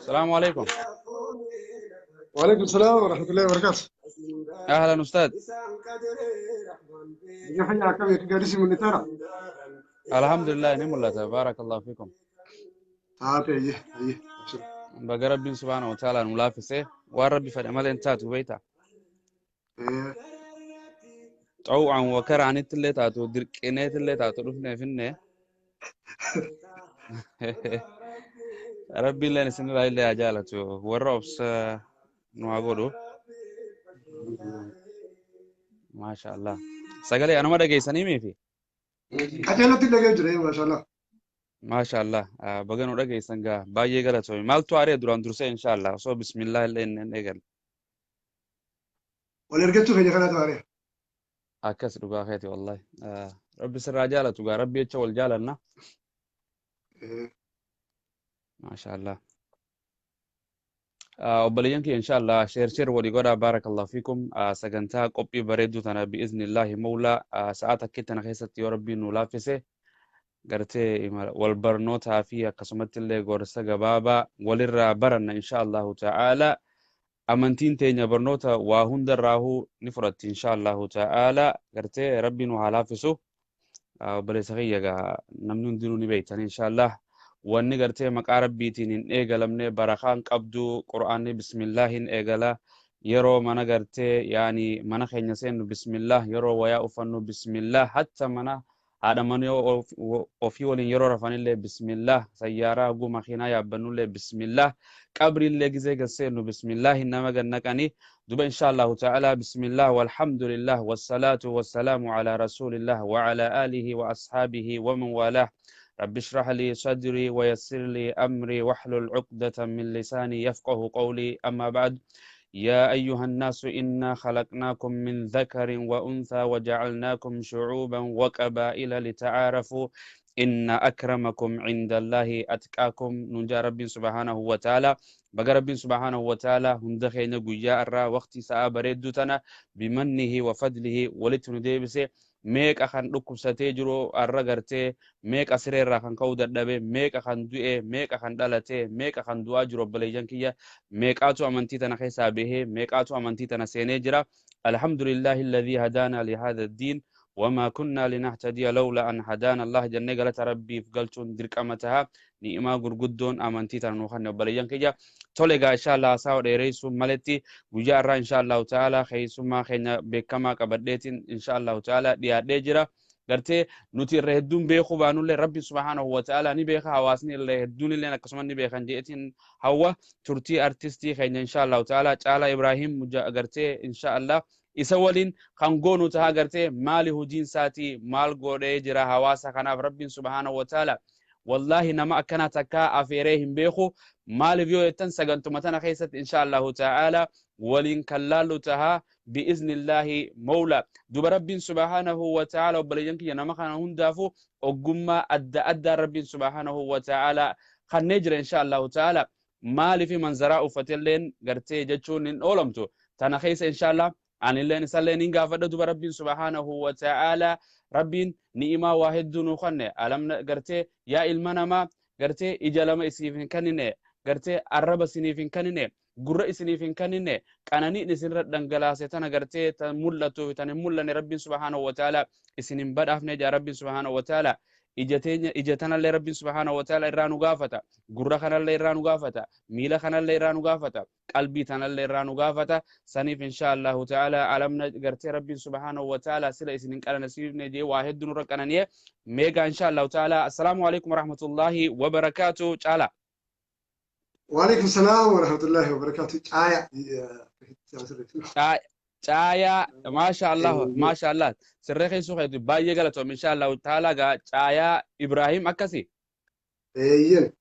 Salaamu alaikum. وعليكم السلام ورحمة الله وبركاته. Ahlan ustaad. Biyya fayyaa akkam eeggaa si mul'ataara? Alhamdulillah, ni mul'ata. Baarakallahu fiikum. Taate, ayyee ayyee. Baga Rabbiin subhaanahu wa ta'ala nu laaffisee. Waan Rabbi fedhe malee hin taatu, beektaa? Xaw'aan wa karaanitti illee taatu, dirqineetti illee taatu, dhufnee finne. Rabbiin illee isinirraa illee haa jaalatu. Warra obsa nu haa godhu. Maasha Allah. Sagalee anuma dhageessanii miifi? Qajeelatti dhagee jira, maashaallah. Maasha Allah. Baga nu dhageessan gaa, baay'ee galatoomi. Maaltu aaree duraan dursee insha Allah osoo bismillah illee hin eegalle? Wal ergachuu keenya kanaatu aaree. Akkas, dhugaa keeti wallahi. Rabbi sirraa jaalatu gaa, Rabbi jecha wal jaalanna. Maasha Allah. Obboleeyyan kiyya, insha Allah share share walii godhaa. Baarakallahu fiikum. Sagantaa qophii bareedduu tana bi'iznillaahi mawlaa sa'a takkitti tana keessatti yoo Rabbiin nu laaffise, gartee wal barnootaa fi akkasumatti illee gorsa gabaabaa walirraa baranna insha Allahu ta'ala. Amantiin teenya barnoota waa hundarraahuu ni fudhatti insha Allahu ta'ala. Gartee Rabbiin nu haa laaffisu. Obboleessa kiyya gaa, namni hundinuu ni beektan insha Allah. Wanni gartee maqaa Rabbiitiin hin eegalamne barakaan qabdu. Qur'aanni bismillaahin eegala. Yeroo mana gartee yaani mana keenya seennu bismillah, yeroo wayaa uffannu bismillah, hatta mana haadha mana ofii waliin yeroo rafanillee bismillah, sayyaaraa haguu makiinaa yaabbannullee bismillah, qabriillee gizee gad seennu bismillaahin nama gad naqanii. Duba insha Allahu ta'ala, bismillah walhamdulillah wassalaatu wassalaamu ala rasulillah wa ala alihi wa ashaabihi wa man walah. رب اشرح لي صدري ويسر لي أمري واحلل عقدة من لساني يفقه قولي. أما بعد، يا أيها الناس إنا خلقناكم من ذكر وأنثى وجعلناكم شعوبا وقبائل لتعارفوا إن أكرمكم عند الله أتقاكم. نجا رب سبحانه وتعالى. Baga Rabbiin subhaanahu wa ta'ala hunda keenya guyyaa irraa waqtii sa'aa bareedduu tana bimannihi wa fadlihi walitti nu deebise. Meeqa kan dhukkubsatee jiru har'a, gartee meeqa sireerraa kan ka'uu dadhabe, meeqa kan du'e, meeqa kan dhalate, meeqa kan du'aa jiru. Obboleeyyan kiyya, meeqaatu amantii tana keessaa bahee, meeqaatu amantii tana seenee jira. Alhamdulillahi alladhii hadaana lihadha addiin wamaa kunnaa linahtadiya lawla an hadaana Allah jennee galata Rabbiif galchuun dirqama taha. Ni'imaa gurguddoon amantii tana nuu kanne, obboleeyyan kiyya. Tole egaa, insha Allah haasawa dheereessuun maletti guyyaa irraa insha Allahu ta'ala keessummaa keenya beekamaa qabadheetiin insha Allahu ta'ala dhiyaadhee jira. Gartee nuti irra hedduun beekuu baanullee Rabbi subhaanahu wa ta'ala ni beeka, hawaasni illee hedduun illee akkasuma ni beekan jeetiin hawwa. Turtii artistii keenya insha Allahu ta'ala Caalaa Ibraahim gartee insha Allah isa waliin kan goonu taha. Gartee maali hojiin isaatii, maal godhee jira hawaasa kanaaf Rabbiin subhaanahu wa ta'ala? Wallaahi nama akkanaa takkaa afeeree hin beeku. Maaliif yoo jettan, sagantuma tana keessatti insha Allahu ta'ala waliin kan laallu taha bi'iznillaahi mawla. Duba Rabbiin subhaanahu wa ta'ala, obboleeyyan kiyya, nama kana hundaafu ogummaa adda addaa Rabbiin subhaanahu wa ta'ala kannee jira insha Allahu ta'ala. Maaliif manzaraa uffatelleen gartee jechuun hin oolamtu tana keessa insha Allah anilleen isalleen hin gaafadha. Duba Rabbiin subhaanahu wa ta'ala, Rabbiin ni'imaa waa hedduu nuu kanne. Alamna gartee yaa ilma namaa, gartee ija lama isiniif hin kennine, gartee arraba isiniif hin kennine, gurra isiniif hin kennine, qananiin isinirra dhangalaase tana gartee tan mul'attuu fi tan hin mul'anne Rabbiin subhaanahu wa ta'ala isin hin badhaafne jaa Rabbiin subhaanahu wa ta'ala? Ija teenya, ija tanallee Rabbiin subhaanahu wa ta'ala irraa nu gaafata, gurra kanallee irraa nu gaafata, miila kanallee irraa nu gaafata, qalbii tanallee irraa nu gaafata. Saniif insha Allahu ta'ala alamna gartee Rabbiin subhaanahu wa ta'ala sila isin hin qananisiifne jee waa hedduu nurra qanani'e meegaa. Insha Allahu ta'ala, assalaamu alaikum warahmatullahi wabarakaatu, Caala. وعليكم السلام ورحمة الله وبركاته. Caaya. Caayaa, maasha Allah, maasha Allah. Sirree keessuu keetu baay'ee galatoom. Insha Allahu ta'ala gaa, Caayaa Ibraahim akkasi. Eeyyen.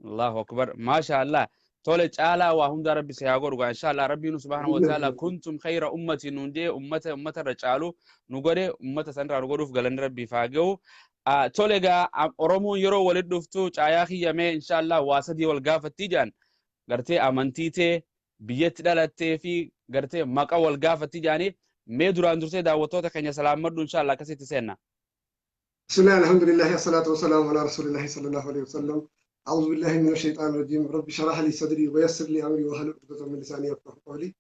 Allahu akbar, maasha Allah. Tole Caalaa, waa hundaa Rabbi si haa godhu gaa insha Allah. Rabbiin subhaanahu wa ta'ala kuntum khayra ummati nuun jee, ummata ummata irra caalu nu godhe. Ummata sanirraa nu godhuuf galanni Rabbiif haa ga'u. Tole gaa, Oromoon yeroo walit dhuftu, Caayaa kiyyamee, insha Allah waa sadii wal gaafattii jedhan. Gartee amantii tee, biyyatti dhalattee fi gartee maqa wal gaafatti jedhanii. Mee duraan dursee daawwattoota keenya salaammadhu, insha Allah akkasitti seenna. بسم الله، الحمد لله، الصلاة والسلام على رسول الله صلى الله عليه وسلم. أعوذ بالله من الشيطان الرجيم. رب اشرح لي صدري ويسر لي أمري واحلل عقدة من لساني يفقهوا قولي.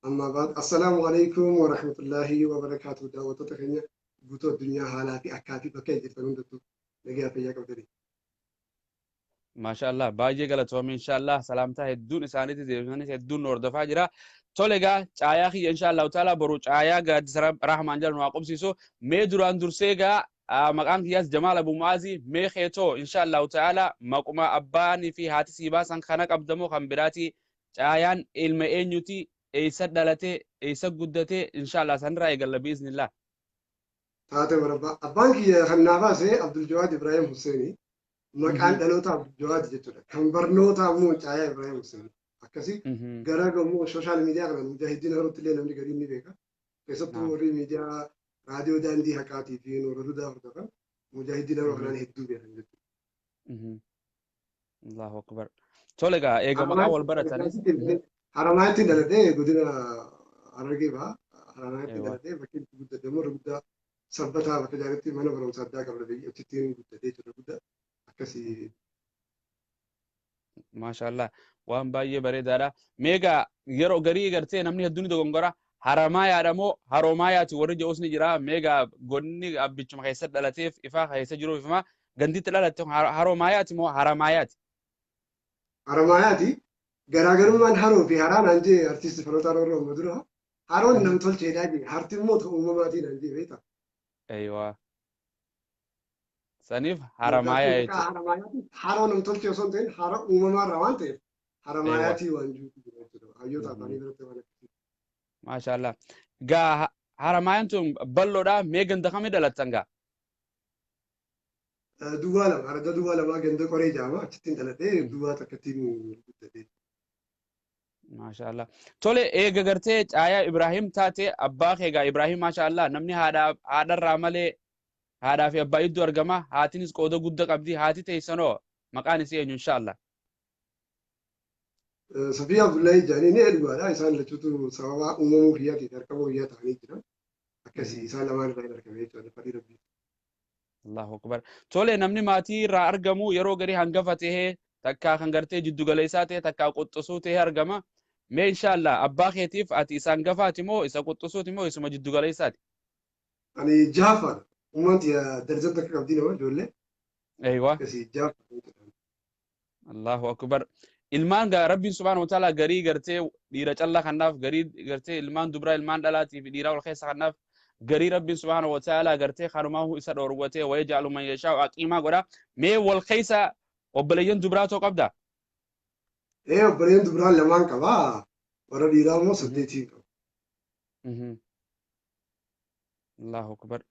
أما بعد، السلام عليكم ورحمة الله وبركاته. Daawwattoota keenya guutuu addunyaa haalaa fi akkaatii bakka jirtan hundattuu nagaa fayyaa qabdanii. Maasha Allah, baay'ee galatoomii. Inshallah, salaamtaa hedduun isaaniitti deebisanis hedduun nu hordofaa jira. Tole egaa, caayaa kiyya insha Allahu taala boru caayaa gaaddisa Rahmaan jala nu haa qubsiisu. Mee duraan dursee egaa, maqaan kiyyaas Jamaal Abu Mu'aazii. Mee keetoo, insha Allahu taala, maquma abbaanii fi haati sii baasan kana qabdamoo kan biraati? Caayaan ilma eenyuti? Eessa dhalatee? Eessa guddatee? Insha Allah sanirraa eegalla biiznillah. Taate marabbaa. Abbaan kiyya kan naa baase Abdul Jawaad Ibrahim Husseeni. Maqaan dhaloota Abdul Jawaad jechuudha. Kan barnoota ammoo Caayaa Ibrahim Husseeni. Akkasii gara immoo social media kana mujaahidiin harootti illee namni gariin ni beeka. Keessattuu warri miidiyaa raadiyoo daandii haqaatii fi Noora Hudaa hordofan mujaahidiin haroo kanaan hedduu beekan jechuudha. Allahu akbar. Tole egaa, eega maqaa wal baratanis. Haramaatti dhaladhee, godina Harargee baha. Haramaatti dhaladhee, bakki itti guddadhe immoo irra guddaa sabbataa bakka jaaritti mana barumsa addaa qabna, biyya achittiin guddadhee jira guddaa akkasii. Maasha Allah, waan baay'ee bareedaadha. Meegaa yeroo garii gartee namni hedduun ni dogongora. Haramaayaadha moo Haromaayaati warri jedhus ni jira. Meegaa godinni abbichuma keessa dhalateef ifaa keessa jiruuf ifama ganditti dhalatte Haromaayaati moo Haramaayaati? Haramaayaati. Garaagarummaan haroo fi haraa naan jee artisti Fanotaa Roorroo amma dura. Haroon nam tolcheedhaa jee, harti immoo ta'u uumamaatii naan jee, beektaa. Eeywa. Saniif Haramaayaa jechuudha. Haramaayaati haroo nam tolchee osoo hin ta'in hara uumamaarraa waan ta'eef Haramaayaatii waan jirutu jira jechuudha. Hayyoota afaanii biratti waan akkasii. Maasha Allah. Gaa Haramaayaan tun bal'oodha. Mee ganda kamii dhalattan gaa? Duwwaa 2, arada duwwaa 2, ganda qoree jedhama, achittiin dhaladhee duwwaa takkattiin guddadhee. Maasha Allah. Tole, eega gartee Caayaa Ibrahim taate, abbaa kee gaa Ibrahim, maasha Allah, namni haadha haadharraa malee haadhaa fi abbaa iddoo argama. Haatinis qooda guddaa qabdi. Haati teessanoo maqaan isii eenyu insha Allah? Safiyaa Abdullahi jedhanii ni dhugaadha. Isaan lachuutu sababa uumamuu kiyyaatiif argamuu kiyyaa ta'anii jiran. Akkasii isaan lamaan irraa hin argame jechuudha. Fadhii Rabbii. Allahu akbar. Tole, namni maatii irraa argamu yeroo garii hangafa tahee, takkaa kan gartee jiddu galeessaa ta'e, takkaa quxxusuu ta'ee argama. Mee inshallah abbaa keetiif ati isa hangafaati moo isa quxxusuuti moo isuma jiddu galeessaati? Ani jahaffaadha. Ummaan tiyya darzan takka qabdii nama ijoollee. Eeywa. Akkasii jahaffaadha. Allahu akbar. Ilmaan gaa Rabbiin subhaanahu wa ta'ala garii gartee dhiira callaa kanaaf, garii gartee ilmaan dubraa, ilmaan dhalaatii fi dhiiraa wal keessa kanaaf, garii Rabbiin subhaanahu wa ta'ala gartee kanumaahu isa dhoorwatee wayaj'alu man yashaa'u aqiimaa godha. Mee wal keessa obboleeyyan dubraa too qabda? Ee, obboleeyyan dubraa lamaan qabaa. Warra dhiiraa immoo saddeetiin qaba. Allahu akbar.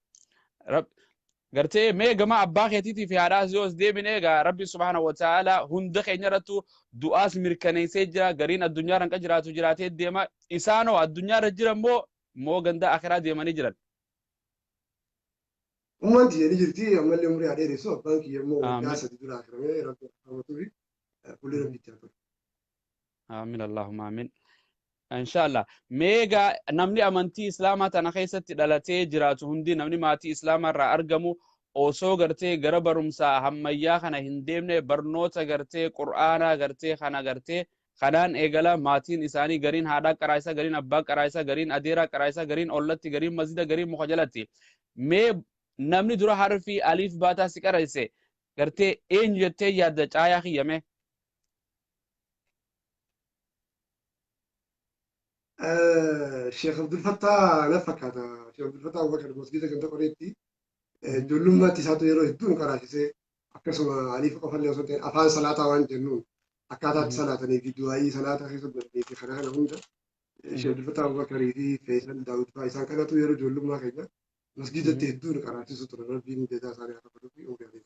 Gartee mee gama abbaa keetiitii fi haadhaas yoo as deebine egaa, Rabbi subhaanahu wa ta'ala hunda keenya irrattu du'aas mirkaneessee jira. Gariin addunyaa irra jiraatu jiraatee deema. Isaanoo addunyaa irra jiran moo ganda akiraa deemanii jiran? Ummaan tiyya ni jirti, ammallee umurii haa dheeressu. Abbaan kiyya immoo waggaa 3 dura akiramee, Rabbi haa fi fuulli Rabbitti haa tolu. Aamin, Allahumma aamin. Inshallah. Meegaa namni amantii Islaamaa tana keessatti dhalatee jiraatu hundi, namni maatii Islaamaa irraa argamu, osoo gartee gara barumsaa hammayyaa kana hin deemne barnoota gartee Qur'aanaa gartee kana gartee kanaan eegala. Maatiin isaanii gariin haadhaa qaraayisa, gariin abbaa qaraayisa, gariin adeeraa qaraayisa, gariin ollatti, gariin masjida, gariin muka jalatti. Mee namni dura harfii aliif baataa si qarayse gartee eenyu jettee yaadda, Caayaa kiyyame? Sheekh Abdul Fattaa na fakkaata. Sheekh Abdul Fattaa Abubakar masgiida ganda qoreetti ijoollummaatti isaatu yeroo hedduu nu qaraasisee, akkasuma aliif qofallee osoo hin ta'in afaan salaataa waan jennuun akkaataa itti salaatanii fi du'aayii salaata keessa godhanii fi kana kana hunda Sheekh Abdul Fattaa Abubakarii fi Faisal Daawud fa'aa isaan kanatu yeroo ijoollummaa keenya masgiidatti hedduu nu qaraasisu ture. Rabbiin jazaa isaanii haa kaffaluu fi umrii haa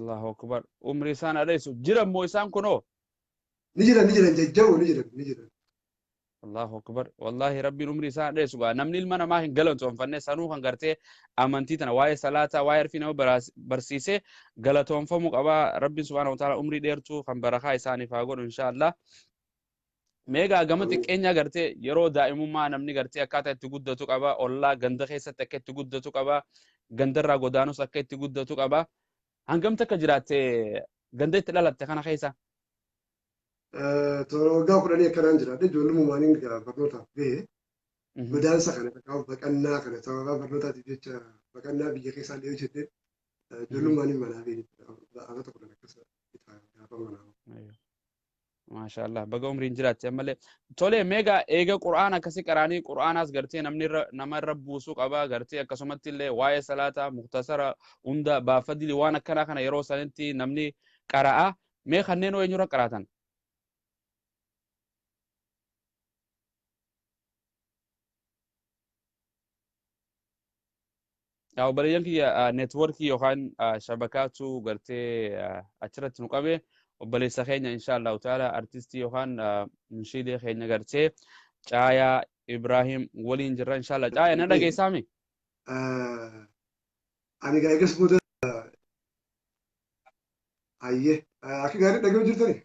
Allahu akbar. Umrii isaan haa dheessu. Jira immoo isaan kunoo? Ni jiran, ni jiran, jajjaboo ni jiran, ni jiran. Allahu akbar. Wallahi Rabbiin umrii isaa dheessu gaa. Namni ilma namaa hin galatoonfanne sanuu kan gartee amantii tana waa'ee salaataa, waa'ee harfii nama barsiise galatoonfamuu qaba. Rabbiin subhaanahu wa ta'ala umrii dheertuu kan barakaa isaaniif haa godhu inshallah. Meegaa gama xiqqeenyaa gartee yeroo daa'imummaa namni gartee akkaataa itti guddatu qaba. Ollaa ganda keessatti akka itti guddatu qaba. Gandarraa godaanus akka itti guddatu qaba. Hangam takka jiraatte Ganda itti dhalatte kana keessa? Toora waggaa 10 akkanaan jiraadhe ijoollummaaniin barnootaaf gahe. Godaansa kana takkaa'u baqannaa kana sababa barnootaatiif jecha baqannaa biyya keessaa illee hojjette ijoollummaaniin manaa fi amata 10 akkas gaafa manaa. Maashaallah, baga umriin jiraatte ammallee. Tole, meegaa eega Qur'aana akkasii qaraanii Qur'aanaas gartee namni irra nama irra buusuu qaba gartee, akkasumatti illee waa'ee salaataa muktasara hunda baafadili waan akkanaa kana yeroo sanitti namni qara'a. Mee kanneen hoo eenyurra qaraatan? Obboleeyyan kiyya, networkii yookaan shabakaatu gartee achirratti nu qabe. Obboleessa keenya, insha Allahu ta'ala, artistii yookaan munshiidee keenya gartee Caayaa Ibrahim waliin jirra insha Allah. Caaya, na dhageessaami? Ani gaa eegas booda ayyee akka gaarii dhaga'u jirtani?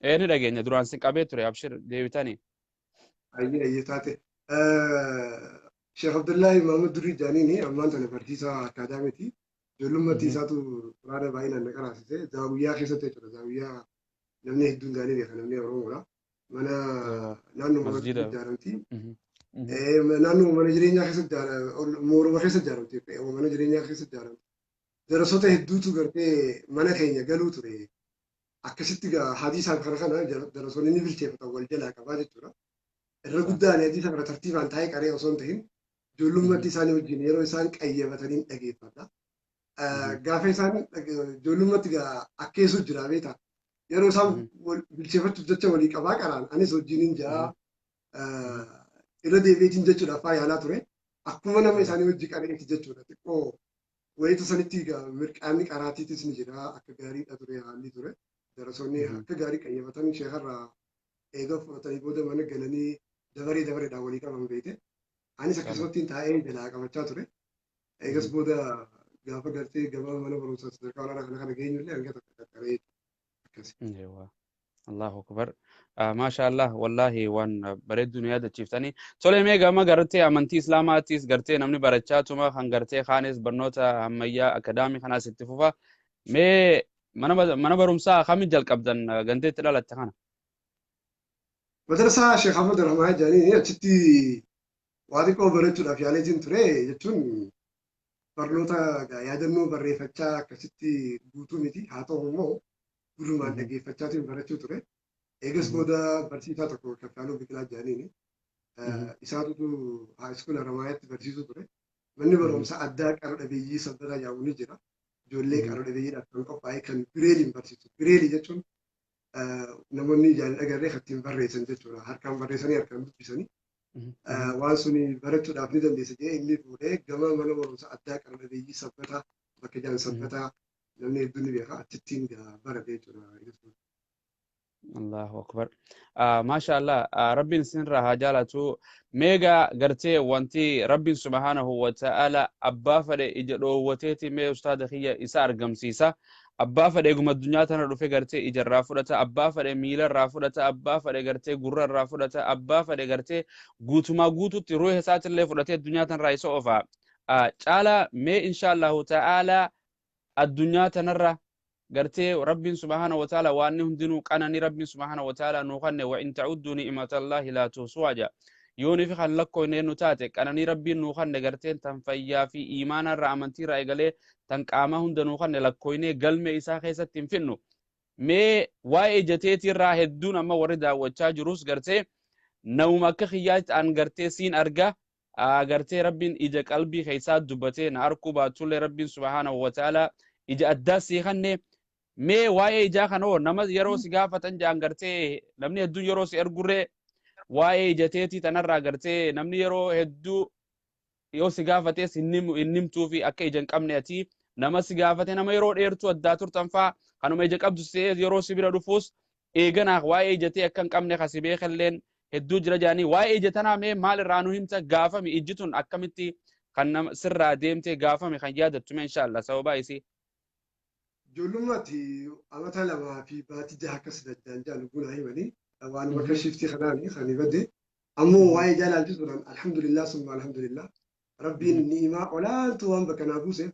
Ee, ni dhageenya, duraan sin qabee ture, abshir deebitanii. Ayyee ayyee taate. Sheekh Abdullahi Mahmud Durii Jaaniini ammaan tana barsiisaa akaadaamiiti. Ijoollummaatti isaatu quraana baay'inaan na qaraasise. Zaawiyyaa keessatti jechuudha. Zaawiyyaa namni hedduun gaanii beeka, namni Oromoodha. Mana naannoo mana ijaaramti. Naannoo mana jireenyaa keessatti, mooruma keessa ijaaramti. Mana jireenyaa keessa ijaaramti. Darasoota hedduutu gartee mana keenya galuu ture. Akkasitti hadiisaan kana kana darasoonni ni bilcheeffatan, wal jalaa qabaa jechuudha. Irra guddaan hadiisa kana tartiibaan taa'ee qaree osoo hin ta'in ijoollummaatti isaanii wajjin yeroo isaan qayyabatanii dhageeffadha. Gaafa isaan ijoollummaatti akkeessu jira beektaa. Yeroo isaan bilcheeffachuuf jecha walii qabaa qaraan anis wajjiniin ja'a irra deebi'eetiin jechuudha afaan yaalaa ture. Akkuma nama isaanii wajji qareeti jechuudha. Xiqqoo wayita sanitti mirqaanni qaraatiitis ni jira, akka gaariidha ture haalli ture. Darasoonni akka gaarii qayyabatan sheekarraa eega fudhatanii booda mana galanii dabaree dabareedhaan walii qaban beekte. Anis akkasumatti taa'ee jalaa qabachaa ture. Eegas booda gaafa gartee gama mana barumsaa sadarkaa olaanaa kana kana geenyullee hanga tokko qaqqaree akkasi. Allahu akbar. Maasha Allah, wallahi waan bareedduu nu yaadachiiftanii. Tole, mee gama gartee amantii Islaamaattis gartee namni barachaa tuma kan gartee kaanis barnoota ammayyaa akaadaamii kanaas itti fufa. Mee mana barumsaa kamiin jalqabdan ganteetti dhalatte kana? Madrasaa Sheekh Ahmad Rahmaan jedhanii achitti waa xiqqoo barachuudhaaf yaaleetiin ture, jechuun barnoota yaadannoo barreeffachaa akkasitti guutuu miti, haa ta'u immoo gurrumaan dhaggeeffachaatiin barachuu ture. Eegas booda barsiisaa tokko Kaffaaluu Biqilaa jedhaniini isaatutu high school Haramaayaatti barsiisuu ture. Manni barumsaa addaa qara dhabeeyyii Sabbataa jedhamu ni jira. Ijoollee qara dhabeeyyiidhaaf kan qophaa'e kan bireeliin barsiisu. Bireelii jechuun namoonni ijaan agarree kan ittiin barreessan jechuudha. Harkaan barreessanii harkaan dubbisanii. Waan suni barachuudhaaf ni dandeessa jedhee inni fuudhee gama mana barumsaa addaa qara dhabeeyyii Sabbataa bakka jaan Sabbataa namni hedduun ni beeka, achittiin barate jechuudha. Allahu akbar. Maasha Allah, Rabbiin isinirraa haa jaalatu. Meegaa gartee wanti Rabbiin subhaanahu wa ta'ala abbaa fedhe ija dhoowwateeti mee ustaada kiyya isa argamsiisa. Abbaa fedhe eeguma addunyaa tana dhufe gartee ijarraa fudhata, abbaa fedhe miilarraa fudhata, abbaa fedhe gartee gurrarraa fudhata, abbaa fedhe gartee guutumaa guututti ruuha isaatillee fudhatee addunyaa tanarraa isa oofa. Caalaa, mee insha Allahu ta'ala addunyaa tanarra gartee Rabbiin subhaana wa ta'ala waan hundinuu qananii Rabbiin subhaana wa ta'ala nuu kanne, wa in ta'udduu ni'matallahi laa tuhsuhaa jedha. Yoonii fi kan lakkoofne nu taate qananii Rabbiin nuu kanne garteen tan fayyaa fi iimaanarraa amantiirraa eegalee tan qaamaa hunda nuu kanne lakkoofnee galme isaa keessatti hin finnu. Mee waa'ee ijateetiirraa hedduun amma warri daawwachaa jirus gartee namuma akka kiyyaatti an gartee siin arga, gartee Rabbiin ija qalbii keessaa dubbatee na arkuu baatullee Rabbiin subhaanahu wa ta'ala ija addaa sii kanne. Mee waa'ee ijaa kana hoo nama yeroo si gaafatan jaan gartee namni hedduun yeroo si ergurree waa'ee ijateetii tanarraa gartee namni yeroo hedduu yoo si gaafates hin himtuu fi akka ija hin qabne ati nama si gaafate, nama yeroo dheertuu addaa turtan faa kanuma ija qabdu yeroo si bira dhufuus eeganaaf waa'ee ijatee akka hin qabne kasi beekalleen hedduu jira jedhanii, waa'ee ija tanaa mee maal irraa nu himta? Gaafami ijji tun akkamitti kan nama sirraa deemtee gaafame kan yaadattu mee inshallah sababaa isii? Ijoollummaatti amata 2 fi baatii 6 akkas daddaan jaa lubbuu naa himanii waan bakka shiftii kanaani kan badde. Ammoo waa'ee ijaa ilaalchisuudhaan alhamdulillah summa alhamdulillah, Rabbiin ni'imaa olaantuu waan bakka naa buuseef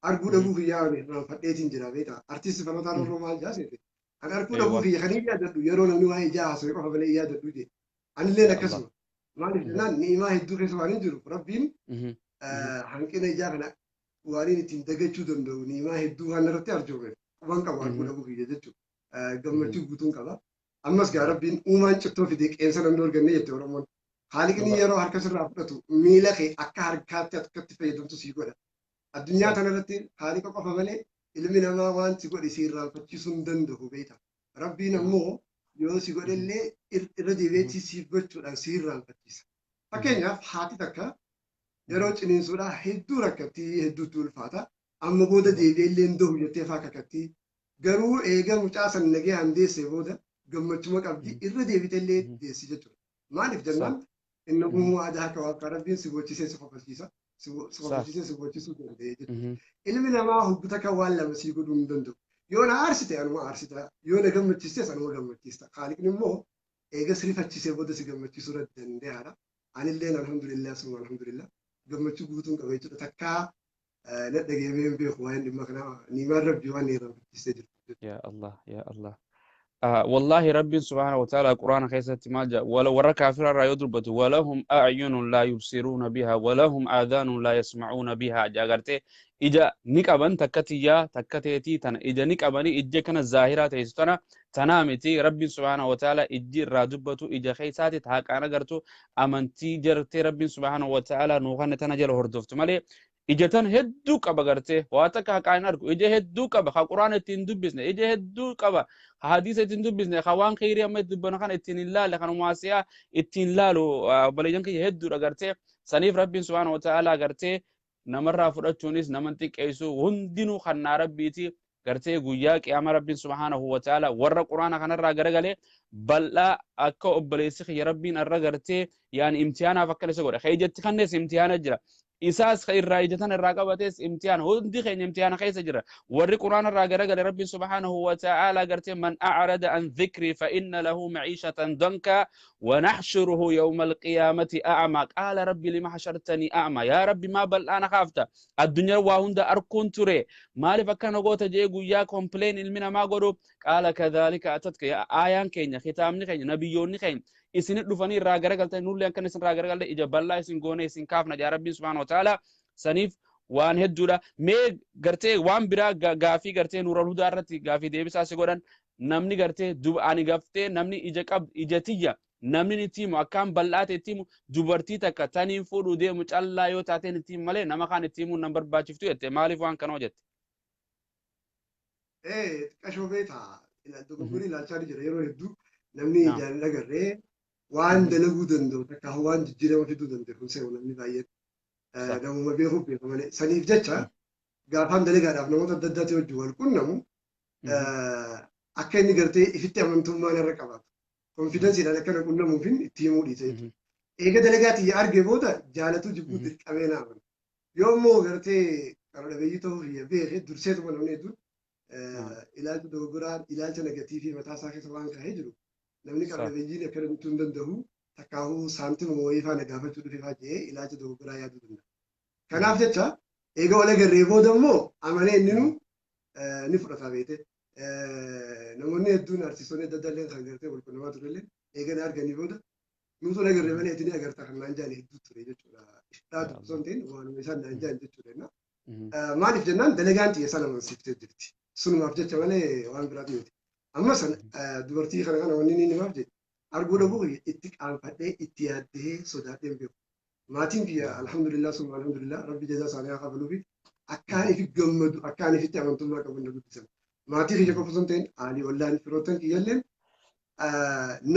Arguu dhabuu kiyyaa ani irraanfadheetiin jira beektaa. Artisti Falmataa Roorroo maal jaaseete? Ani arguu dhabuu kiyya kan hin yaadadhu yeroo namni waa'ee ijaa haasa'e qofa malee hin yaadadhu jee. Anilleen akkasuma. Maaliif jennaan ni'imaa hedduu keessa waan hin jiru Rabbiin hanqina ijaa kana waan inni ittiin dagachuu danda'u ni'imaa hedduu waan irratti arjoomeef quban qabu arguu dhabuu kiyya jechuudha. Gammachuu guutuun qaba. Ammas gaa Rabbiin uumaan cittoo fidee qeensa namni arganne jette Oromoon. Haaliqni yeroo harka sirraa fudhatu miila kee akka harkaatti akkatti fayyadamtu sii godha. Addunyaa kanarratti haaliqa qofa malee ilmi namaa waan si godhe si irraanfachiisuu hin danda'u beekta. Rabbiin ammoo yoo si godhellee irra deebi'eetii siif gochuudhaan si irraanfachiisa. Fakkeenyaaf haati takka yeroo ciniinsuudhaa hedduu rakkattii hedduutti ulfaata. Amma booda deebi'ee hin dahu jettee faa kakattii. Garuu eega mucaa san nagee handeessee booda gammachuma qabdi irra deebitellee deessi jechuudha. Maaliif jennaan inni uumuu aadaa akka waaqa Rabbiin si bochisee si kofalchiisa. Si kofalchiisee si bochisuu danda'e jechuudha. Ilmi namaa hoggu takka waan lama sii godhuu hin danda'u. Yoo na aarsite anuma aarsita. Yoo na gammachiistes anuma gammachiista. Haaliqni immoo eega si rifachiisee booda si gammachiisuu irratti danda'aadha. Anilleen alhamdulillah summa alhamdulillah gammachuu guutuun qaba jechuudha. Takkaa na dhageemee hin beeku waa'een dhimma kanaa niimaan Rabbii waan irraanfachiisee jirtu. Ya Allah, ya Allah. Wallahi Rabbiin subhaanahu wa ta'ala Quraana keessatti maal jedha? Wala warra kaafira irraa yoo dubbatu walahum a'yunun laa yubsiruuna biha walahum aadaanun laa yasma'uuna biha jedha. Gartee ija ni qaban, takka tiyyaa takka teetii tana ija ni qabani, ija kana zaahiraa teessu tana tanaa miti. Rabbiin subhaanahu wa ta'ala ijji irraa dubbatu ija keessaati haqaan agartu amantii jartee Rabbiin subhaanahu wa ta'ala nuu kanne tana jala hordoftu malee ija tan hedduu qaba. Gartee waa takka haqaan hin argu. Ija hedduu qaba ka Quraana ittiin dubbisne, ija hedduu qaba ka hadiisa ittiin dubbisne, ka waan kheyrii amma itti dubbannu kana ittiin hin laalle, kan maasiyaa ittiin laalu obboleeyyan kiyya hedduudha. Gartee saniif Rabbiin subhaanahu wa ta'ala gartee namarraa fudhachuunis nama xiqqeessu hundinuu kannaa Rabbiiti. Gartee guyyaa qiyaama Rabbiin subhaanahu wa ta'ala warra Quraana kanarraa garagalee bal'aa akka obboleessi kiyya Rabbiin irra gartee yaani imtihaanaaf akkana isa godhe. Ijatti kannees imtihaana jira. Isaas ka irraa ijatan irraa qabates imtihaana. Hundi keenya imtihaana keessa jira. Warri Quraana irraa garagale Rabbiin subhaanahu wa ta'ala gartee man a'rada an dhikri fa inna lahu maciishatan danka wa naxshuruhu yawma alqiyaamati a'ma qaala rabbi lima hashartanii a'ma, yaa Rabbi maa bal'aana kaafta, addunyaa waa hunda arkuun ture, maaliif akkana goota jee guyyaa complain ilmi namaa godhu. Qaala kadhalika atatka aayaan keenya, kitaabni keenya, nabiyyoonni keenya isinit dhufanii irraa garagaltan, nullee akkan isin irraa garagalte ija bal'aa isin goone isin kaafna jaa Rabbiin subhaanahu wa ta'ala. Saniif waan hedduudha. Mee gartee waan biraa gaafii gartee Nuural Hudaa irratti gaafii deebisaa si godhan namni gartee ani gaftee namni ija qab ija tiyya namni itti himu akkaan bal'aa ta'e itti himu dubartii takka taniin fuudhuu deemu callaa yoo taateen itti himu malee nama kaan itti himuun nan barbaachiftu jette. Maaliif waan kana hojjette? Xiqqashoo beektaa, dogoggorri ilaalchaa ni jira. Yeroo hedduu namni ijaan hin agarree waan dalaguu danda'u takka waan jijjiirama fiduu danda'u hin se'u namni baay'een. Namuma beekuuf beeka malee. Saniif jecha gaafaan dalagaadhaaf namoota adda addaatii wajjin wal qunnamu akka inni gartee ifitti amantummaan irra qabaatu. Confidenceiidhaan akka na qunnamuufin itti himuu dhiise jechuudha. Eega dalagaa tiyya arge booda jaalatuu jibbuu dirqamee na amana. Yoo immoo gartee qara dhabeeyyii ta'uu kiyya beeke durseetuma namni hedduun ilaalcha dogoggoraa, ilaalcha negativeii mataa isaa keessa waan kaa'ee jiru namni qara dhabeeyyiin akkana gochuu hin danda'u, takkaahuu saantima wayii faana gaafachuu dhufe fa'aa jedhee ilaalcha dogoggoraa yaaduu danda'a. Kanaaf jecha eega wal agarree booda immoo amanee inninu ni fudhata beete. Namoonni hedduun, artistoonni adda addaa illee kan gartee wal qunnamaa turellee eega na arganii booda nuutu wal agarree malee ati ni agarta kan naan jaan hedduu ture jechuudha. Iftaa osoo hin ta'in waanuma isaan naan jaan jechuudha. Maaliif jennaan dalagaan xiyya sana amansiiftee jirti. Sunumaaf jecha malee waan biraati miti. Amma san dubartii kana kana wanni inni himaaf jedhe arguu dhabuu itti qaanfadhee itti yaaddee sodaadhee hin beeku. Maatiin kiyya alhamdulillah summa alhamdulillah Rabbi jazaa isaanii haa kafaluu fi akkaan ifi gammadu akkaan ifitti amantummaa qabu na guddisan. Maatii kiyya qofa osoo hin ta'in aalii ollaan firoottan kiyyalleen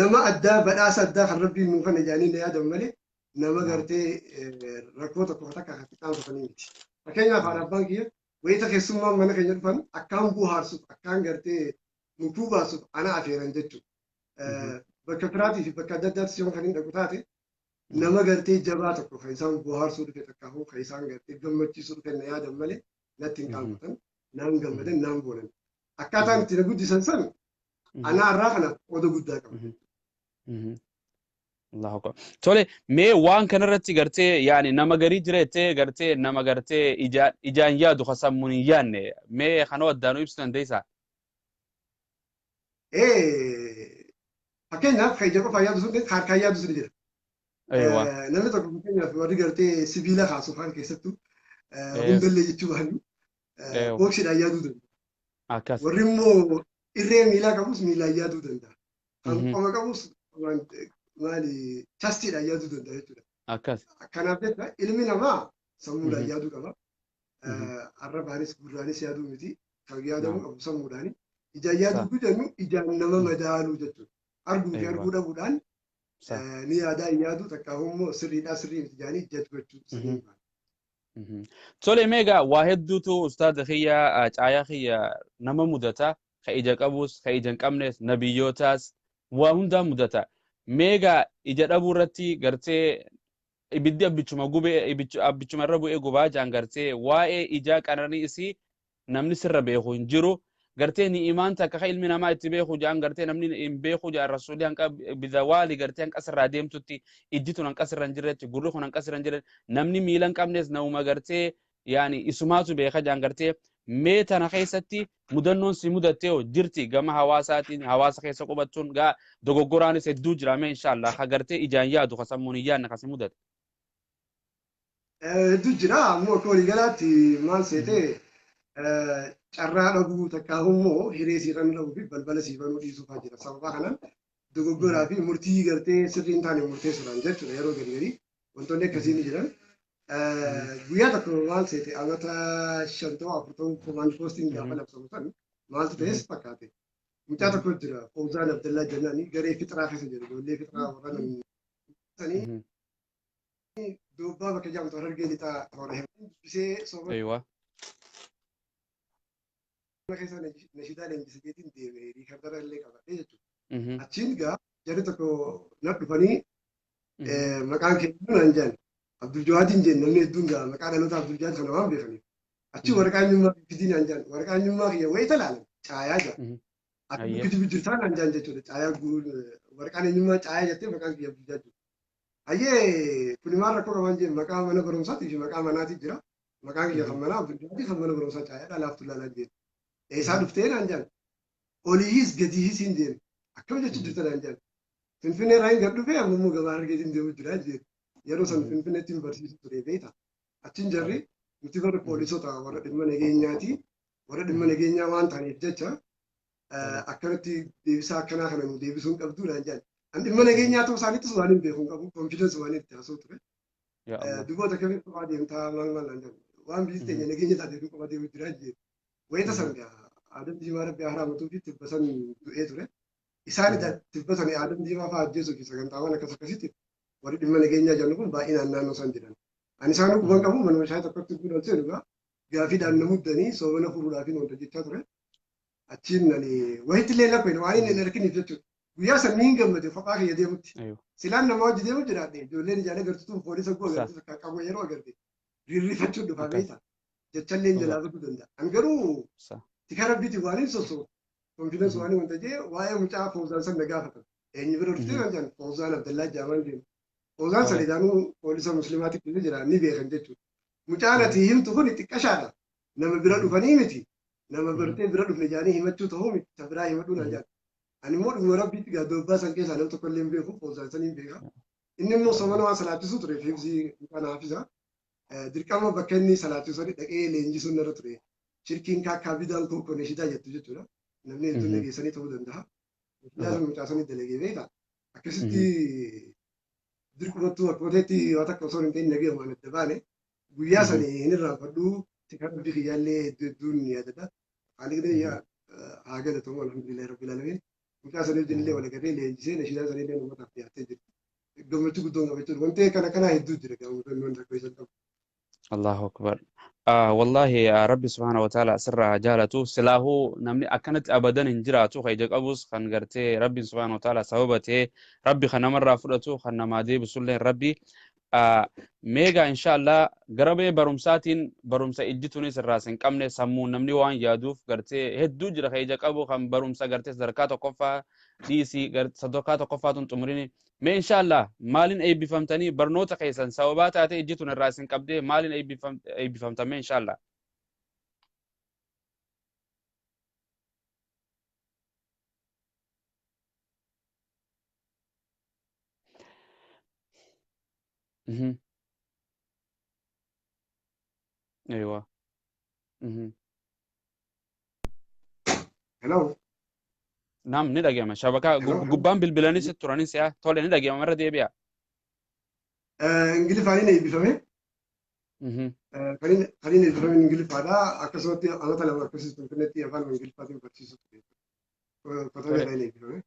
nama addaa badhaasa addaa kan Rabbiin nuu kana jedhanii na yaadan malee nama gartee rakkoo tokko takka kan qaanfatanii miti. Fakkeenyaaf haadha abbaan kiyya wayita keessummaan mana keenya dhufan akkaan bohaarsuuf akkaan gartee mukuu baasuuf ana afeeran jechuudha. Bakka firaatii fi bakka adda addaatti yoo kan hin dhaqu taate nama gartee jabaa tokko kan isaan bohaarsuu dhufe takka kan isaan gartee gammachiisuu dhufe na yaadan malee natti hin qaanfatan, naan gammadan, naan boonan. Akkaataan itti na guddisan san anaa irraa kana qooda guddaa qaba. Allahu akbar. Tole, mee waan kanarratti gartee yaani nama garii jira jettee gartee nama gartee ijaan yaadu ka sammuun hin yaadne mee kanoo addaanuu ibsuu dandeessaa? Fakkeenyaaf kan ija qofaan yaadu sun harkaan yaadu sun jira. Eewwa. Namni tokko fakkeenyaaf warri gartee sibiila kaasu afaan keessattuu hundallee jechuu baannu booksiidhaan yaaduu danda'a. Akkas. Warri immoo irree miilaa qabus miilaan yaaduu danda'a. Kan qoma qabus maali chastiidhaan yaaduu danda'a jechuudha. Akkas. Kanaaf jecha ilmi namaa sammuudhaan yaaduu qaba. Arrabaanis gurraanis yaaduu miti. Kan yaadamuu qabu sammuudhaani. Ijaan yaaduu jennu ijaan nama madaaluu jechuudha. Arguu fi arguu dhabuudhaan ni yaadaa hin yaadu takka immoo sirriidhaa sirrii miti jedhanii jaj gochuu saniin baana. Tole, meegaa waa hedduutu ustaaza kiyya caayaa kiyya nama mudata, ka ija qabus ka ija hin qabnes nabiyyootaas waa hundaa mudata. Meegaa ija dhabuu irratti gartee ibiddi abbichuma gubee abbichuma irra bu'ee gubaa jaan gartee waa'ee ijaa qananii isii namni sirra beeku hin jiru. Gartee ni'imaan takka ka ilmi namaa itti beeku jaan gartee namni hin beeku jaan rasuulli hanqa bidawaali gartee hanqa sirraa deemtutti ijji tun hanqa sirra hin jirretti gurri kun hanqa sirra hin jirretti namni miila hin qabnes namuma gartee yaani isumaatu beeka jaan gartee mee tana keessatti mudannoon si mudattee hoo jirti gama hawaasaatiin hawaasa keessa qubattuun gaa dogoggoraanis hedduu jira mee inshaallah ka gartee ijaan yaadu ka sammuun hin yaadne ka si mudate. Hedduu jira ammoo akka waliigalaatti maal seetee carraa dhabuu takka immoo hiree siirran dhabuu fi balbala sii banuu dhiisuu fa'aa jira. Sababa kanaan dogoggoraa fi murtii gartee sirrii hin taane murteessuudhaan jechuudha yeroo gari garii wantoonni akkasii ni jiran. Guyyaa tokko maal seete amata 5 ta'uu 4 ta'uu command postiin gaafa labsamu san maaltu ta'es fakkaate. Mucaa tokko jira Fawzaan Abdallaa jennaani garee fixraa keessa jira ijoollee fixraa warra sanii doobbaa bakka jedhamtu Harargee lixaa toora dubbisee sooma keessa nashiidaa leenjisa jeetiin deeme riikardara illee qabadhee jechuudha. Achiin gaa jarri tokko na dhufanii maqaan keenya naan jedhan Abdul Jawaadiin jeen namni hedduun gaa maqaa dhaloota Abdul Jawaad kana waan beekaniif. Achi waraqaa eenyummaa fidii naan jedhan waraqaa eenyummaa kiyya wayita laalan caayaa jedha. Ati kijibu jirtaa naan jedhan jechuudha caayaa waraqaan eenyummaa caayaa jettee maqaan kiyya Abdul Jawaad. Ayyee kuni maal rakkoo qabaan jeen maqaa mana barumsaatii fi maqaa manaatii jira. Maqaan kiyya kan manaa Abdul Jawaadii kan mana barumsaa caayaadha laaftu laalaan jeen. Eessaa dhuftee naan jedhan. Oliihis gadiihis hin jeen. Akkam jechuu jirta naan jedhan. Finfinnee irraa hin gad dhufee amma immoo gabaa Harargeetiin deemu jira jeen. Yeroo san Finfinneetti hin barsiisu ture beekta. Achiin jarri nuti warra poolisota warra dhimma nageenyaati. Warra dhimma nageenyaa waan ta'aniif jecha akkanatti deebisaa akkanaa kana nu deebisuu hin qabdu naan jedhan. An dhimma nageenyaa ta'uu isaaniittis waan hin beeku hin qabu. Confidence waan itti haasa'u ture. Duboota akkamitti kophaa deemtaa maal maal naan jedhan. Waan biyyi teenya nageenya taateef kophaa deemu jira jeen. Wayita san gaa Adam Diimaa Rabbi haa raamatuu fi tibba san du'ee ture. Isaan tibba san Adam Diimaa fa'aa ajjeesuu fi sagantaawwan akkas akkasitti warri dhimma nageenyaa jennu kun baay'inaan naannoo san jiran. Ani isaan quban qabu manuma shaayii tokkotti guutan seenu gaa gaafiidhaan na muddanii soomana furuudhaaf hin wanta jechaa ture. Achiin ani wayitti illee lakkoo waan inni hin arginiif jechuudha. Guyyaa san niin gammade kophaa kiyya deemutti. Silaan nama hojii deemu jiraadhe ijoolleen ijaan agartuun poolisa guu agartu takka qabu yeroo agarte rirrifachuun dhufaa beekta. Jechallee jalaa baduu danda'a. An garuu tika rabbiitiin waan hin sosoo confidence waan wanta jee waa'ee mucaa Fawzaan san na gaafatan. Eenyu bira dhuftee naan jedhan Fawzaan Abdallaa Jaamaan deemu. Fawzaan san idaanuu poolisa musliimaatti keessa jira ni beekan jechuudha. Mucaan ati himtu kun xiqqashaadha. Nama bira dhufanii miti. Nama bartee bira dhufne jaanii himachuu ta'uu miti. Ta biraa himadhuu naan jedhan. Ani immoo dhuguma rabbiitti gaa doobbaa san keessaa nama tokko illee hin beeku Fawzaan san hin beeka. Inni immoo soomana waan salaachisuu ture hifzii mucaan hafiza. Dirqama bakka inni salaachisu sani dhaqee leenjisuun narra ture. Shirkiin kaakkaa bidaan kookoo neshidaa jettu jechuudha. Namni hedduun dhageessanii ta'uu danda'a. Neshidaa sun mucaa sanii dalagee beekta. Akkasitti dirqumattuu akkuma ta'etti waa takka osoo hin ta'in nagee waan adda baane. Guyyaa sani hin irraanfadhu. Tika rabbi kiyyaallee hedduu hedduun ni yaadadha. Haaliqni haa galatamu alhamdulillahi rabbil alamin. Mucaa sanii wajjin illee wal agarree leenjisee nashidaa sanii illee uummataaf dhiyaattee jirti. Gammachuu guddoon qaba jechuudha. Wanti kana kanaa hedduu jira gammachuu rakkoo isaan qabu. Allahu akbar. Wallahi Rabbi subhanahu wa ta'ala sirraa haa jaalatu. Silaahuu namni akkanatti abadan hin jiraatu kan ija qabus kan gartee Rabbi subhanahu wa ta'ala sababa ta'ee Rabbi kan namarraa fudhatu kan namaa deebisullee Rabbi. Meegaa inshallah gara bee barumsaatiin barumsa ijji tunis irraas hin qabne sammuun namni waan yaaduuf gartee hedduu jira kan ija qabu kan barumsa gartee sadarkaa tokkoffaa dhiisii sadarkaa tokkoffaa tun xumurini. Mee inshallah maaliin eebbifamtanii barnoota keessan sababaa taate ijji tun irraas hin qabdee maaliin eebbifamtan mee inshallah. Aywa. Hello. Naam, ni dhagayama. Shabakaa gubbaan bilbilanii si turanii si'a tole ni dhagayama irra deebi'a. Ingiliffaan eebbifame. Kan inni eebbifame Ingiliffaadha. Akkasumatti amata 2 akkasumas Finfinneetti afaan Ingiliffaatiin barsiisu ture. Kotabee irraa eebbifame.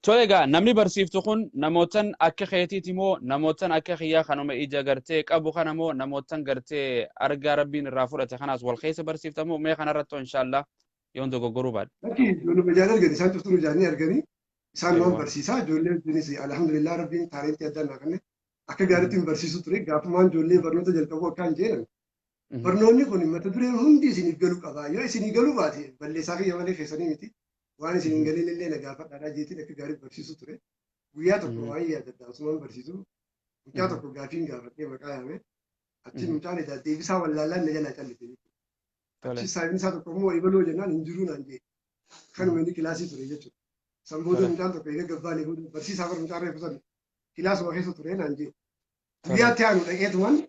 Tole egaa namni barsiiftu kun namootan akka keetiiti moo namootan akka kiyyaa kanuma ija gartee qabu kana moo namootan gartee argaa rabbiin irraa fudhate kanaas wal keessa barsiifta moo mee kanarratti inshallah yoon dogoggoruu baadhe. Lakki ijoolluma ijaan argani isaan cuftuu ijaanii arganii isaan waan barsiisaa ijoollee wajjinis alhamdulillah rabbiin taalentii addaa naa kenne akka gaariitti hin barsiisu ture gaafumaan ijoollee barnoota jalqabu akka hin jeenan. Barnoonni kun mata dureen hundi isiniif galuu qaba yoo isinii galuu baate balleessaa kiyya malee keessanii miti. Waan isin hin galin illee na gaafadhaadhaa jeetiin akka gaarii barsiisu ture. Guyyaa tokko waan yaadadha asumaan barsiisu. Mucaa tokko gaafiin gaafadhee maqaa yaame. Achiin mucaan edaa deebisaa wallaallaan na jalaa callise. Achi saayibni isaa tokko immoo ibaloo jennaan hin jiruu naan jee. Kanuma inni kilaasii ture jechuudha. San booda mucaan tokko eega gabbaanee booda barsiisaa bara mucaa reefu san kilaasuma keessa ture naan jee. Guyyaa itti aanu dhaqeetuman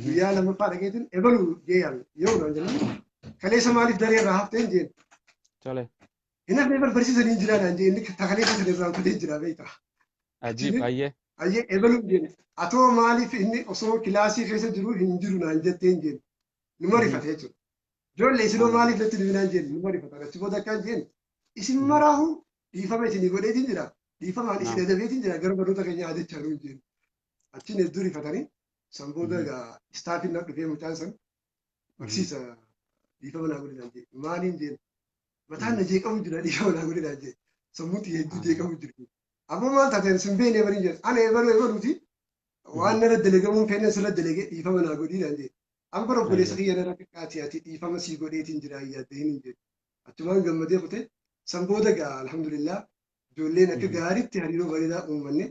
guyyaa lammaffaa dhaqeetiin ebaluu jee yaame. Yoo naan jennaan kaleessa maaliif daree irraa hafteen jeen. Hin hafne bar barsiisanii hin jiraan jee inni takaleessa sana irraa kutee jira beektaa. Ajiib ayyee. Ayyee ebaluu jeen. Atoo maaliif inni osoo kilaasii keessa jiru hin jiru naan jetteen jeen. Numa rifate jechuudha. Ijoollee isinoo maaliif natti dhibinaan jeen numa rifatan. Achi booda akkaan jeen isin maraahu dhiifama isinii godheetiin jira. Dhiifamaan isin adabeetiin jira gara barnoota keenya adechaa nuun jeen. Achiin hedduu rifatanii san booda egaa istaafiin na dhufee mucaan san barsiisa dhiifama naa godhe naan jee. Maaliin jeen? Mataan na jeeqamu jira dhiifama naa godhe naan jee. Sammuun xiyya hedduu jeeqamu jira. Ammoo maal taateen sin beekne bariin jeen. Ana ebaluu ebaluuti waan narra dalagamuun feenan sirra dalagee dhiifama naa godhii naan jee. Amma bara obboleessa kiyya narra xiqqaati ati dhiifama sii godheetiin jira yaaddee hin jee. Achumaan gammadee kute san booda egaa alhamdulillah ijoolleen akka gaariitti hariiroo bareedaa uummanne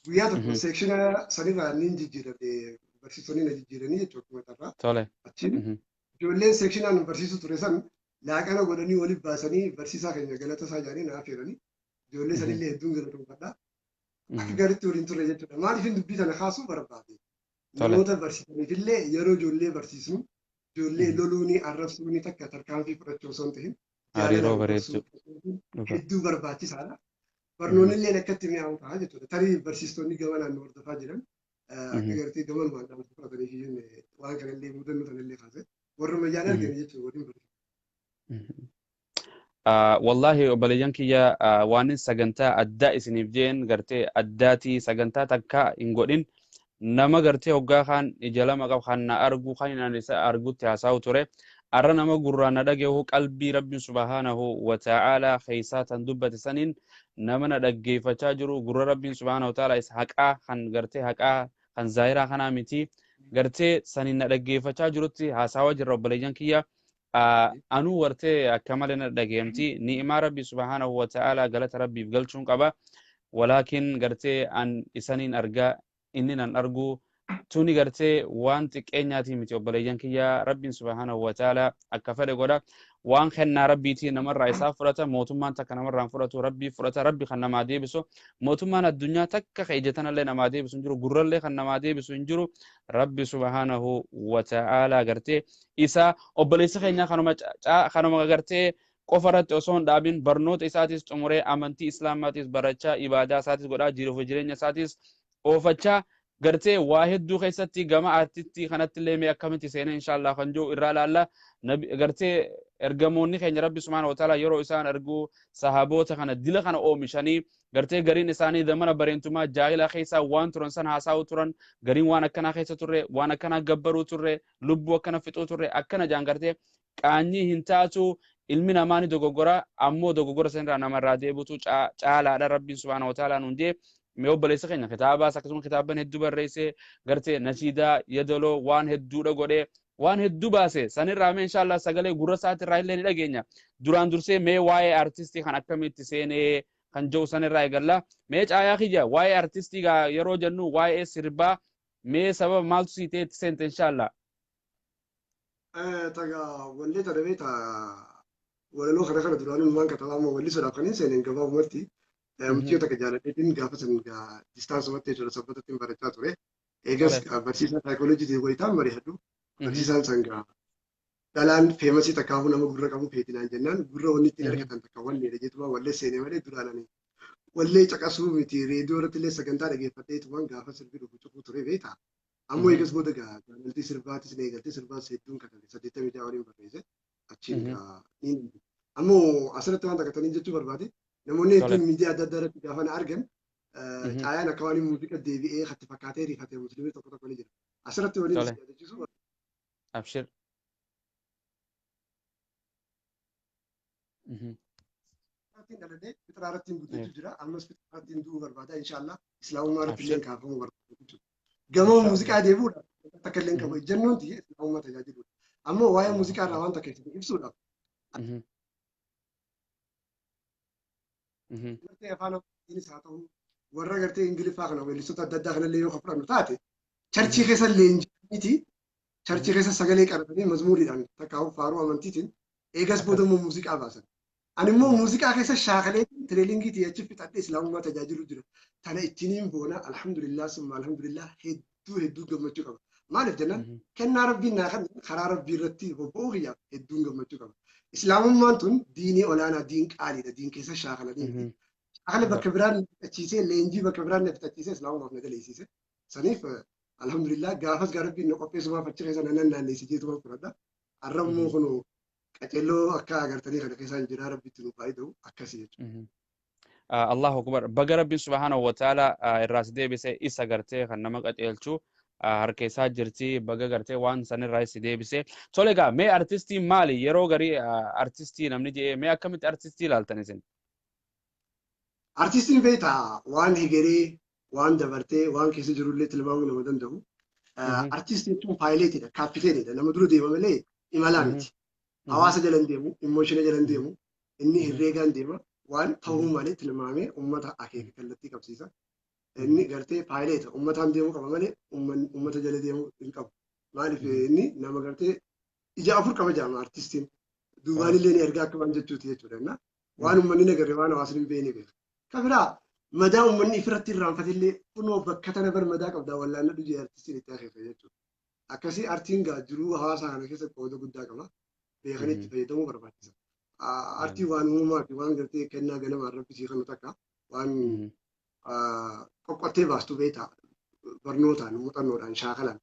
guyyaa tokko seekshina sanirraa niin jijjiiramne barsiisonni na jijjiiranii jechuudha akkuma carraa. Achiin ijoolleen seekshinaan barsiisu ture san laaqana godhanii waliif baasanii barsiisaa keenya galata isaa jedhanii na affeeranii ijoollee sanillee hedduun galatoomfadha. Akka gaariitti waliin turre jechuudha. Maaliif dubbii tana kaasuu barbaade? Namoota barsiisaniifillee yeroo ijoollee barsiisnu ijoollee loluuni arrabsuuni takka tarkaanfii fudhachuu osoo hin ta'in hariiroo bareedduu hedduu barbaachisaadha. Barnoonni illee akkatti mi'aawu ta'a jechuudha. Tarii barsiistonni gama naannoo hordofaa jiran akka gartee gamanumaan dhaamsa fudhatanii waan kanallee mudannoo sanallee kaase warra mayyaan argame jechuudha waliin barsiisu. Wallahi obboleeyyan kiyya waan sagantaa addaa isiniif jeen gartee addaatii sagantaa takka hin godhin nama gartee hoggaa kan ija lama qabu kan na argu kan inni isa argutti haasa'u ture arra nama gurraan na dhagahu qalbii rabbiin subhaanahu wa ta'aalaa keessaa tan dubbate saniin nama na dhaggeeffachaa jiru gurra rabbiin subhaanahu wa ta'aalaa isa haqaa kan gartee haqaa kan zaahiraa kanaa miti gartee saniin na dhaggeeffachaa jirutti haasawaa jirra obboleeyyan kiyya. Anuu wartee akka malee na dhageemti ni'imaa rabbi subhaanahu wa ta'aalaa galata rabbiif galchuun qaba walaakin gartee an isaniin argaa inni nan argu tuni gartee waan xiqqeenyaatii miti obboleeyyan kiyya rabbiin subhaanahu wa ta'aalaa akka fedhe godha waan kennaa rabbiitii namarraa isaa fudhata mootummaan takka namarraa hin fudhatu rabbii fudhata rabbi kan namaa deebisu mootummaan addunyaa takka ka ija tanallee namaa deebisu hin jiru gurrallee kan namaa deebisu hin jiru rabbi subhaanahu wa ta'aalaa gartee isa obboleessa keenya kanuma gartee qofa irratti osoo hin dhaabin barnoota isaatis xumuree amantii islaamaatis barachaa ibaadaa isaatis godhaa jiruuf jireenya isaatis oofachaa gartee waa hedduu keessatti gama aartitti kanatti illee mee akkamitti seenee inshallah kan jiru irraa laalla gartee ergamoonni keenya rabbi subhaanahu wa ta'ala yeroo isaan arguu sahaboota kana dila kana oomishanii gartee gariin isaanii zamana bareentumaa jaahilaa keessaa waan turan san haasa'uu turan gariin waan akkanaa keessa turre waan akkanaa gabbaruu turre lubbuu akkana fixuu turre akkana jaan gartee qaanyii hin taatu ilmi namaa ni dogoggora ammoo dogoggora sanirraa namarraa deebitu caalaadha rabbiin subhaanahu wa ta'ala nuun jee. Mee obboleessa keenya kitaabaas akkasuma kitaaban hedduu barreessee gartee nashiidaa yadaloo waan hedduudha godhee waan hedduu baase sanirraa mee inshallah sagalee gurra isaatirraa illee ni dhageenya. Duraan dursee mee waa'ee artistii kan akkamitti seenee kan jiru sanirraa eegalla. Mee caayaa kiyya waa'ee artistii yeroo jennu waa'ee sirbaa mee sababa maaltu sii ta'e itti seente inshallah? Taga wallee tana beektaa walaloo kana kana duraanuu waan katabaa amma wallisuudhaaf kan hin seeneen gabaabumatti mucayyoo takka jaaladheetiin gaafa san distaansumaatti jechuudha sabbatatti barachaa ture. Eegas barsiisaa saayikooloojiitiin wayitaan mari'adhu. Barsiisaan san gaa dhalaan famous takkaafuu nama gurra qabu feetinaan jennaan gurra wanni ittiin argatan takka walleedha jeetuma wallee seenee malee duraan ani wallee caqasuu miti reediyoo irratti illee sagantaa dhageeffadheetumaan gaafa sirbi dhufu cufuu ture beektaa. Ammoo eegas booda gaa jaalaltii sirbaatis ni eegaltee sirbaas hedduun katabe 86 waliin barreesse achiin gaa ni ammoo asirratti waan takka taniin jechuu barbaade namoonni hedduun miidiyaa adda addaa irratti gaafa na argan caayaan akka waan muuziqaa deebi'ee hatti fakkaatee rifatee musliimii tokko tokko ni jira. Asirratti waliin si yaadachiisu. Abshir. Irratti dhaladhee fixraa irratti guddachuu jira. Ammas fixraa irratti du'uu barbaada. Inshaallah islaamummaa irratti illee kaafamuu barbaada jechuudha. Gama muuziqaa deebi'uudhaaf takka illee qabu ejjennoon tiyya islaamummaa tajaajiluudha. Ammoo waa'ee muuziqaa irraa waan takka isin ibsuudhaaf. Gartee afaan Amaaraanis haa ta'u warra gartee Ingiliffaa kana weellistoota adda addaa kanallee yoo fudhannu taate church keessa leenji'aniiti church keessa sagalee qaratanii mazmuuriidhaan takka faaruu amantiitiin eegas booda immoo muuziqaa baasan. Ani immoo muuziqaa keessa shaakalee training achi fixadhee islaamummaa tajaajilu jira. Tana ittiin boona alhamdulillah summa alhamdulillah hedduu hedduu gammachuu qaba. Maaliif jennaan kennaa rabbiin naa kan karaa rabbii irratti bobba'uu kiyyaaf hedduun gammachuu qaba. Islaamummaan tun diinii olaanaa diin qaaliidha diin keessa shaakalanii miti. Shaakala bakka biraan na fixachiisee leenjii bakka biraan na fixachiisee islaamummaaf na daleessiise. Saniif alhamdulillah gaafas gaa rabbiin na qopheessumaaf achi keessa na naanneessi jeetuma fudhadha. Har'a immoo kunoo qaceelloo akka agartanii kana keessaan jira rabbitti nu faayida'u akkasii jechuudha. Allahu akbar. Baga rabbiin subhaanahu wa ta'ala irraa si deebise isa gartee kan nama qaceelchu harka isaa jirti baga gartee waan sanirraa si deebise. Tole egaa mee artistiin maali? Yeroo garii artistii namni jedhee mee akkamitti artistii ilaaltan isin? Artistiin beektaa waan hegeree waan dabartee waan keessa jirullee tilmaamuu nama danda'u. Artistii jechuun pilotiidha, captainiidha. Nama dura deema malee imalaa miti. Hawaasa jala hin deemu, emotion jala hin deemu, inni herreegaan deema. Waan ta'uu malee tilmaamee uummata akeeka kallattii qabsiisa. Inni gartee pilota uummataan deemuu qaba malee uummata jala deemuu hin qabu. Maaliif inni nama gartee ija afur qaba jedhama artistiin. Duubaan illee ni ergaa akka waan jechuuti jechuudha. Waan uummanni hin agarre waan hawaasni hin beekne beeka. Kan biraa madaa uummanni ifirratti irraanfatillee kunoo bakka tana bar madaa qabdaa wallaannadhu jee artistiin itti akeeka jechuudha. Akkasii artiin gaa jiruu hawaasaa kana keessa qooda guddaa qaba. Beekanii itti fayyadamuu barbaachisa. Artii waan uumamaati waan gartee kennaa ganamaan rabbi sii kennu takka waan qoqqottee baastu beektaa barnootaan muuxannoodhaan shaakalaan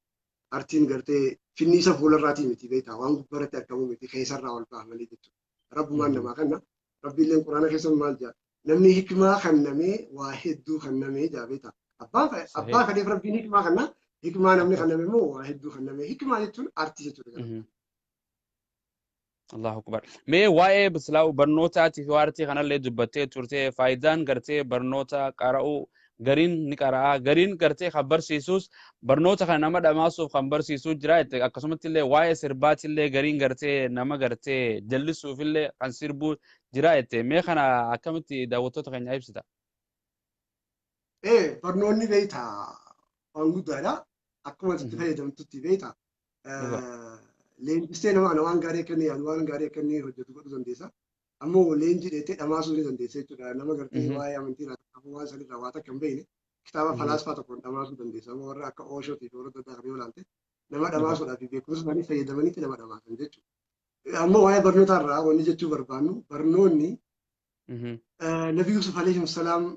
artiin gartee finniisa fuularraatii miti beektaa waan gubbaratti argamu miti keessarraa ol ba'a malee jechuudha. Rabbumaan namaa kenna. Rabbiilleen quraana keessa maal jedha namni hikmaa kennamee waa hedduu kennamee jaa beektaa. Abbaa fedheef rabbiin hikmaa kenna. Hikmaa namni kenname immoo waa hedduu kenname. Hikmaa jechuun artii jechuudha. Allahu akbar. Mee waa'ee bisilaa barnootaatii fi artii kanallee dubbattee turte faayidaan gartee barnoota qara'uu gariin ni qara'a gariin gartee kan barsiisus barnoota kana nama dhamaasuuf kan barsiisuu jira akkasumatti illee waa'ee sirbaatillee gariin gartee nama gartee jallisuuf illee kan sirbuu jira jette mee kana akkamitti daawwattoota keenya ibsita? Ee barnoonni beektaa waan guddaadha. Akkuma itti fayyadamtutti beektaa. Leenjistee nama kana waan gaarii akka inni yaadu waan gaarii akka inni hojjetu godhuu dandeessa. Ammoo leenjii dheettee dhamaasuu ni dandeessa jechuudha. Nama gartee waa'ee amantii irraa waan sanirraa waa takka hin beekne kitaaba falaasfaa tokkoon dhamaasuu dandeessa. Amma warra akka Oshootii fi warra adda addaa kana yoo ilaalte nama dhamaasuudhaaf fi beekumsa isaanii fayyadamaniitti nama dhamaasan jechuudha. Ammoo waa'ee barnootaa irraa wanni jechuu barbaannu barnoonni Nabi Yusuf alayhi salaam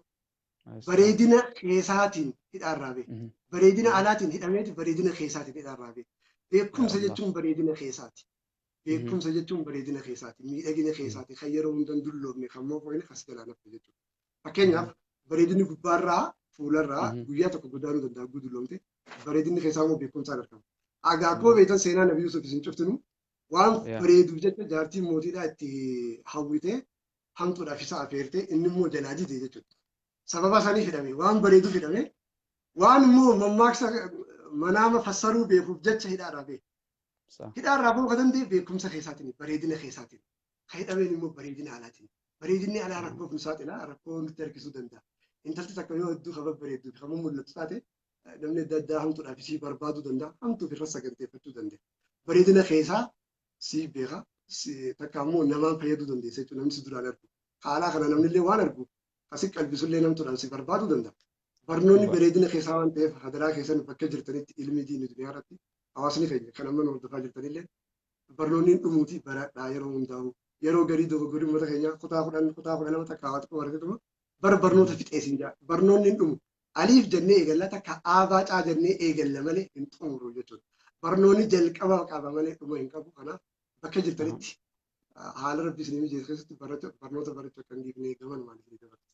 bareedina keessaatiin hidhaarraa bahe. Bareedina alaatiin hidhameeti bareedina keessaatiin hidhaarraa bahe. Beekumsa jechuun bareedina keessaati. Beekumsa jechuun bareedina keessaati. Miidhagina keessaati. Kan yeroo hunda hin dulloomne kan moofoyne kas jalaa nafte jechuudha. Fakkeenyaaf bareedinni gubbaarraa fuularraa guyyaa tokko godaanuu danda'a gudulloomte. Bareedinni keessaa immoo beekumsaan argama. Agaa akkuma beektan seenaa Nabi Yusuf isin cuftinu waan bareeduuf jecha jaartiin mootiidhaa itti hawwitee hamtuudhaaf isa afeerte inni immoo jalaa dide jechuudha. Sababa saniif hidhame waan bareeduuf hidhame waan immoo mammaaksa manaama fassaruu beekuuf jecha hidhaarraa beeku. Hidhaarraa bahuu kan danda'e beekumsa keessaatiin bareedina keessaatiin. Kan hidhameen immoo bareedina alaatiin. Bareedinni alaa rakkoof nu saaxila rakkoo nutti harkisuu danda'a. Intalti takka yoo hedduu kan babbareedduu fi kan mul'attu taate namni adda addaa hamtuudhaaf isii barbaaduu danda'a. Hamtuuf irra saganteeffachuu danda'a. Bareedina keessaa si beeka takka immoo namaan fayyaduu dandeessa jechuudha namni si duraan argu. Haalaa kana namni illee waan argu asi qalbisullee namtuudhaan si barbaaduu danda'a. Barnoonni bareedina keessaa waan ta'eef hadaraa keessan bakka jirtanitti ilmi diinii duniyaa irratti hawaasni keenya kan amma nu hordofaa jirtanillee barnoonni dhumuuti baradhaa yeroo hundaa'u yeroo garii dogoggorri uummata keenyaa kutaa 10 kutaa 12 takka waa xiqqoo barateetuma bara barnoota fixee siin jaa barnoonni hin dhumu aliif jennee eegalla takka aabaa caa jennee eegalla malee hin xumuru jechuudha. Barnoonni jalqaba qaba malee dhuma hin qabu kanaaf bakka jirtanitti haala rabbi isinii mijeesse keessatti barnoota barachuu akka hin dhiifne gaman isinii dabarsa.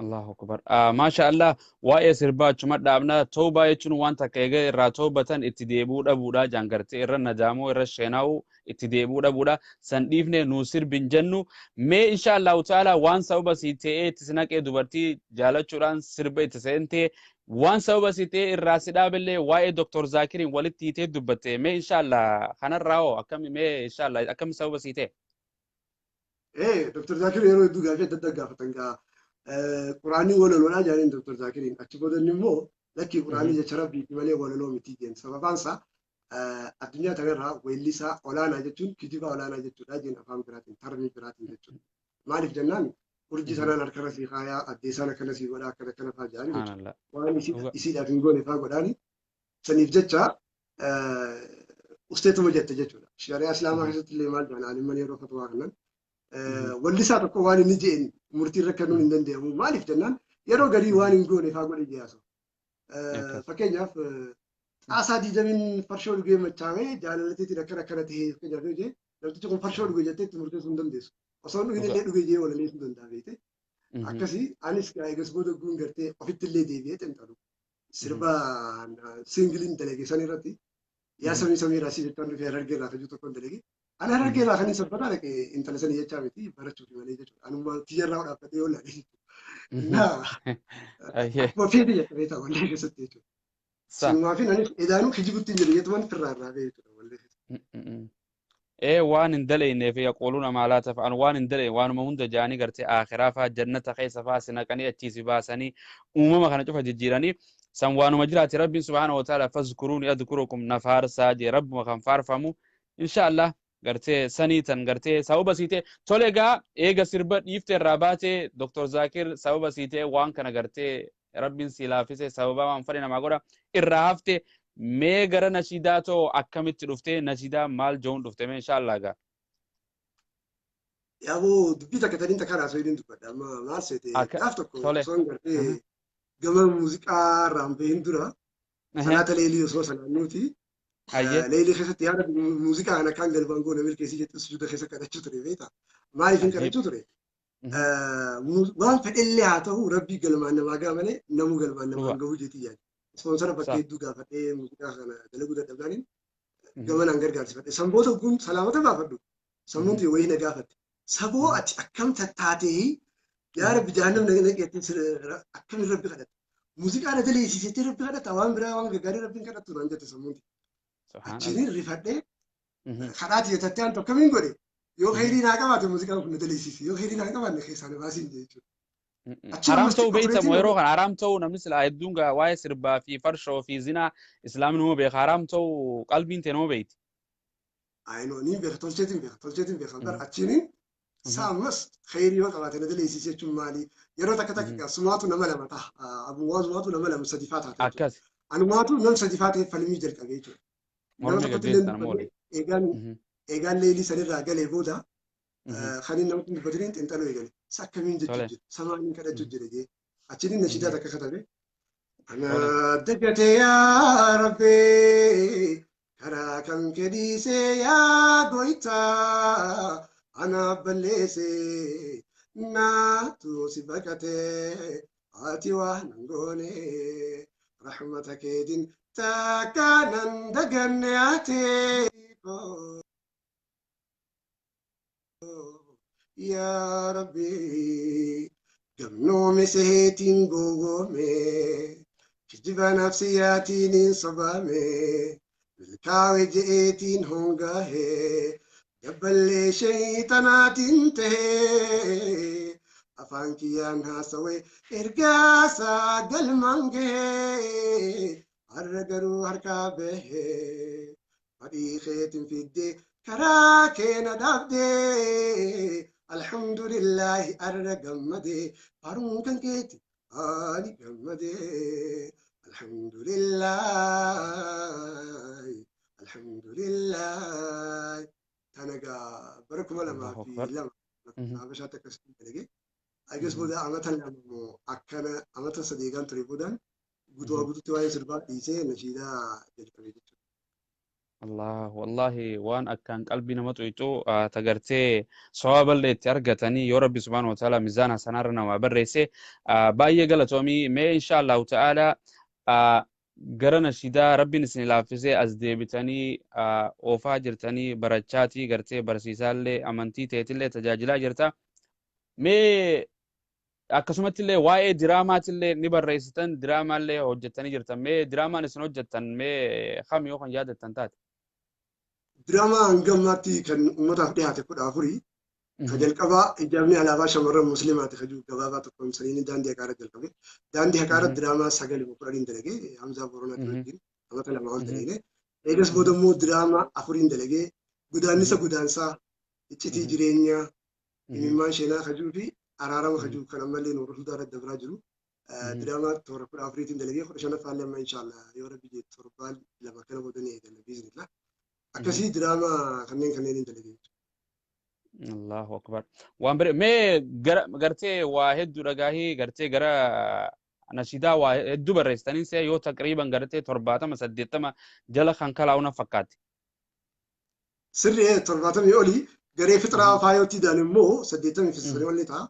Allahu akbar. Maasha Allah waa'ee sirbaa achuma dhaabna toobaa jechuun waan takka eega irraa toobatan itti deebi'uu dhabuudha jaan gartee irra nadaamoo irra sheenaa'u itti deebi'uu dhabuudha san dhiifne nuu sirbin jennu mee insha Allahu ta'ala waan sababa sii ta'ee itti si naqee dubartii jaalachuudhaan sirba itti seentee waan sababa sii ta'ee irraa si dhaabillee waa'ee Dr. Zaakiriin walitti hiitee dubbatte mee insha Allah kanarraa hoo akkami mee insha Allah akkami sababa sii ta'e? Dr. Zaakir yeroo hedduu gaafii adda addaa gaafatan gaa Quraanni walaloodhaa jedhaniin Dr. Zaakiriin achi booda inni immoo lakkii Quraanni jecha rabbiiti malee walaloo miti jeen sababaan isaa addunyaa kanarraa weellisaa olaanaa jechuun kijibaa olaanaa jechuudha jeen afaan biraatiin tarmii biraatiin jechuudha. Maaliif jennaan urjii sanaan harkarra sii kaayaa addeessaan akkana sii godhaa akkana akkana fa'aa jedhanii jechuudha. Waan isiidhaaf hin goone fa'aa godhaani saniif jecha usteetuma jette jechuudha. Shari'aa Islaamaa keessatti illee maal jedhan alimman yeroo fatwaa kannan wallisaa tokko waan inni je'en murtii irra kennuun hin danda'amu. Maaliif jennaan yeroo garii waan hin goone fa'aa godhe jiyaasu. Fakkeenyaaf xaasaa diidamiin farshoo dhugee machaa'ee jaalalateetiin akkana akkana ta'ee fakkeenyaaf yoo jee namtichi kun farshoo dhuge jettee itti murteessuu hin dandeessu. Osoo hin dhugin illee dhuge jee walaleessuu danda'a beekte. Akkasii anis eegas booda guun gartee ofitti illee deebi'ee xinxalu. Sirba siingiliin dalage san irratti yaa samii samii irraa si jechaan dhufee harargee irraa kajuu tokkoon dalage. Ani harargee irraa kan hin sabbataa dhaqe intala sanii jechaa miti barachuuf malee jechuudha. Anummaa tiyyarraa dhaabbadhee yoo laale jechuudha. Akkuma feete jette beektaa wallee keessatti jechuudha. Sinumaa fi anis edaanuu kijibutti hin jiru jettuman firraa irraa ba'e jechuudha wallee keessatti. Waan hin dalayneef yaquuluuna maa laa taf'aluun waan hin dalayne waanuma hunda jaanii gartee aakhiraa faa jannata keessa faa si naqanii achii si baasanii uumama kana cufa jijjiiranii san waanuma jiraate rabbiin subhaanahu wa ta'ala fazkuruuni adkurukum na faarsaa jee rabbuma kan faarfamu insha Allah gartee sanii tan gartee sababa sii ta'e tole egaa eega sirba dhiifte irraa baate Dr. Zaakir sababa sii ta'e waan kana gartee rabbiin sii laafise sababa waan fedhe namaa godha irraa hafte mee gara nashiidaa too akkamitti dhufte nashiidaa maal jehuun dhufte mee insha Allah gaa. Yaaboo dubbii takka taniin takka haasoo hin dubbadha amma maal seete gaaf tokko osoo hin gartee gama muuziqaa irraan bahin dura salaata leelii osoo salaannuuti leelii keessatti yaada muuziqaa kana akkaan galmaan goone milkeessii jettu sujuuda keessa kadhachuu ture beektaa maaliif hin kadhachuu ture waan fedhellee haa ta'u rabbii galmaan namaa ga'a malee namuu galmaan namaan gahuu jeetii yaada. Ispoonsara bakka hedduu gaafadhee muuziqaa kana dalaguu dadhabnaaniin gamanaan gargaarsifadhe. Sanboota guun salaamata gaafadhu. Sammuun tiyya wayii na gaafatte. Saboo ati akkam tattaatee yaa rabbi jahannam na naqeettee akkamiin rabbi kadhatta. Muuziqaa na daleessisettee rabbi kadhatta waan biraa waan gaggaarii rabbiin kadhattu naan jette sammuun tiyya. Achiin rifadhee kadhaa tiyya tattee aantu akkamiin godhe yoo khayrii naa qabaate muuziqaan kun na daleessisi yoo khayrii naa qabaanne keessaa na baasiin jechuudha. Haram ta'uu beektamu yeroo kana haram ta'uu namni silaa hedduun gaa waa'ee sirbaa fi farshoo fi zinaa islaamni nama beeka haram ta'uu qalbiin ta'e nama beekti. Ayinoo niin beeka tolcheetiin beeka tolcheetiin beeka bara achiin isaa ammas khayrii yoo qabaate na daleessisi jechuun maali yeroo takka takka sumaatu nama lama ta'a abuwaa sumaatu nama lama sadi faa taate Akkas. Anumaatu nama sadi faa ta'e falmii jalqabee jechuudha. Nama tokkotti illee eegaan eegaan leelii sanirraa galee booda kan inni namatti dubbataniin xiinxaluu eegale. Isa akkamiin jechuu jira samaaniin kadhachuu jira jee achiin nashiidaa takka katabe. Ana dagatee yaa Rabbi karaa kan kedhiisee yaa goytaa ana balleessee naatu si baqatee ati waa nan goone rahmata keetiin takka nan daganne ate yaa Rabbi Gamnoome seheetiin gowwoome, kijiba nafsiyaatiin hin sobame, milkaawe je'eetiin hongahe, dabballee shayxanaatiin tahee, afaan kiyyaan haasawe ergaasaa galmaan gahee, har'a garuu harkaa bahee, fadhii keetiin fiddee karaa keena dhaabdee, alhamdulillahi arra gammadee, faaruun kan keeti ani gammadee, alhamdulillahi, alhamdulillahi. Tanagaa bara kuma lamaa Allahu fi akbar. lama Habashaatti akkasitti dalage. Agas booda amata 2 immoo akkana amata 3 gaan ture boodaan guutumaa guututti waa'ee sirbaa dhiisee nashiidaa jalqabe jechuudha. Allah, wallahi waan akkaan qalbii nama tuyxu tagartee sawaaballee itti argatanii yoo Rabbi subhaanahu wa ta'ala mizaana sanarra namaa barreesse, baay'ee galatoomii. Mee insha Allahu ta'ala gara nashiidaa Rabbiin isin laaffisee as deebitanii oofaa jirtanii, barachaatii gartee barsiisaallee amantii teetillee tajaajilaa jirta. Mee akkasumatti illee waa'ee diraamaatillee ni barreessitan, diraamaallee hojjettanii jirtan. Mee diraamaan isin hojjettan mee kam yoo kan yaadattan taate? Diraamaa hanga ammaatti kan uummataaf dhiyaate 14. Ka jalqabaa "Hijaabni alaabaa shamarran musliimaati" ka jiru gabaabaa tokkoon saniin Daandii Haqaarra jalqabe. Daandii Haqaarra diraamaa sagal moo 10n dalagee, Hamzaa Boronaatii wajjin amata 2 ol dalagee. Eegas booda immoo diraamaa afuriin dalagee: "Godaannisa Godaansaa", "Iccitii Jireenyaa", "Imimmaan Sheenaa" ka jiruu fi "Araarama" ka jiru kan ammallee Nuura Hudaa irratti dabraa jiru. Diraamaa toora 14tiin dalagee, 15ffaallee amma inshaallah yoo Rabbi jedhe torbaan 2 kana booda ni eegalla biiznillah. Akkasii diraamaa kanneen dalagee jechuudha. Allahu akbar. Waan bare mee gara gartee waa hedduu dhagaahii gartee gara nashiidaa waa hedduu barreessitanii see yoo taqriiban gartee 70 80 jala kan kalaa'u na fakkaatti. Sirrii, 70 olii garee fixraa faayootii dhaan immoo 80 fi sanii ol ni ta'a.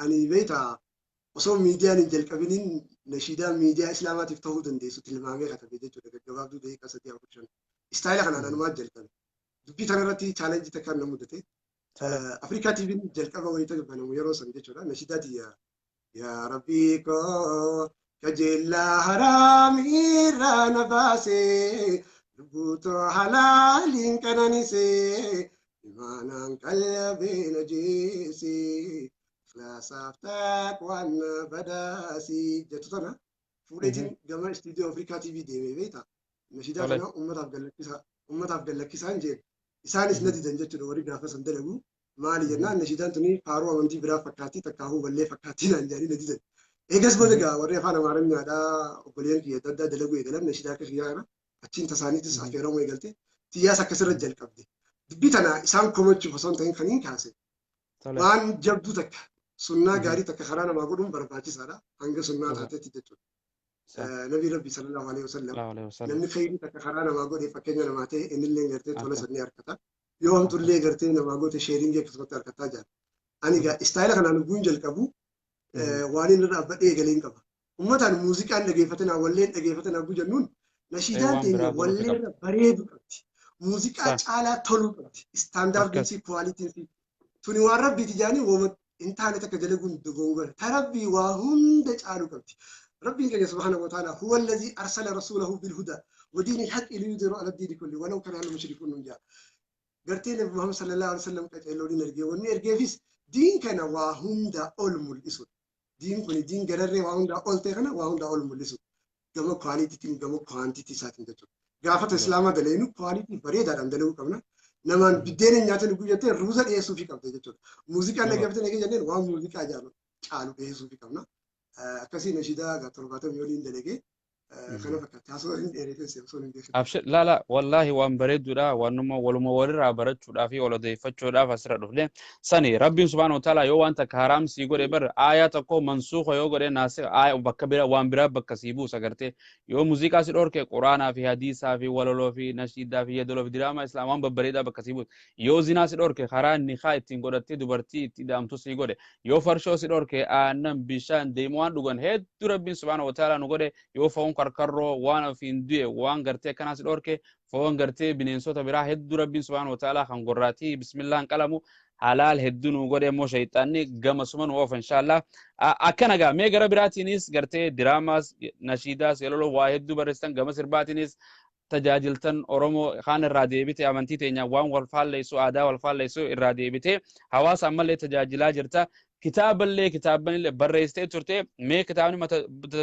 Ani beektaa, osoo miidiyaan hin jalqabiniin nashiidaa miidiyaa islaamaatiif ta'uu dandeessu tilmaamee katabe jechuudha, gaggabaabduu daqiiqaa 3, 4, 5. Istaayila kanaan anumaa jalqabe. Dubbii kanarratti challenge takkaan na mudate. Afrikaa TV'n jalqaba wayita banamu yeroo san jechuudha. Nashiidaa tiyya "Yaa Rabbii koo kajeellaa haraamiirraa na baasee, lubbuutoo halaaliin qananisee, imaanaan qalbee na jeesee, ikhlaasaaf taqwaan na badaasii" jettu tana fuudheetiin gama istiidiyoo Afrikaa TV deemee beektaa. Nashiidaa kana uummataaf gallakkisaa, uummataaf gallakkisaan jeen. Isaanis na didan jechuudha warri gaafa san dalagu. Maali jennaan, nashiidaan tuni faaruu amantii biraa fakkaatti, takkaahuu wallee fakkaatti naan jedhanii na didan. Eegas booda gaa warri afaan Amaariffaadhaa obboleeyyan kiyya adda addaa dalaguu eegalan nashiidaa akka kiyyaa kana, achiin tasaaniitis affeeramuu eegalte. Tiyyaas akkasirra jalqabde. Dubbii tana isaan komachuuf osoo hin ta'in kan hin kaase. Waan jabduu takka, sunnaa gaarii takka karaa namaa godhuun barbaachisaadha. Hanga sunnaa taatetti jechuudha. Nabi Rabbi sallallahu alaihi wasallam namni khayrii takka karaa namaa godhe fakkeenya namaa ta'e, innillee gartee tola sannii harkata. Yoo hamtullee gartee namaa goote sharing akkasumatti harkataa jira. Ani egaa istaayila kanaan dhuguun jalqabu waan inni irra dhaabbadhee eegalee hin qaba. Uummataan muuziqaan dhageeffatanaa, walleen dhageeffatanaa jennuun, nashiidaan teenya walleerra bareedu qabdi. Muuziqaa caalaa toluu qabdi. Istaandaardiin fi qualityn fi tuni waan Rabbiiti jaanii wooma hin taane takka dalaguun dogongora. Ta Rabbii waa hunda caaluu qabdi. Rabbiin keenya subhaanahu wa ta'ala "huwa alladhii arsala rasuulahu bil hudaa wa diinil haqqi liyudhhirahu ala diini kulli walaw kariha al mushrikuun nun jaa. Gartee Nabi Muhammad sallallahu alaihi wasallam qaceelloon ergee, wanni ergeefis diin kana waa hundaa ol mul'isudha. Diin kun diin gararree waa hundaa ol ta'e kana waa hundaa ol mul'isu. Gama qualitytiin, gama quantity isaatiin jechuudha. Gaafata islaamaa daleenu quality bareedaadhaan dalaguu qabna. Namaan biddeena nyaatan guyyattee ruuza dhiyeessuufii qabda jechuudha. Muuziqaan dhaggeeffatanii eegee jenneen waan muuziqaa caalu dhiyeessuufii qabna. Akkasii nashiidaa 70 oliin dalagee kana fakkaata. Haasoo hin dheereessee osoo hin beekin. Abshir, laala, wallaahi waan bareedduudha, waanuma waluma walirraa barachuudhaa fi wal odeeffachuudhaaf asirra dhufne. Sani Rabbiin subhaanahu wa ta'ala yoo waan takka haraam sii godhe bar aayaa tokko mansuuka yoo godhe naasika aayaa bakka bira waan biraa bakka sii buusa. Gartee yoo muuziqaa si dhorke, quraanaa fi hadiisaa fi walaloo fi nashiidaa fi yeedaloo fi diraamaa islaam waan babbareedaa bakka sii buusa. Yoo zinaa si dhorke, karaa nikaa ittiin godhattee dubartii itti ida'amtu sii godhe. Yoo farshoo si dhorke, aannan, bishaan, deemu waan dhugan hedduu Rabbiin subhaanahu wa ta'ala nu godhe. Yoo foon Karkarroo waan ofiin du'e, waan gartee akkanaas dhorke, foon gartee bineensota biraa hedduu Rabbiin subhaanahu wa ta'ala kan gorraatii bismillaan qalamu halaal hedduu nu godhe, immoo shayxaanni gamasuma nu oofa inshaallah. Akkana gaa, mee gara biraatiinis gartee diraamaas, nashiidaas, yeroo waa hedduu barreessitan, gama sirbaatiinis tajaajiltan Oromoo kaan irraa deebite, amantii teenya waan wal faalleessu, aadaa wal faalleessu irraa deebite, hawaasa ammallee tajaajilaa jirta. Kitaaballee, kitaabanillee barreessitee turte. Mee kitaabni mata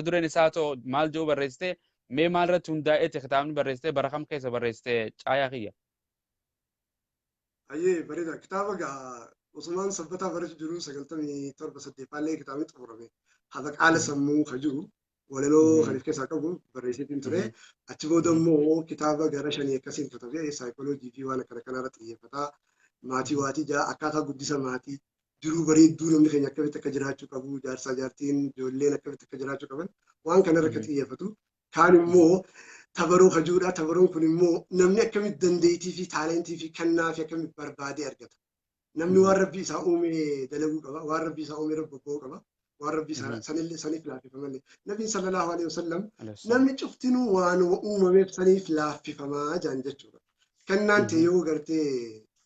dureen isaa ta'u maal jedhu barreessite? Mee maal irratti hundaa'eeti kitaabni barreessite? Bara kam keessa barreessite, Caayaa kiyya? Ayyee, bareeda. Kitaaba gaa Usmaan Sabbataa barachuu jiru 97 saddeeffaallee kitaabni xumurame. Hafa qaala sammuu ka jiru walaloo kan of keessaa qabu barreessitiin ture. Achi booda immoo kitaaba gara shanii akkasiin katabee, saayikooloojii fi waan akkana kanarra xiyyeeffata. Maatii waatii jaa, akkaataa guddisa maatii, jiruu bareedduu namni keenya akkamitti akka jiraachuu qabu, jaarsaa jaartiin, ijoolleen akkamitti akka jiraachuu qaban, waan kanarra akka xiyyeeffatu. Kaan immoo tabaroo kajuudha. Tabaroon kun immoo namni akkamitti dandeettii fi taalentii fi kennaa fi akkamitti barbaadee argata. Namni waan Rabbi isaa uume dalaguu qaba. Waan Rabbi isaa uume irra bobba'uu qaba. Waan Rabbi isaa sanillee saniif laaffifamallee. Nabiin sallallahu alaihi wasallam namni cuftinuu waan uumameef saniif laaffifamaa jaan jechuudha. Kennaan ta'e yoo gartee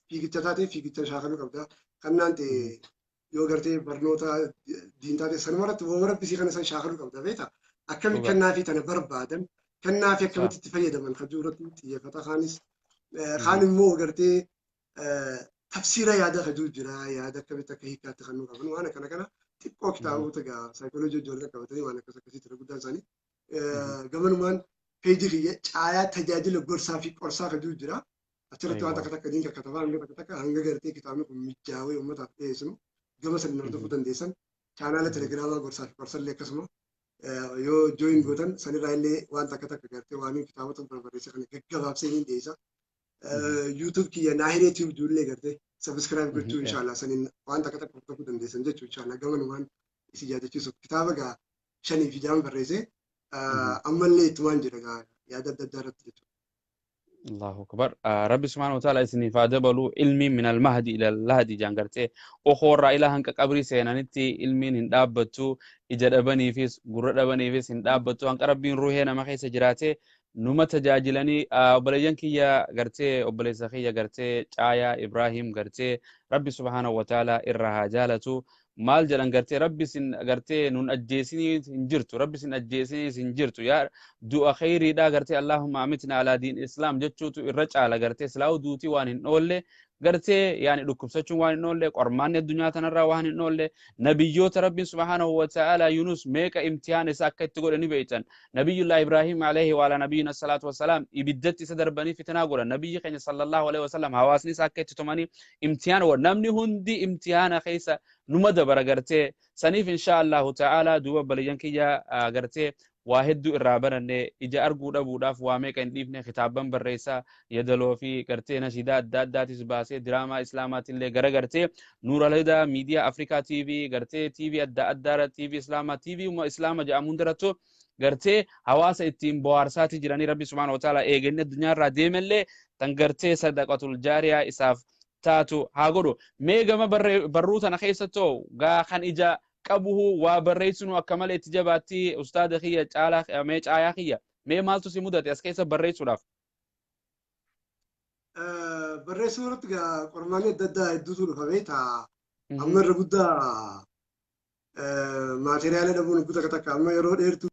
fiigicha taate fiigicha shaakaluu qabda. Kennaan ta'e yoo gartee barnoota diin taate sanuma irratti waan Rabbi sii kana san shaakaluu qabda, beektaa? Akkamitti kennaa fi tana barbaadan, kennaa fi akkamitti itti fayyadaman kan jiru irratti xiyyeeffata. Kaanis kaan immoo gartee tafsiira yaada kan jiru jira, yaada akkamitti akka hiikkaatti kan nu qaban, waan akkana kana xiqqoo kitaabota gaa saayikooloojii ijoollee qabatanii waan akkas akkasii ture guddaan isaanii. Gamanumaan peejii kiyya Caayaa Tajaajila Gorsaa fi Qorsaa kan jiru jira. Achirratti waan takka takka diinka katabaa hanga takka takka hanga gartee kitaabni kun mijaawee uummataaf dhiyeessinu gama saniin hordofuu dandeessan. Chaanaala telegiraamaa Gorsaa fi Qorsallee akkasuma yoo join gootan sanirraa illee waan takka takka gartee waan kitaabota barreesse kana gaggabaabsee ni dhiyeessa. YouTube kiyya Naahiree Tube ijoollee gartee subscribe gochuu inshaallah saniin waan takka takka hordofuu dandeessan jechuu inshaallah. Gamanumaan isin yaadachiisuuf kitaaba gaa shanii fi jaan barreesse, ammallee ittumaan jira gaa yaada adda addaa irratti jechuudha. Allahu akbar. Rabbi subhanahu wa ta'ala isiniif haa dabalu. Ilmiin min al-mahdi ila al-lahdi jaan, gartee okoorraa ilaa hanqa qabrii seenanitti ilmiin hin dhaabbattu, ija dhabaniifis gurra dhabaniifis hin dhaabbattu, hanqa Rabbiin ruhee nama keessa jiraate numa tajaajilanii. Obboleeyyan kiyya, gartee obboleessa kiyya gartee Caayaa Ibrahim, gartee Rabbi subhanahu wa ta'ala irraa haa jaalatu. Maal jedhan gartee, Rabbi sin gartee nun ajjeesinii hin jirtu, Rabbi sin ajjeesinii hin jirtu, yaa du'a khayriidha gartee Allahumma amitna ala diin Islaam jechuutu irra caala. Gartee silaa'u duutii waan hin oolle, gartee yaani dhukkubsachuun waan hin oolle, qormaanni addunyaa tanarraa waan hin oolle. Nabiyyoota Rabbiin subhaanahu wa ta'ala Yunus meeqa imtihaan isa akka itti godhe ni beektan. Nabiyyullah Ibrahim alayhi wa ala nabiyyina salaatu wasalaam ibiddatti isa darbanii fitinaa godhan. Nabiyyi keenya sallallahu alaihi wasallam hawaasni isa akka itti tumanii imtihaan godhan. Namni hundi imtihaana keessa numa dabara gartee saniif insha Allahu ta'ala. Duuba baliyyan kiyya, gartee waa hedduu irraa baranne. Ija arguu dhabuudhaaf waa meeqa hin dhiifne. Kitaabban barreessaa, yadaloo fi gartee nashiidaa adda addaatis baasee, diraamaa islaamaatillee gara gartee Nuur Alhudaa Miidiyaa Afrikaa TV, gartee TV adda addaa, TV Islaamaa, TV Islaama jedhamu hundarrattu gartee hawaasa ittiin bohaarsaati jiranii. Rabbi subhaanahu wa ta'ala eeganni addunyaa irraa deemellee tan gartee sadaqatul jaariyaa isaaf taatu haa godhu. Mee gama barruu tana keessattoo gaa kan ija qabuhu waa barreessinu akka malee itti jabaatti. Ustaada kiyya Caalaa, mee Caayaa kiyya, mee maaltu si mudate as keessa barreessuudhaaf? Barreessuu irratti gaa qormaanni adda addaa hedduutu dhufa, beektaa. Amma irra guddaa maateriyaala dhabuun guddaa takka takka amma yeroo dheertuu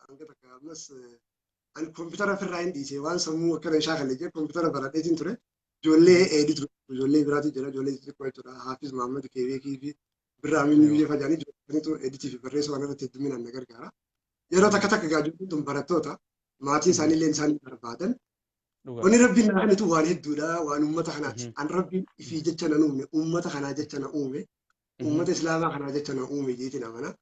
hanga takka ammas ani koompitara ofirraa hin dhiise, waan sammuu akkana hin shaakalle jee koompitara baradheetiin ture. Ijoollee edit ijoollee biraatu jira, ijoollee xixiqqoo jechuudha. Hafiz Mahammad Keebeekii fi Birraa Aminuu biyya fajaanii ijoolleetu editii fi barreessuu waan irratti hedduminaan na gargaara. Yeroo takka takka gaa ijoolleen tun barattoota, maatiin isaanii illee isaan barbaadan. Wanni Rabbiin naa kennitu waan hedduudha, waan uummata kanaati. An Rabbiin ifii jecha na uume, uummata kanaa jecha na uume, uummata Islaamaa kanaa jecha na uume jeetiin amana.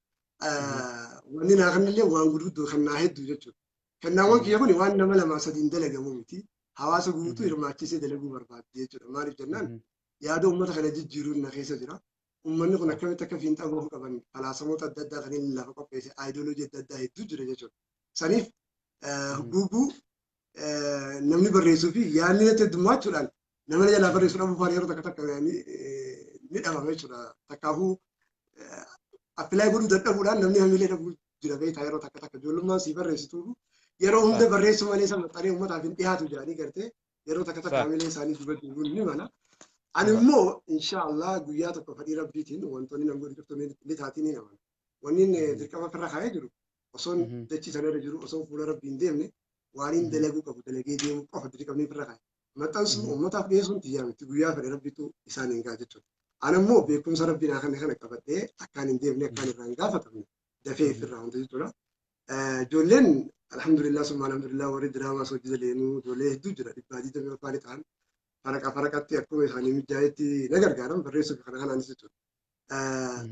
Wanni naa kennillee waan gurguddoo kan naa hedduu jechuudha. Kennaawwan kiyya kun waan nama lamaa sadiin dalagamu miti. Hawaasa guutuu hirmaachisee dalaguu barbaadde jechuudha. Maaliif jennaan, yaada uummata kana jijjiiruun na keessa jira. Uummanni kun akkamitti akka fiinxa bahuu qaban falaasamoota adda addaa kan inni lafa qopheesse, aayidooloojii adda addaa hedduu jira jechuudha. Saniif guuguu namni barreessuu fi yaadni natti heddummachuudhaan nama jalaa barreessuu dhabuu faan yeroo takka takka ni dhabama jechuudha. Takkaafuu Apply godhuu dadhabuudhaan namni hamilee dhabuu jira beektaa. Yeroo takka takka ijoollummaan sii barreessitu yeroo hunda barreessuu malee isa maxxanee uummataaf hin dhiyaatu jedhanii gartee yeroo takka takka hamilee isaanii duba deebi'uun ni mala. Ani immoo inshaallah guyyaa tokko fedhii rabbiitiin wantoonni nan godhu cuftu ni taatii ni amana. Wanni inni dirqama ofirra kaa'ee jiru osoon dachii sana irra jiru, osoon fuula rabbii hin deemne, waan hin dalaguu qabu dalagee deemuu qofa dirqamni ofirra kaa'e. Maxxansuun uummataaf dhiyeessuun tiyyaa miti, guyyaa fedhe rabbitu isaan hin ga'a jechuudha. Ani immoo beekumsa rabbii naa kenne kana qabadhee akkaan hin deemne, akkaan irraa hin gaafatamne dafee ofirraa wanta jechuudha. Ijoolleen alhamdulillah summa alhamdulillah warri diraamaa hojii daleenuu ijoollee hedduu jira, 120 ol faanii ta'an faraqa faraqatti akkuma isaanii mijaa'etti na gargaaran barreessuuf kana kanaanis jechuudha.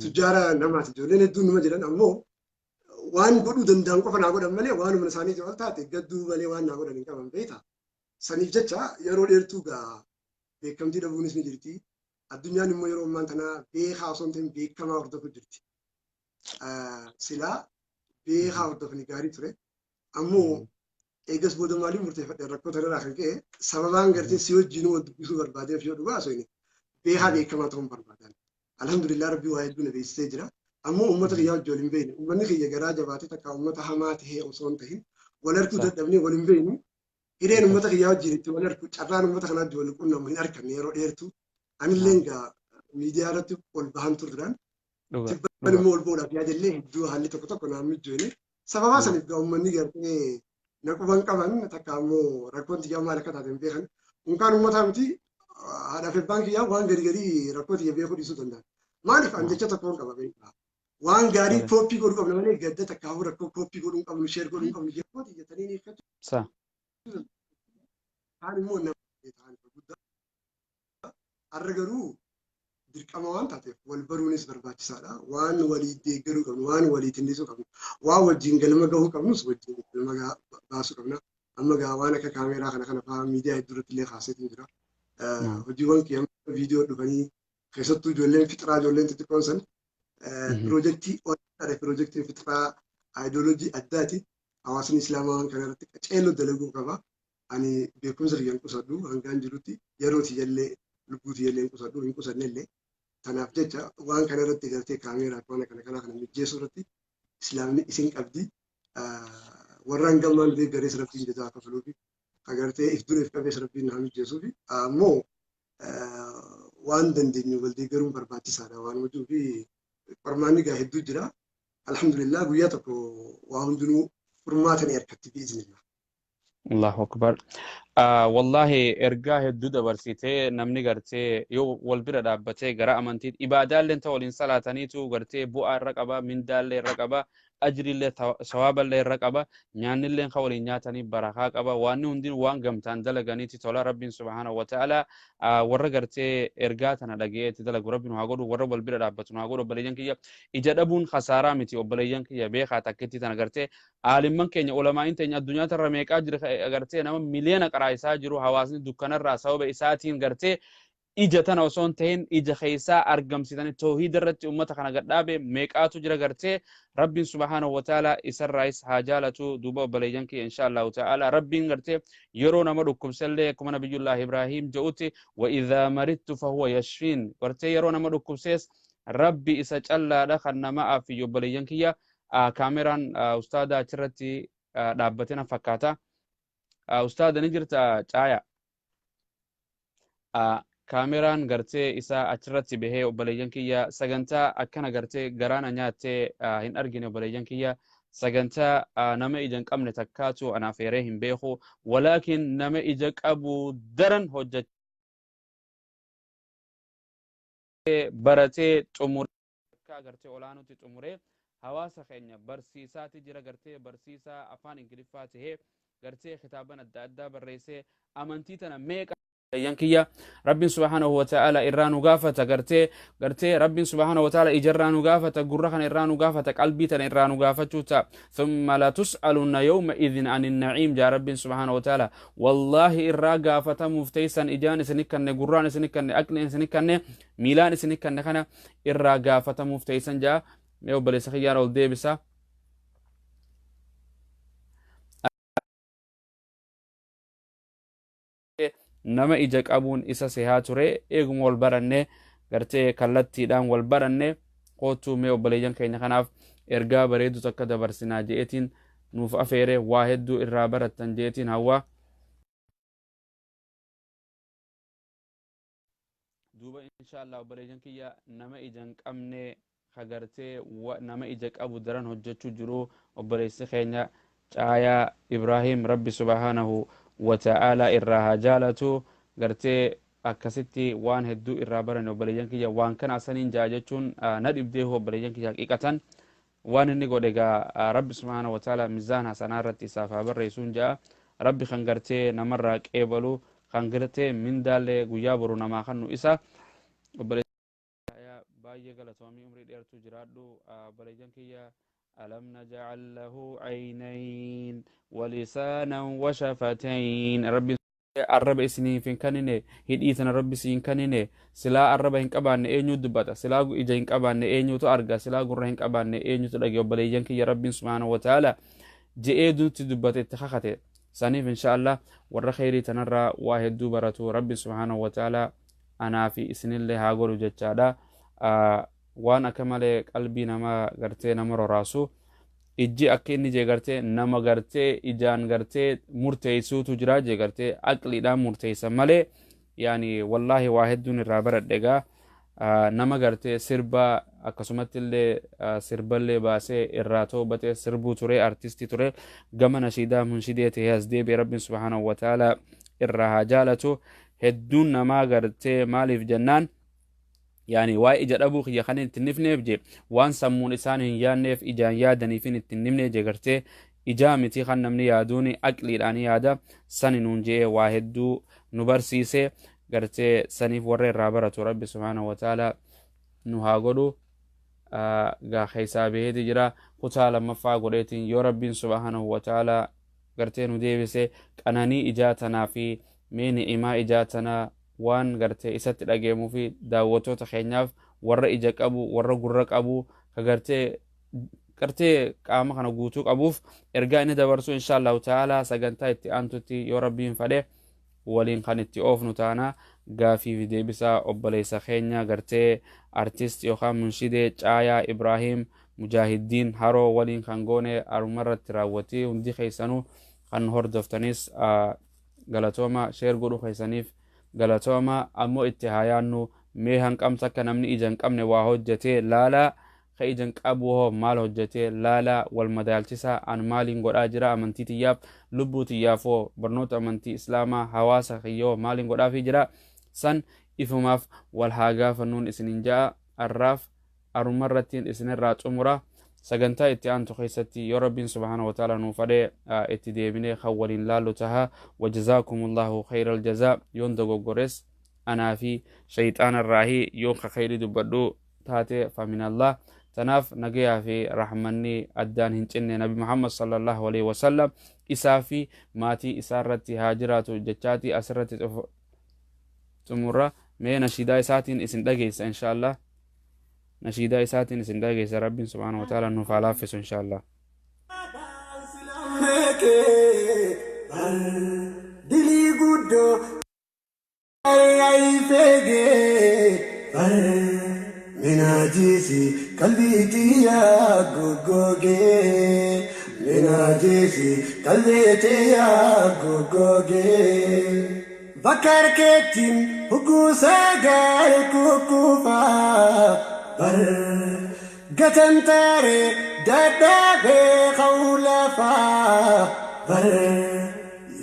Tujjaara namaati ijoolleen hedduun numa jiran, ammoo waan godhuu danda'an qofa naa godhan malee waanuma isaaniitii ol taate gadduu malee waan naa godhan hin qaban beektaa. Saniif jecha yeroo dheertuu gaa beekamtii dhabuunis ni jirti. Addunyaan immoo yeroo ammaan tanaa beekaa osoo hin ta'in beekamaa hordofuu jirti. Silaa beekaa hordofni gaarii ture. Ammoo eegas booda maaliif murteeffadhe, rakkoo tanarraa kan ka'e sababaan gartee si wajjin wal dubbisuu barbaadeef yoo dhugaa osoo beekaa beekamaa ta'uun barbaadan. Alhamdulillah, rabbii waa hedduu na beeksisee jira. Ammoo uummata kiyyaa wajjin wal hin beekne. Uummanni kiyya garaa jabaatee takka uummata hamaa tahee osoo hin tahin wal arguu dadhabnee wal hin beeknu. Hireen uummata kiyyaa wajjin itti wal argu, carraan uummata kanaa wajjin wal quunnamu hin arganne yeroo dheertuu. Anillee gaa miidiyaa irratti ol bahan turraan. Tibban immoo ol bahuudhaaf yaadallee hedduu haalli tokko tokko naan mijoone. Sababaa saniif gaa uummanni gartee na quban qaban takka ammoo rakkoon tiyyaa maal akka taate hin beekan. Unkaan uummataa miti, haadhaa fi abbaan kiyyaa waan gari garii rakkoo tiyya beekuu dhiisuu danda'an. Maaliif an jecha tokkoon qaba beekaa. Waan gaarii copy godhuu qabna malee gadda takka rakkoo copy godhuu hin qabnu, share godhuu hin qabnu. Jechoota jettanii ni hiikkatu. Kaan immoo nama ta'an guddaa. Har'a garuu dirqama waan taateef wal baruunis barbaachisaadha. Waan walii deeggaruu qabnu, waan walii tinnisuu qabnu, waan wajjin galma gahuu qabnus wajjin galma baasuu qabna. Amma gaa waan akka kaameeraa kana kana fa'aa miidiyaa hedduu irratti illee kaaseetiin jira. Hojiiwwan kiyya viidiyoo dhufanii, keessattuu ijoolleen fixraa, ijoolleen xixiqqoon san piroojeektii olaanaadha. Piroojeektiin fixraa aayidooloojii addaati. Hawaasni islaamaa waan kana irratti qaceelloo dalaguu qaba. Ani beekumsa kiyya hin qusadhu, hangaan jirutti yeroo tiyyallee lubbuu tiyyallee hin qusadhu, hin qusanne illee. Kanaaf jecha waan kana irratti gartee kaameeraa waan kana kana kana mijjeessuu irratti islaamni isin qabdi. Warra hangammaan deeggarees rabbiin jazaa kafaluufi agartee if dura if qabees rabbiin haa mijjeessuufi, ammoo waan dandeenyu wal deeggaruun barbaachisaadha waan hojii fi qormaanni gaa hedduu jira. Alhamdulillah, guyyaa tokko waa hundinuu furmaata ni argatti biiznillah. Allahu akbar. Wallahi ergaa hedduu dabarsitee, namni gartee yoo wal bira dhaabbatee gara amantii ibaadaallee ta'u waliin salaataniitu gartee bu'aa irra qaba, mindaallee irra qaba, ajriillee sawaaballee irra qaba, nyaannillee kan waliin nyaatanii barakaa qaba, waan hundinuu waan gamtaan dalaganiiti tola. Rabbiin subhaanahu wa ta'ala warra gartee ergaa tana dhaga'ee itti dalagu rabbi nu haa godhu, warra wal bira dhaabbatu nu haa godhu. Obboleeyyan kiyya, ija dhabuun khasaaraa miti. Obboleeyyan kiyya, beekaa takkitti tana gartee aalimman keenya, ulamaa'in teenya addunyaa tarra meeqaa jira, gartee nama miliyoona qaraa'isaa jiru, hawaasni dukkanarraa sababa isaatiin gartee ija tana osoo hin ta'in ija keessaa argamsiisanii toohida irratti ummata kana gadhaabe meeqaatu jira. Gartee rabbiin subhaanahu wa ta'ala isarraayis haa jaalatu. Duuba obboleeyyan kiyya, insha Allahu ta'ala rabbiin gartee yeroo nama dhukkubsellee akkuma nabiyyullah Ibraahim jedhutti "Wa idhaa maridtu fahuwa yashfiin", gartee yeroo nama dhukkubsees rabbi isa callaadha kan nama afiyyu. Obboleeyyan kiyya, kaameraan ustaada achirratti dhaabbatee na fakkaata. Ustaada, ni jirta caaya? Kaameraan gartee isaa achirratti bahee. Obboleeyyan kiyya, sagantaa akkana gartee garaana nyaattee hin argine. Obboleeyyan kiyya, sagantaa nama ija hin qabne takkaatu anaaf eeree hin beeku, walaakin nama ija qabu daran hojjechee baratee xumuree gartee olaanutti xumuree hawaasa keenya barsiisaati jira. Gartee barsiisaa afaan ingiliffaa tahee gartee kitaaban adda addaa barreessee amantii tana meeqa yan kiyya, rabbiin subhaanahu wa ta'ala irraa nu gaafata. Gartee rabbiin subhaanahu wa ta'ala ijarraa nu gaafata, gurra kana irraa nu gaafata, qalbii tana irraa nu gaafachuu ta'a. "Thumma la tus'alunna yawma idhin anin na'iim" jaa rabbiin subhaanahu wa ta'ala. Wallaahi irraa gaafatamuuf teessan. Ijaan isini kanne, gurraan isini kanne, aqliin isini kanne, miilaan isini kanne, kana irraa gaafatamuuf teessan jaa. Mee obboleessa kiyyaan ol deebisa. Nama ija qabuun isa sehaa ture. Eeguma wal baranne, gartee kallattiidhaan wal baranne. Koottuu mee obboleeyyan keenya kanaaf ergaa bareedu takka dabarsinaa je'eetiin nuuf afeere. Waa hedduu irraa barattan je'eetiin hawwa. Duuba insha Allah obboleeyyan kiyya, nama ija hin qabne ka gartee nama ija qabu daran hojjechuu jiru, obboleessi keenya Caayaa Ibraahim, Rabbi subhaanahu wa ta'aalaa irraa haa jaalatu. Gartee akkasitti waan hedduu irraa barane, obboleeyyan kiyya. Waan kana asaniin ja'a jechuun na dhibdeehu, obboleeyyan kiyya. Haqiqatan waan inni godhe gaa Rabbi subhaanahu wa ta'aalaa mizaan hasanaa irratti isaaf haa barreessuun ja'a. Rabbi kan gartee namarraa qeebalu, kan gartee mindaallee guyyaa boru namaa kannu isa. Obboleessa baay'ee galatoomii, umrii dheertuu jiraadhu. Obboleeyyan kiyya, ألم نجعل له عينين ولسانا وشفتين. Rabbi arraba isiniif hin kennine, hidhii tana Rabbi siin kennine. Silaa arraba hin qabaanne eenyu dubbata? Silaa ija hin qabaanne eenyutu arga? Silaa gurra hin qabaanne eenyutu dhage? Obboleeyyan kiyya, Rabbiin subhaanahu wa ta'ala je'ee nutti dubbate, itti kakate. Saniif insha Allah warra kheyrii tanarraa waa hedduu baratu Rabbi subhaanahu wa ta'ala anaa fi isinillee haa godhu jechaadha. Waan akka malee qalbii nama gartee nama roraasu, ijji akka inni jee gartee nama gartee ijaan gartee murteessuutu jira jee, gartee aqliidhaan murteessa malee. Yaani wallaahi waa hedduun irraa baradhe egaa. Nama gartee sirba akkasumatti illee sirballee baasee irraa toobate, sirbuu ture, artistii ture, gama nashiidaa munshidee ta'ee as deebi'e. Rabbiin subhaanahu wa ta'ala irraa haa jaalatu. Hedduun namaa gartee maaliif jennaan, yaani waa'ee ija dhabuu kiyya kan itti nifneef je, waan sammuun isaan hin yaadneef ijaan yaadaniifin itti nimne je. Gartee ijaa miti kan namni yaaduuni, aqliidhaan yaada sani nuun jee waa hedduu nu barsiise. Gartee saniif warra irraa baratu Rabbi subhaanahu wa ta'ala nu haa godhu. Gaa keessaa baheeti jira. Kutaa lammaffaa godheetiin yoo Rabbiin subhaanahu wa ta'ala gartee nu deebise, qananii ijaa tanaa fi mee ni'imaa ijaa tanaa waan gartee isatti dhageemuu fi daawwattoota keenyaaf, warra ija qabu, warra gurra qabu, ka gartee qaama kana guutuu qabuuf ergaa inni dabarsu insha Allahu ta'ala sagantaa itti aantutti yoo Rabbiin fadhe waliin kan itti oofnu taana. Gaafii fi deebisaa obboleessa keenya gartee artist yookaan munshidee Caayaa Ibraahim Mujaahidiin Haroo waliin kan goone arumarratti raawwatee. Hundi keessanuu kan hordoftanis galatooma, share godhuu keessaniif galatooma. Ammoo itti haa yaannu mee, hanqamta akka namni ija hin qabne waa hojjetee laalaa, ka ija hin qabu hoo maal hojjetee laalaa, wal madaalchisaa. An maaliin godhaa jira amantii tiyyaaf, lubbuu tiyyaaf hoo, barnoota amantii islaamaa, hawaasa kiyyoo maaliin godhaafii jira? San ifumaaf wal haa gaafannuun isinin ja'a. Arraaf arumarrattiin isinirraa xumura. Sagantaa itti aantu keessatti yoo Rabbiin subhaanahu wa ta'ala nuu fadhe itti deebinee kan waliin laallu taha. Wajazaakumullahu khayral jazaa. Yoon dogoggores anaa fi shayxaanarraahi, yoon ka khayrii dubbadhu taate faminallah. Tanaaf nagayaa fi rahmanni addaan hin cinne Nabi Muhammad sallallahu alaihi wasallam, isaa fi maatii isaa irratti haa jiraatu jechaati asirratti xumurra. Mee nashiidaa isaatiin isin dhageessa insha Allah, nashiidaa isaatiin isin dhageessa. Rabbiin subhaanahu wa ta'ala nuuf haa laaffisu insha Allah. Dilii guddoo feegee minaajiisi qalbii xiyyaa goggogee, minaajiisi qalbii xiyyaa goggogee. Bakka harkeettiin hugguu sagal kukkuufaa bar gatantaaree dadhabee ka'uu lafaa bar.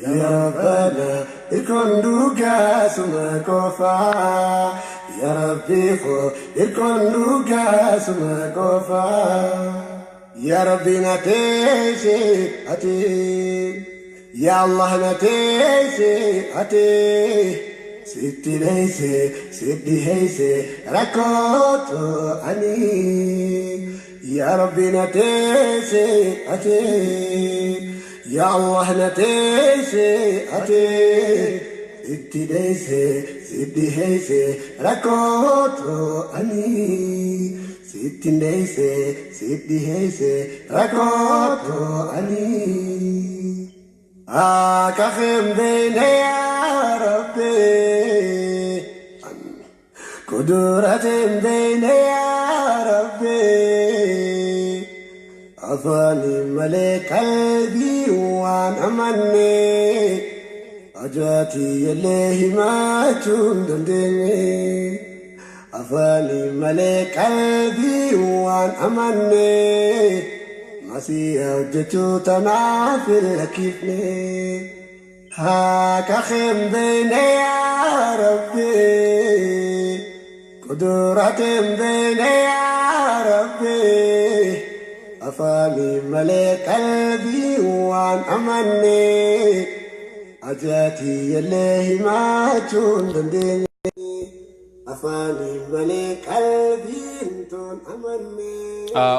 Yaa Rabbana, irkoon dhugaa suma qofaa. Yaa Rabbi koo, irkoon dhugaa suma qofaa. Yaa Rabbi na teessee ati, Yaa Allah na teessee ati, sitti dheessee sitti heessee rakkootu ani. Yaa Rabbi na teessee ati, Yaa Allah na teessee ati, sitti dheessee sitti heessee rakkootu ani. Sitti dheessee sitti heessee rakkootu ani. Akka hin beekne yaa Rabbi. Kudurateen beeyne yaa Rabbi. Afaaniin malee qalbii waan amanne. Ajaatii illee himachuu hin dandeenye. Afaaniin malee qalbii waan amanne. Masiihaa hojjechuu tanaaf hin lakkifne. Haqa hin beeyne yaa Rabbi. Kudurateen beeyne yaa Rabbi. Afaaniin malee qalbii waan amanne. Ajaatii illee himachuu hin dandeenye. Afaaniin malee qalbiin toon amanne.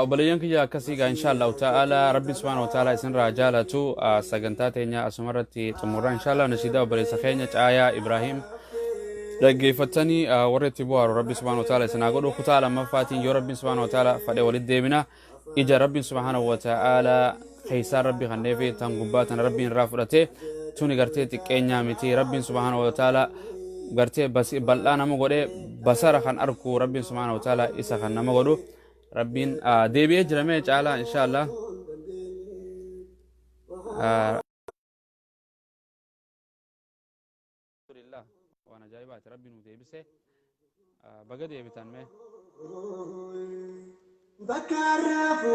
Obboleeyyan kiyya, akkasii gaa, insha Allahu ta'ala Rabbi subhaanahu wa ta'ala isinirraa jaalatu. Sagantaa teenya asumarratti xumurra, insha Allah. Nashiidaa obboleessa keenya Caayaa Ibrahim dhaggeeffattanii warra itti bu'aaru Rabbi subhaanahu wa ta'ala isin haa godhu. Kutaa lammaffaatiin yoo Rabbi subhaanahu wa ta'ala fadhe walitti deebina. Ija Rabbi subhaanahu wa ta'ala keessaan Rabbi kanneefi tan gubbaa tan Rabbiin irraa fudhate tuni gartee xiqqeenyaa miti. Rabbiin subhaanahu wa ta'ala gartee bal'aa nama godhe, basara kan arku Rabbiin subhaanahu wa ta'ala isa kan nama godhu. Rabbiin deebi'ee jira mee caalaa, insha Allah. Alhamdulillah, waan ajaa'ibaati Rabbi nu deebise. Baga deebitan mee. Bakka raafu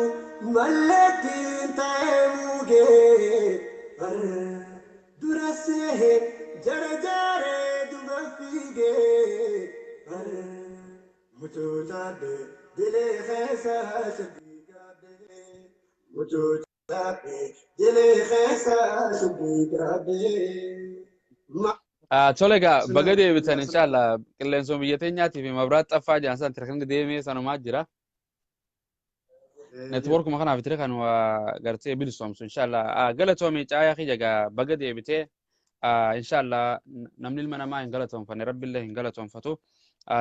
mallattiin ta'ee mugee dura seheen jara jaaree duba fiigee mucucaadhe dilee keessa shaggigaadhe mucucaadhe dilee keessa shaggigaadhe. Tole egaa, baga deebitan, inshallah. Qilleensuma biyya teenyaatii fi mabraat xaffaa jiran san tirkan deemee sanumaa jira. Networkuma kanaaf tire kan waa gartee bilisoomsu, inshallah. Galatoomii Caayaa kiyya, gaa baga deebitee, inshallah. Namni ilma namaa hin galatoomfanne Rabbillee hin galatoomfatu.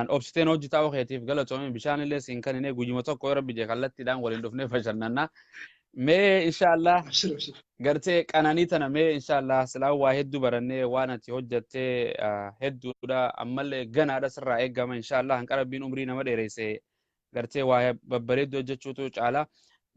Obsiteen hojii taa'uu keetiif galatoomii. Bishaan illee siin kaninee guyyuma tokko yoo Rabbi jee kallattiidhaan waliin dhufnee bashannanna. Mee inshallah gartee qananii tana mee inshallah silaa waa hedduu barannee, waan ati hojjattee hedduudha, ammallee ganaadha sirraa eegama, inshallah. Hanqa Rabbiin umrii nama dheeresse gartee waa babbareedduu hojjechuutu caala.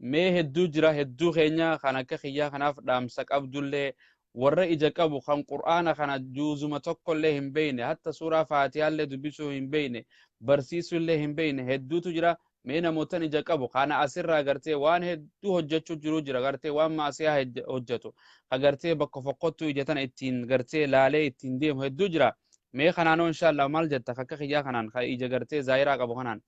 Mee hedduu jira, hedduu keenya kan akka kiyyaa kanaaf dhaamsa qabdullee, warra ija qabu kan Qur'aana kana juuzuma tokkollee hin beeyne, hatta suuraa Faatihaallee dubbisuu hin beeyne, barsiisuullee hin beeyne hedduutu jira. Mee namootan ija qabu kana asirraa gartee waan hedduu hojjechuu jiru jira, gartee waan maasiyaa hojjetu ka gartee bakka fokkottuu ija tana ittiin gartee laalee ittiin deemu hedduu jira. Mee kanaanoo inshallah maal jetta, akka kiyyaa kanaan ka ija gartee zaayiraa qabu kanaan?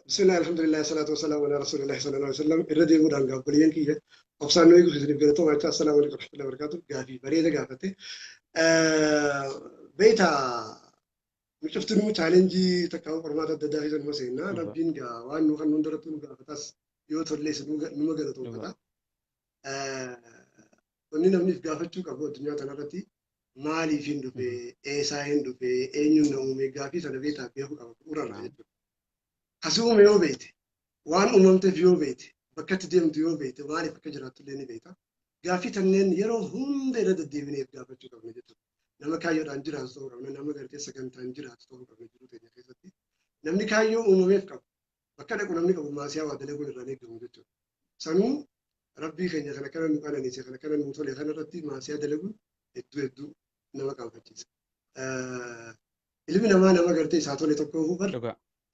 بسم الله، الحمد لله، الصلاة والسلام على رسول الله صلى الله عليه وسلم. Irra deemuudhaan gaabboleeyyan kiyya obsaan nu eeguuf isiniif galatooma jechaa, السلام عليكم ورحمة الله وبركاته. Gaafii bareeda gaafate. Beeyta, nu challenge takka qormaata adda addaa keessa numa seennaa. Rabbiin gaa waan nu kan hundarrattuu nu gaafatas, yoo tollees numa galatoomfata. Wanni namni gaafachuu qabu addunyaa kanarratti maaliif hin dhufe, eessaa hin dhufe, eenyuun na uume, gaafii sana beektaa beekuu qaba bu'uurarraa jechuudha. Kasi uume yoo beekte, waan uumamteef yoo beekte, bakka itti deemtu yoo beekte, maaliif akka jiraattu illee ni beekta. Gaaffii tanneen yeroo hunda irra deddeebineef gaafachuu qabna jechuudha. Nama kaayyoodhaan jiraatu ta'uu qabna, nama gartee sagantaan jiraatu ta'uu qabna jiruu teenya keessatti. Namni kaayyoo uumameef qabu, bakka dhaqu namni qabu maasiyaa waa dalaguun irraan eegamu jechuudha. Sanuu Rabbii keenya kana kana nu qananiise, kana kana nu tole kana irratti maasiyaa dalaguun hedduu hedduu nama qaanfachiisa. Ilmi namaa nama gartee isaa tole tokko bar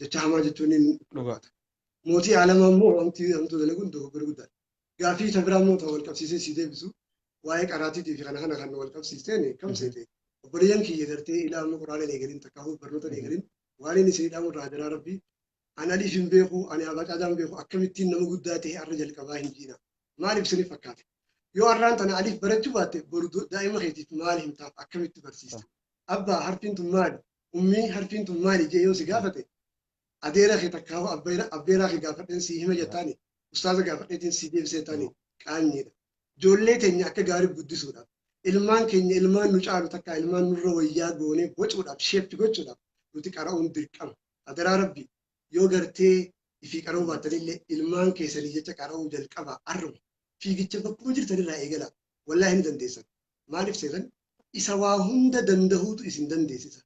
jecha hamaa jechuun hin Mootii aalamaa immoo wanti hamtuu dalaguun dogoggora guddaadha. Gaaffii isa biraa immoo ta'u wal qabsiisee sii deebisu, waa'ee qaraatiitii fi kana kana kan wal qabsiisteen kam seete? Obboleeyyan kiyya gartee ilaa amma Quraana hin eegalin, takka barnoota hin eegalin, waan inni isinii dhaamu irraa adaraa Rabbii, ani aliif hin beeku, ani abacaadaa hin beeku, akkamittiin nama guddaa ta'e har'a jalqabaa hin jiina. Maaliif isiniif fakkaate? Yoo har'aan tana aliif barachuu baatte, boru daa'ima keetiif maal himtaaf, akkamitti barsiista? Abbaa, harfiin tun maali? Ummii, harfiin tun maali jee yoo si gaafate, adeera kee takka abbeeraa kee gaafadheen sii hima jettaani, ustaaza gaafadheetiin sii deebisee jettaani, qaanyiidha. Ijoollee teenya akka gaarii guddisuudhaaf, ilmaan keenya ilmaan nu caalu takka ilmaan nurra wayyaa goonee bocuudhaaf, shape gochuudhaaf nuti qara'uun dirqama. Adaraa Rabbi, yoo gartee ifii qara'uu baattanillee ilmaan keessanii jecha qara'uu jalqaba arruma. Fiigicha bakkuma jirtanirraa eegala. Wallaahi ni dandeessan. Maaliif seetan? Isa waa hunda dandahuutu isin dandeessisa.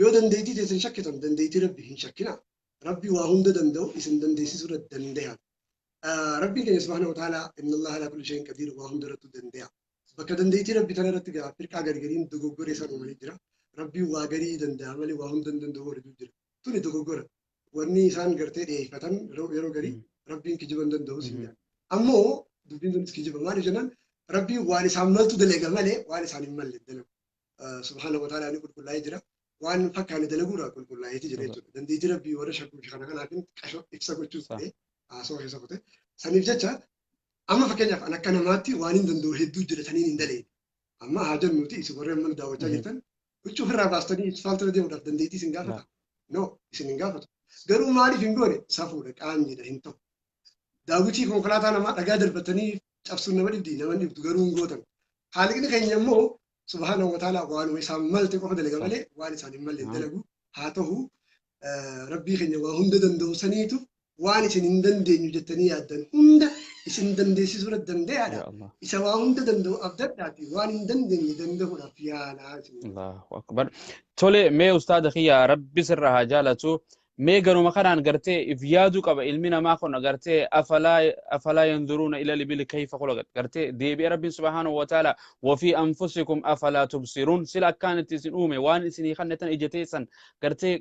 Yoo dandeettii teessan shakkitan, dandeettii Rabbi hin shakkinaa. Rabbi waa hunda danda'u isin dandeessisuu irratti danda'a. Rabbiin keenya subhaanahu wa ta'ala inna Allaha alaa kulli shay'in qadiir, waa hunda irrattuu danda'a. Bakka dandeettii Rabbi tana irratti gaa firqaa gargariin dogoggora isaan uumanii jira. Rabbiin waa garii danda'a malee waa hunda hin danda'u warri jira. Tuni dogoggora. Wanni isaan gartee dhiyeeffatan yeroo garii Rabbiin kijiba hin danda'u siin jedhan. Ammoo dubbiin tunis kijiba. Maaliif jennaan, Rabbiin waan isaan maltu dalaga malee waan isaan hin malle hin dalagu. Subhaanahu wa ta'ala ni qulqullaa'ee jira. Waan fakkaane dalaguurraa qulqullaa'eeti jira jechuudha. Dandeettii Rabbii warra shakkuu fi kana kanaafin qashoo ibsa gochuuf ta'e haasawaa keessa kute. Saniif jecha amma fakkeenyaaf an akka namaatti waan hin danda'u hedduu jira saniin hin daleene. Amma haa jennuuti, isin warri amma nu daawwachaa jirtan huccuu ofirraa baastanii isfaaltirra deemuudhaaf dandeettii isin gaafata? No, isin hin gaafatu. Garuu maaliif hin goone? Safuudha, qaanyiidha, hin ta'u. Daawwitii konkolaataa namaa dhagaa darbatanii cabsuun nama dhibdi? Nama dhibdu, garuu hin gootan. Haaliqni keenya immoo subhaanahu wa ta'ala waanuma isaan malte qofa dalaga malee waan isaan hin malle hin dalagu. Haa ta'u, Rabbii keenya waa hunda danda'u saniitu waan isin hin dandeenyu jettanii yaaddan hunda isin dandeessisuu irratti danda'aadha. Yaa Allah. Isa waa hunda danda'u abdadhaati waan hin dandeenye danda'uudhaaf yaalaa isin. Allahu akbar. Tole, mee ustaada kiyya, Rabbi sirra haa jaalatu. Mee ganuma kanaan gartee if yaaduu qaba ilmi namaa kun gartee afalaa yanzuruuna ila libili kayfa khulaqat, gartee deebi'ee Rabbiin subhaanahu wa ta'ala wafii anfusikum afalaa tubsiruun, sila akkaan itti isin uume, waan isinii kannetan ija teessan gartee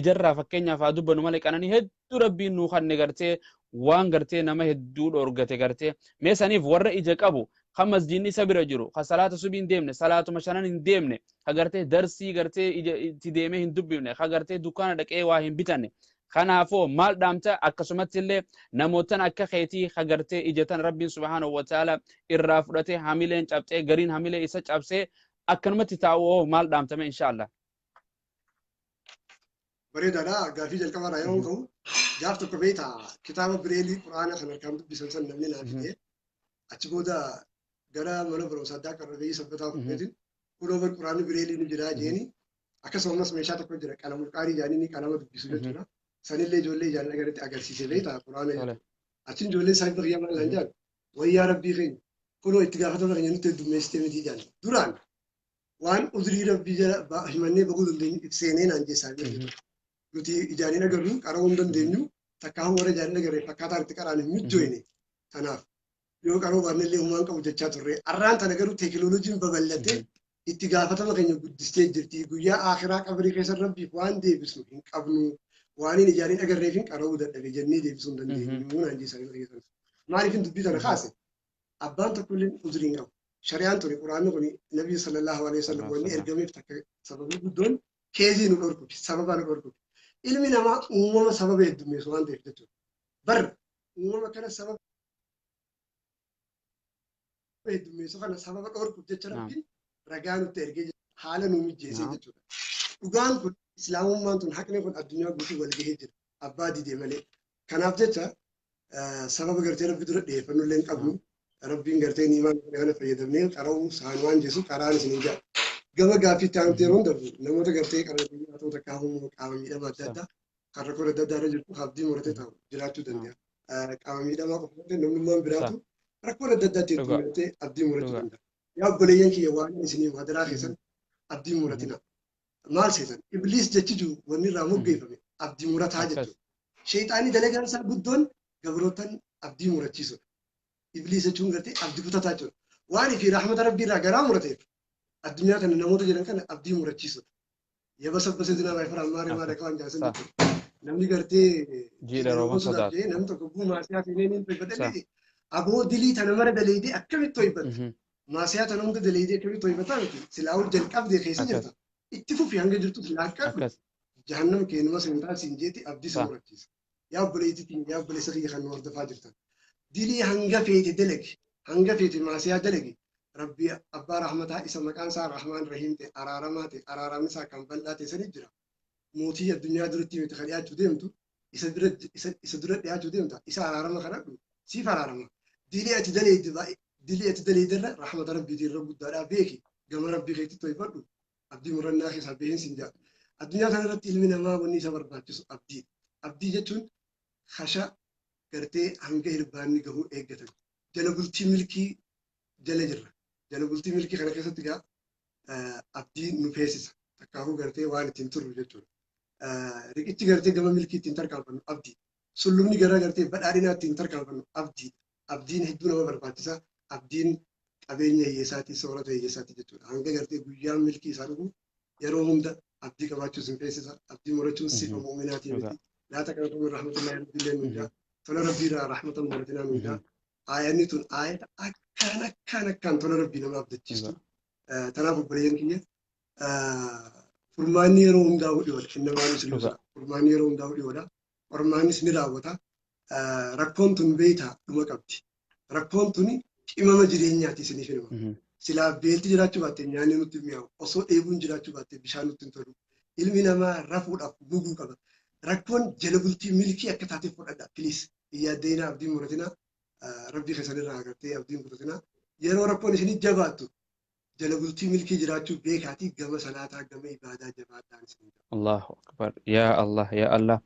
ijarraa fakkeenyaaf haa dubbannu malee qananii hedduu Rabbiin nuu kanne, gartee waan gartee nama hedduu dhoorgate. Gartee mee saniif warra ija qabu kan masjiidni isa bira jiru, kan salaata subii hin deemne, salaatuma shanan hin deemne, ka gartee darsii gartee ija itti deemee hin dubbifne, ka gartee dukkaana dhaqee waa hin bitanne, kanaafoo maal dhaamta? Akkasumatti illee namootan akka keetii ka gartee ijatan Rabbiin subhaanahu wa ta'ala irraa fudhatee hamileen cabxee, gariin hamilee isa cabsee akkanumatti taa'u hoo maal dhaamtame inshaallah? Bareedaadha. Gaafii jalqabaarraa yeroo ka'u, gaaf tokko beektaa, kitaaba bireelii quraana kan harkaan dubbisan san namni naa fide. Achi booda gara mana barumsaa addaa qarrabeeyyii Sabbataa fudhateetiin, kunoo bar quraanni bireelii ni jiraa jeeni. Akkasumas meeshaa tokko jira, qalamul qaarii jaanii qalama dubbisu jechuudha. Sanillee ijoollee ijaan agarratti agarsiise beektaa quraana jechuudha. Achiin ijoolleen saahiba kiyyaa maal naan jedhan? Wayyaa Rabbii keenya, kunoo itti gaafatama keenya nutti heddummeessitee miti jedhan. Duraan waan udrii Rabbii jala himannee bahuu dandeenyu ibseenee naan jeessaa jechuudha. Nuti ijaan hin agarru, qara'uu hin dandeenyu, takkaa warra ijaan hin agarre fakkaataan itti qara'an hin mijjooyne. Kanaaf yoo qaroo baannellee humaan qabu jechaa turre. Arraan tana garuu teekinooloojiin babal'atee itti gaafatama keenya guddistee jirti. Guyyaa akhiraa qabrii keessa Rabbiif waan deebisnu hin qabnu. Waan hin ijaan hin agarreef hin qara'uu dadhabe jennee deebisuu hin dandeenyu naan jeessaa jechuudha. Maaliif hin dubbii tana kaase? Abbaan tokkollee udrii hin qabu. Shari'aan ture quraanni kun Nabii sallallahu alaihi wasallam wanni ergameef takka sababni guddoon keezii nu dhorkuti, sababa nu dhorkuti. Ilmi namaa uumama sababa heddummeessu waan ta'eef jechuudha. Bar uumama kana sababa heddummeessu kana sababa dhorkuuf jecha Rabbiin ragaa nutti ergee haala nu mijjeessee jechuudha. Dhugaan kun, islaamummaan tun, haqni kun addunyaa guutuu wal gahee jira. Abbaa didee malee. Kanaaf jecha sababa gartee Rabbi dura dhiyeeffannu illee hin qabnu. Rabbiin gartee niimaan kana fayyadamnee qara'uu saan waan jeesu qaraan isin hin jedha. Gama gaaffiitti aanutti yeroo darbu, namoota gartee qara'uu ta'uu takkaa humna qaama miidhamaa adda addaa kan rakkoo adda addaa irra jirtu abdii muratee taa'u jiraachuu danda'a. Qaama miidhamaa qofa ta'e, namnummaan biraatu rakkoo adda addaatti hedduu abdii murachuu danda'a. Yaa obboleeyyan kiyya, waan isiniif hadaraa keessan abdii muratina. Maal seetan? Ibliis jechi jiru wanni irraa moggeeffame abdii murataa jechuudha. Sheexaanni dalagaan isaa guddoon gabrootan abdii murachiisudha. Ibliis jechuun gartee abdii kutataa jechuudha. Waan fi rahmata Rabbii irraa garaa murateef addunyaa kana namoota jiran kana abdii murachiisudha. Yabasabbase zinaa baay'ifara maaree maaree akka waan jaasan jechuudha. Namni gartee jiidha rooba sodaatu. Namni tokko guu maasiyaa seenee ni to'ifadha. Aboo, dilii tana mara daleedee akkamitti to'ifata? Maasiyaa tana hunda daleedee akkamitti to'ifataa miti? Silaa'uu jalqabdee keessa jirta. Itti fufi, hanga jirtu laaqqadhu. Jahannam keenuma seentaa siin jeeti abdii si murachiisa. Yaa obboleettii, yaa obboleessa kiyya kan nu hordofaa jirtan. Dilii hanga feete dalagi, hanga feete maasiyaa dalagi. Rabbi abbaa rahmataa isa maqaan isaa Rahmaan Rahiim ta'e, araaramaa ta'e, araaramni isaa kan bal'aa ta'e sani jira. Mootii addunyaa duratti miti kan dhiyaachuu deemtu, isa bira isa dura dhiyaachuu deemta, isa araarama kadhadhu, siif araarama. Dilii ati daleeyde baay'ee, dilii ati daleeyde irra rahmata Rabbiitiin irra guddaadhaa beeki, gama Rabbii keetti to'ifadhu, abdii murannaa keessaa baheen siin jedha. Addunyaa kana irratti ilmi namaa wanni isa barbaachisu abdii. Abdii jechuun kasha gartee hanga hirbaanni gahuu eeggatan. Jala bultii milkii jala jirra. Jala bultii milkii kana keessatti gaa abdii nu feesisa. Takkaafuu gartee waan ittiin turru jechuudha. Riqichi gartee gama milkii ittiin tarkaanfannu abdii. Sullumni gara gartee badhaadhinaa ittiin tarkaanfannu abdii. Abdiin hedduu nama barbaachisa. Abdiin qabeenya hiyyeessaatii, soorata hiyyeessaatii jechuudha. Hanga gartee guyyaan milkii isaa dhufu yeroo hunda abdii qabaachuus hin feesisa. Abdii murachuun sifa mu'uminaatii miti. Laa taqnatu min rahmatillahi, rabbiillee nuun jaa. Tola rabbiirraa rahmatan muratinaa nuun jaa. Aayanni tun aayata akkaan akkaan akkaan tola rabbii nama abdachiistu. Tanaaf obboleeyyan kiyya, furmaanni yeroo hundaa dhiyoodha. Innamaa nusri yusra. Furmaanni yeroo hundaa dhiyoodha. Qormaannis ni raawwata. Rakkoon tun beeytaa dhuma qabdi. Rakkoon tun qimama jireenyaati isiniif hima. Silaa beelti jiraachuu baatte nyaanni nutti mi'aawu. Osoo dheebuun jiraachuu baatte bishaan nutti hin tolu. Ilmi namaa rafuudhaaf guguu qaba. Rakkoon jala bultii milkii akka taate fudhadha. Please. Hin yaaddeenaa, abdiin muratinaa. Rabbii keessanirraa agartee abdiin kutatinaa. Yeroo rakkoon isinii jabaattu jala bultii milkii jiraachuu beekaatii gama salaataa, gama ibaadaa jabaadhaan isin. Allahu akbar, yaa Allah, yaa Allah.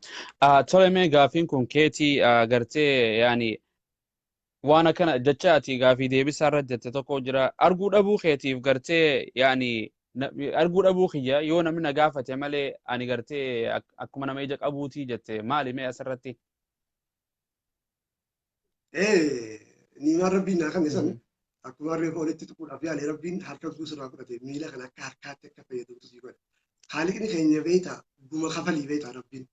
Tole, mee gaafiin kun keetii gartee yaani waan akkana jecha ati gaafii deebisaa irra jette tokko jira. Arguu dhabuu keetiif gartee yaani arguu dhabuu kiyya yoo namni na gaafate malee ani gartee akkuma nama ija qabuutii jette, maali mee asirratti? Niimaan rabbiin naa kenne san akkuma reefa olitti tuquudhaaf yaale, rabbiin harka guusurraa fudhate miila kana akka harkaatti akka fayyadamtu sii godhe. Haaliqni keenya beektaa guma kafalii beektaa rabbiin.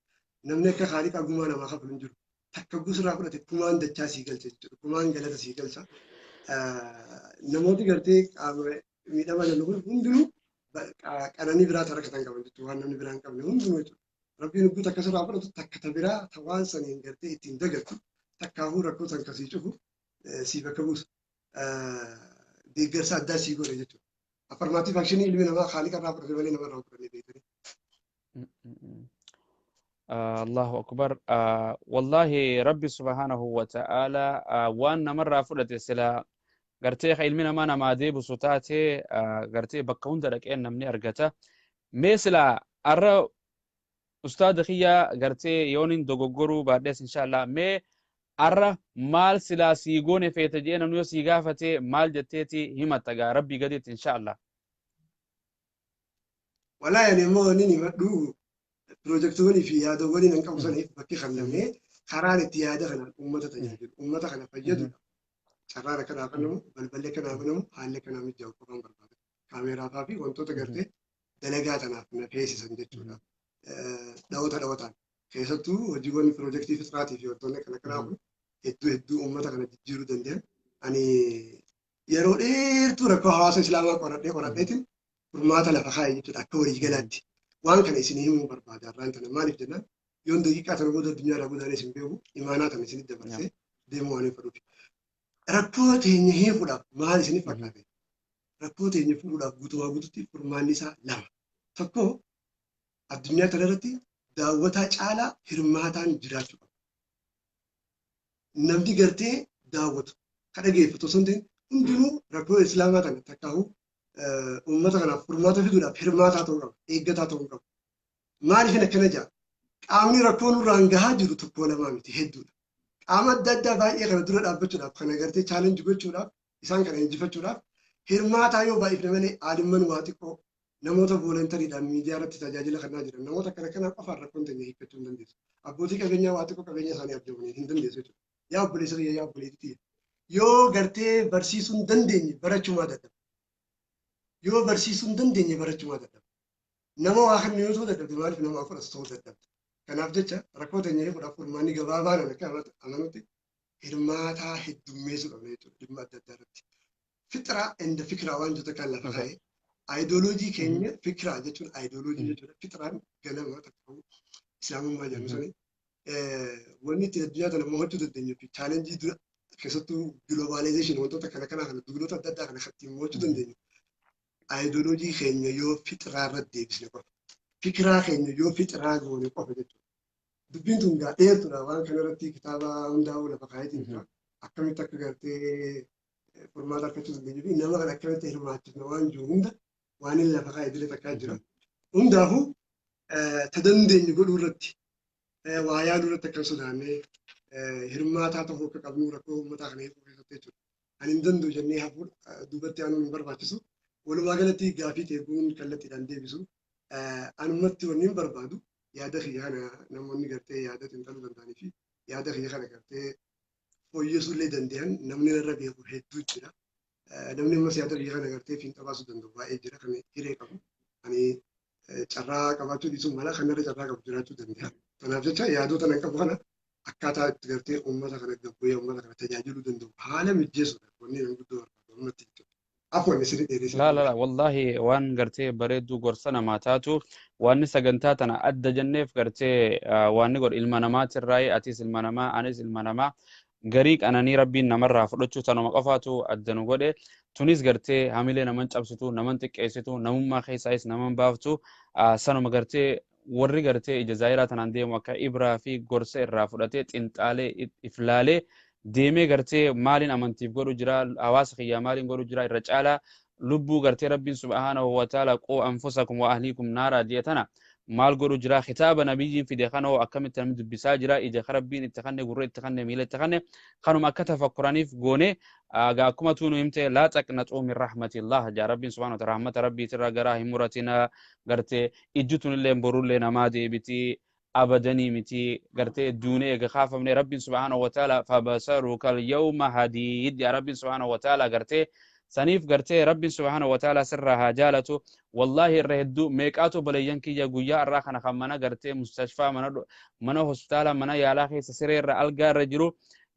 Namni akka haaliqa gumaa namaa kafalu hin jiru. Takka guusurraa fudhate kumaan dachaa sii galcha jechuudha. Kumaan galata sii galcha. Namooti gartee qaama miidhama jennu kun hundinuu qananii biraa tarakatan qaban jechuudha. Waan namni biraa hin qabne hundinuu jechuudha. Rabbiin hugguu takka sirraa fudhatu takka ta biraa ta waan saniin gartee ittiin dagattu takkaafuu rakkoo san kasii cufu sii bakka buusa. Deeggarsa addaa sii godhe jechuudha. Affirmative action ilmi namaa haaliqa irraa fudhate malee namarraa hin fudhanne beekanii. Allahu akbar. Wallahi Rabbi subhanahu wa ta'ala waan namarraa fudhate sila gartee ka ilmi namaa namaa deebisu taate gartee bakka hunda dhaqeen namni argata. Mee sila arra ustaada kiyya gartee yoonin dogoggoruu baadhees inshallah, mee arra maal silaa sii goone feete jee namni yoo sii gaafate maal jetteeti himatta gaa rabbii gaditti inshallah? Walaa ani immoo ni himadhu, piroojeektiiwwanii fi yaadawwan nan qabu saniif bakki kennamee karaan itti yaada kanaan uummata tajaajilu, uummata kana fayyadudha. Carraan akka naa kennamu, balballi akka naa banamu, haalli akka naa mijaa'u qofaan barbaada. Kaameeraa fa'aa fi wantoota gartee dalagaa tanaaf na feesisan jechuudha. Dhawoota dhawotaan keessattuu hojiiwwan piroojeektii fixraatii fi wantoonni akkana kanaa kun hedduu hedduu uummata kana jijjiiruu danda'an. Ani yeroo dheertuu rakkoo hawaasa islaamaa qoradhee qoradheetiin furmaata lafa kaa'e jechuudha akka waliigalaatti. Waan kana isinii himuu barbaada har'aan tana. Maaliif jennaan, yoon daqiiqaa tana booda addunyaa irraa godaanee isin beeku, imaanaa tana isinitti dabarsee deemuu waan hin fedhuuf. Rakkoo teenya hiikuudhaaf maal isiniif fakkaate? Rakkoo teenya furuudhaaf guutumaa guututti furmaanni isaa lama. Tokko, addunyaa kana irratti daawwataa caalaa hirmaataan jiraachuu qaba. Namni gartee daawwatu ka dhageeffatu osoo hin ta'in hundinuu rakkoo islaamaa tana takkaa'uu uummata kanaaf furmaata fiduudhaaf hirmaataa ta'uu qaba, eeggataa ta'uu qaba. Maaliif akkana jaa? Qaamni rakkoo nurraan gahaa jiru tokko lamaa miti, hedduudha. Qaama adda addaa baay'ee kana dura dhaabbachuudhaaf, kana gartee challenge gochuudhaaf, isaan kana injifachuudhaaf hirmaataa yoo baay'ifne malee aalimman waa xiqqoo, namoota volunteeriidhaan miidiyaa irratti tajaajila kennaa jiran, namoota akkana kanaa qofaan rakkoon teenya hiikkachuu hin dandeessu. Abbootii qabeenyaa waa xiqqoo qabeenya isaanii arjoomanii hin dandeessu jechuudha. Yaa obboleessa kiyya, yaa obboleettii tiyya. Yoo gartee barsiisuu hin dandeenye barachuumaa dadhaba. Yoo barsiisuu hin dandeenye barachuumaa dadhaba. Nama waa kennu yoo ta'uu dadhabde maaliif nama waa fudhatu ta'uu dadhabda? Kanaaf jecha rakkoo teenya hiikuudhaaf furmaanni gabaabaan akka amanutti hirmaataa heddummeessuu qabna jechuudha dhimma adda addaa irratti. Fixraa and fikiraa waan jettu kan lafa kaa'ee aayidooloojii keenya, fikiraa jechuun aayidooloojii jechuudha. Fixraan ganama takka islaamummaa jennu sani wanni itti addunyaa tana mo'achuu dandeenyu fi challenge dura keessattuu globalization wantoota kana kanaa kana duulota adda addaa kana ittiin mo'achuu dandeenyu aayidooloojii keenya yoo fixraa irratti deebisne qofa. Fikiraa keenya yoo fixraa goone qofa jechuudha. Dubbiin tun gaa dheertuudha, waan kana irratti kitaaba hundaa'uu lafa kaayetiin jira. Akkamitti akka gartee furmaata argachuu dandeenyu fi nama kana akkamitti hirmaachisna waan jiru hunda waan inni lafa kaayee dila takkaa jira. Hundaafuu ta dandeenyu godhuu irratti, waa yaaduu irratti akka hin sodaanne, hirmaataa ta'uu akka qabnu rakkoo uummataa kana hiikuu keessatti jechuudha. Ani hin danda'u jennee hafuu duubatti aanuun hin barbaachisu. Walumaa galatti gaafii teeguun kallattiidhaan deebisu. Anumatti wanni hin barbaadu yaada kiyya kana namoonni gartee yaada xiinxaluu danda'anii fi yaada kiyya kana gartee fooyyessuu illee danda'an namni irra beeku hedduu jira. Namni ammas yaada kiyya kana gartee fiinxa baasuu danda'u baay'ee jira kan hiree qabu. Ani carraa qabaachuu dhiisuu mala kan irra carraa qabu jiraachuu danda'a. Kanaaf jecha yaadota nan qabu kana akkaataa itti gartee uummata kana gabbu'ee uummata kana tajaajiluu danda'u haala mijeessuudha wanni nan guddoo barbaadu ammatti jechuudha. Afwan isin dheeressee. La la la, wallahi waan gartee bareedduu gorsa namaa taatu. Waanni sagantaa tana adda jenneef gartee waanni godhu ilma namaatirraa, atis ilma namaa, anis ilma namaa, garii qananii Rabbiin namarraa fudhachuu tanuma qofaatu adda nu godhe. Tunis gartee hamilee naman cabsitu, naman xiqqeessitu, namummaa keessaayis naman baaftu. Sanuma gartee warri gartee ija zaayiraa tanaan deemu akka ibraa fi gorsa irraa fudhatee xinxaalee iflaalee deemee gartee maaliin amantiif godhu jira, hawaasa kiyyaa maaliin godhu jira, irra caalaa lubbuu gartee Rabbiin subhaanahu wa ta'ala quu anfusakum wa ahliikum naaraa jee tana maal godhu jira, kitaaba nabiyyiin fide kana hoo akkamitti namni dubbisaa jira, ija Rabbiin itti kanne, gurra itti kanne, miila itti kanne, kanuma akka tafakkuraniif goone. Gaa akkuma tuunu himte, laa taqnaxuu min rahmatillah jaa Rabbiin subhaanahu wa ta'ala, rahmata Rabbiitirraa garaa hin muratina. Gartee ijji tunillee borullee namaa deebiti, abadanii miti. Gartee duunee eega kaafamne Rabbiin subhaanahu wa ta'ala fabasaruka al-yawma hadiid yaa Rabbiin subhaanahu wa ta'ala. Gartee saniif gartee Rabbiin subhaanahu wa ta'ala sirraa haa jaalatu. Wallaahi irra hedduu meeqaatu obboleeyyan kiyya guyyaa irraa kana kan mana gartee mustashfaa, mana hospitaala, mana yaalaa keessa siree irra algaa irra jiru,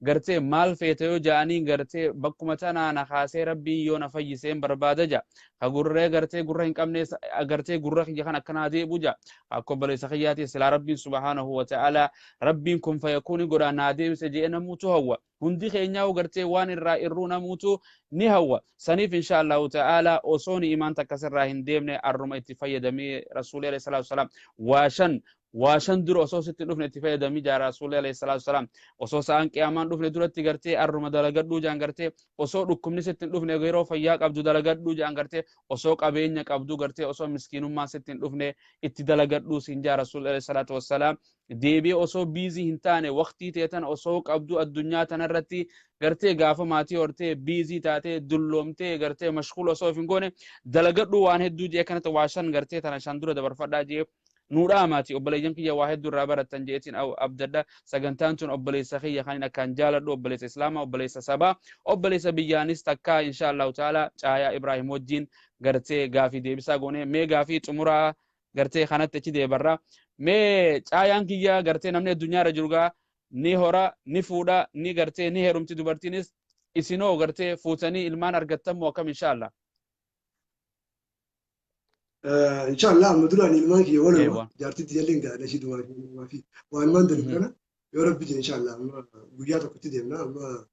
gartee maal feete yoo ja'anii, gartee bakkuma tanaa na kaasee Rabbiin yoo na fayyiseen barbaada ja. Ka gurree gartee gurra hin qabne gartee gurra kiyya kan akkanaa deebu ja. Akka obboleessa kiyyaati silaa Rabbiin subhaanahu wa ta'ala Rabbiin kun fayakuuni godhaa naa deebise je'e namuutu hawwa. Hundi keenyaa gartee waan irraa irruu namuutu ni hawwa. Saniif insha Allahu ta'ala osoo ni imaan takka sirraa hin deemne arruma itti fayyadamee. Rasuulli alayhi salaatu wasalaam waa shan dura osoo sitti dhufne itti fayyadamii jaa. Rasuulli alayhi salaatu wasalaam osoo sa'aan qiyaamaan dhufne duratti gartee arruma dalagadhuu jaan. Gartee osoo dhukkubni sitti hin dhufne yeroo fayyaa qabdu dalagadhuu jaan. Gartee osoo qabeenya qabdu, gartee osoo miskiinummaan sitti hin dhufne itti dalagadhuu siin jaa Rasuulli alayhi salaatu wasalaam. Deebi'ee osoo busy hin taane waqtii teetan osoo qabdu addunyaa tanarratti, gartee gaafa maatii hortee busy taatee dulloomtee gartee mashquul osoo of hin goone dalagadhuu waan hedduu jee. Kanatti waa shan gartee tana shan dura dabarfadhaa jee nuudhaa maati. Obboleeyyan kiyya, waa hedduu irraa barattan jeetiin abdadha. Sagantaan tun obboleessa kiyya kan akkaan jaaladhu, obboleessa islaamaa, obboleessa sabaa, obboleessa biyyaanis takkaa, insha Allahu ta'ala Caayaa Ibraahim wajjin gartee gaafii deebisaa goone. Mee gaafii xumuraa gartee kanatti achi deebarra. Mee Caayaan kiyya, gartee namni addunyaa irra jiru gaa ni hora, ni fuudha, ni gartee ni heerumti dubartiinis. Isinoo gartee fuutanii ilmaan argattan moo akkam insha Allah? Inshallah amma duraan ilmaan kiyya waluma jaartitti jalleen gaadha ishii dumaa fi waan maan dalagu kana yoo Rabbi jedhe inshallah amma guyyaa tokkotti deemna, amma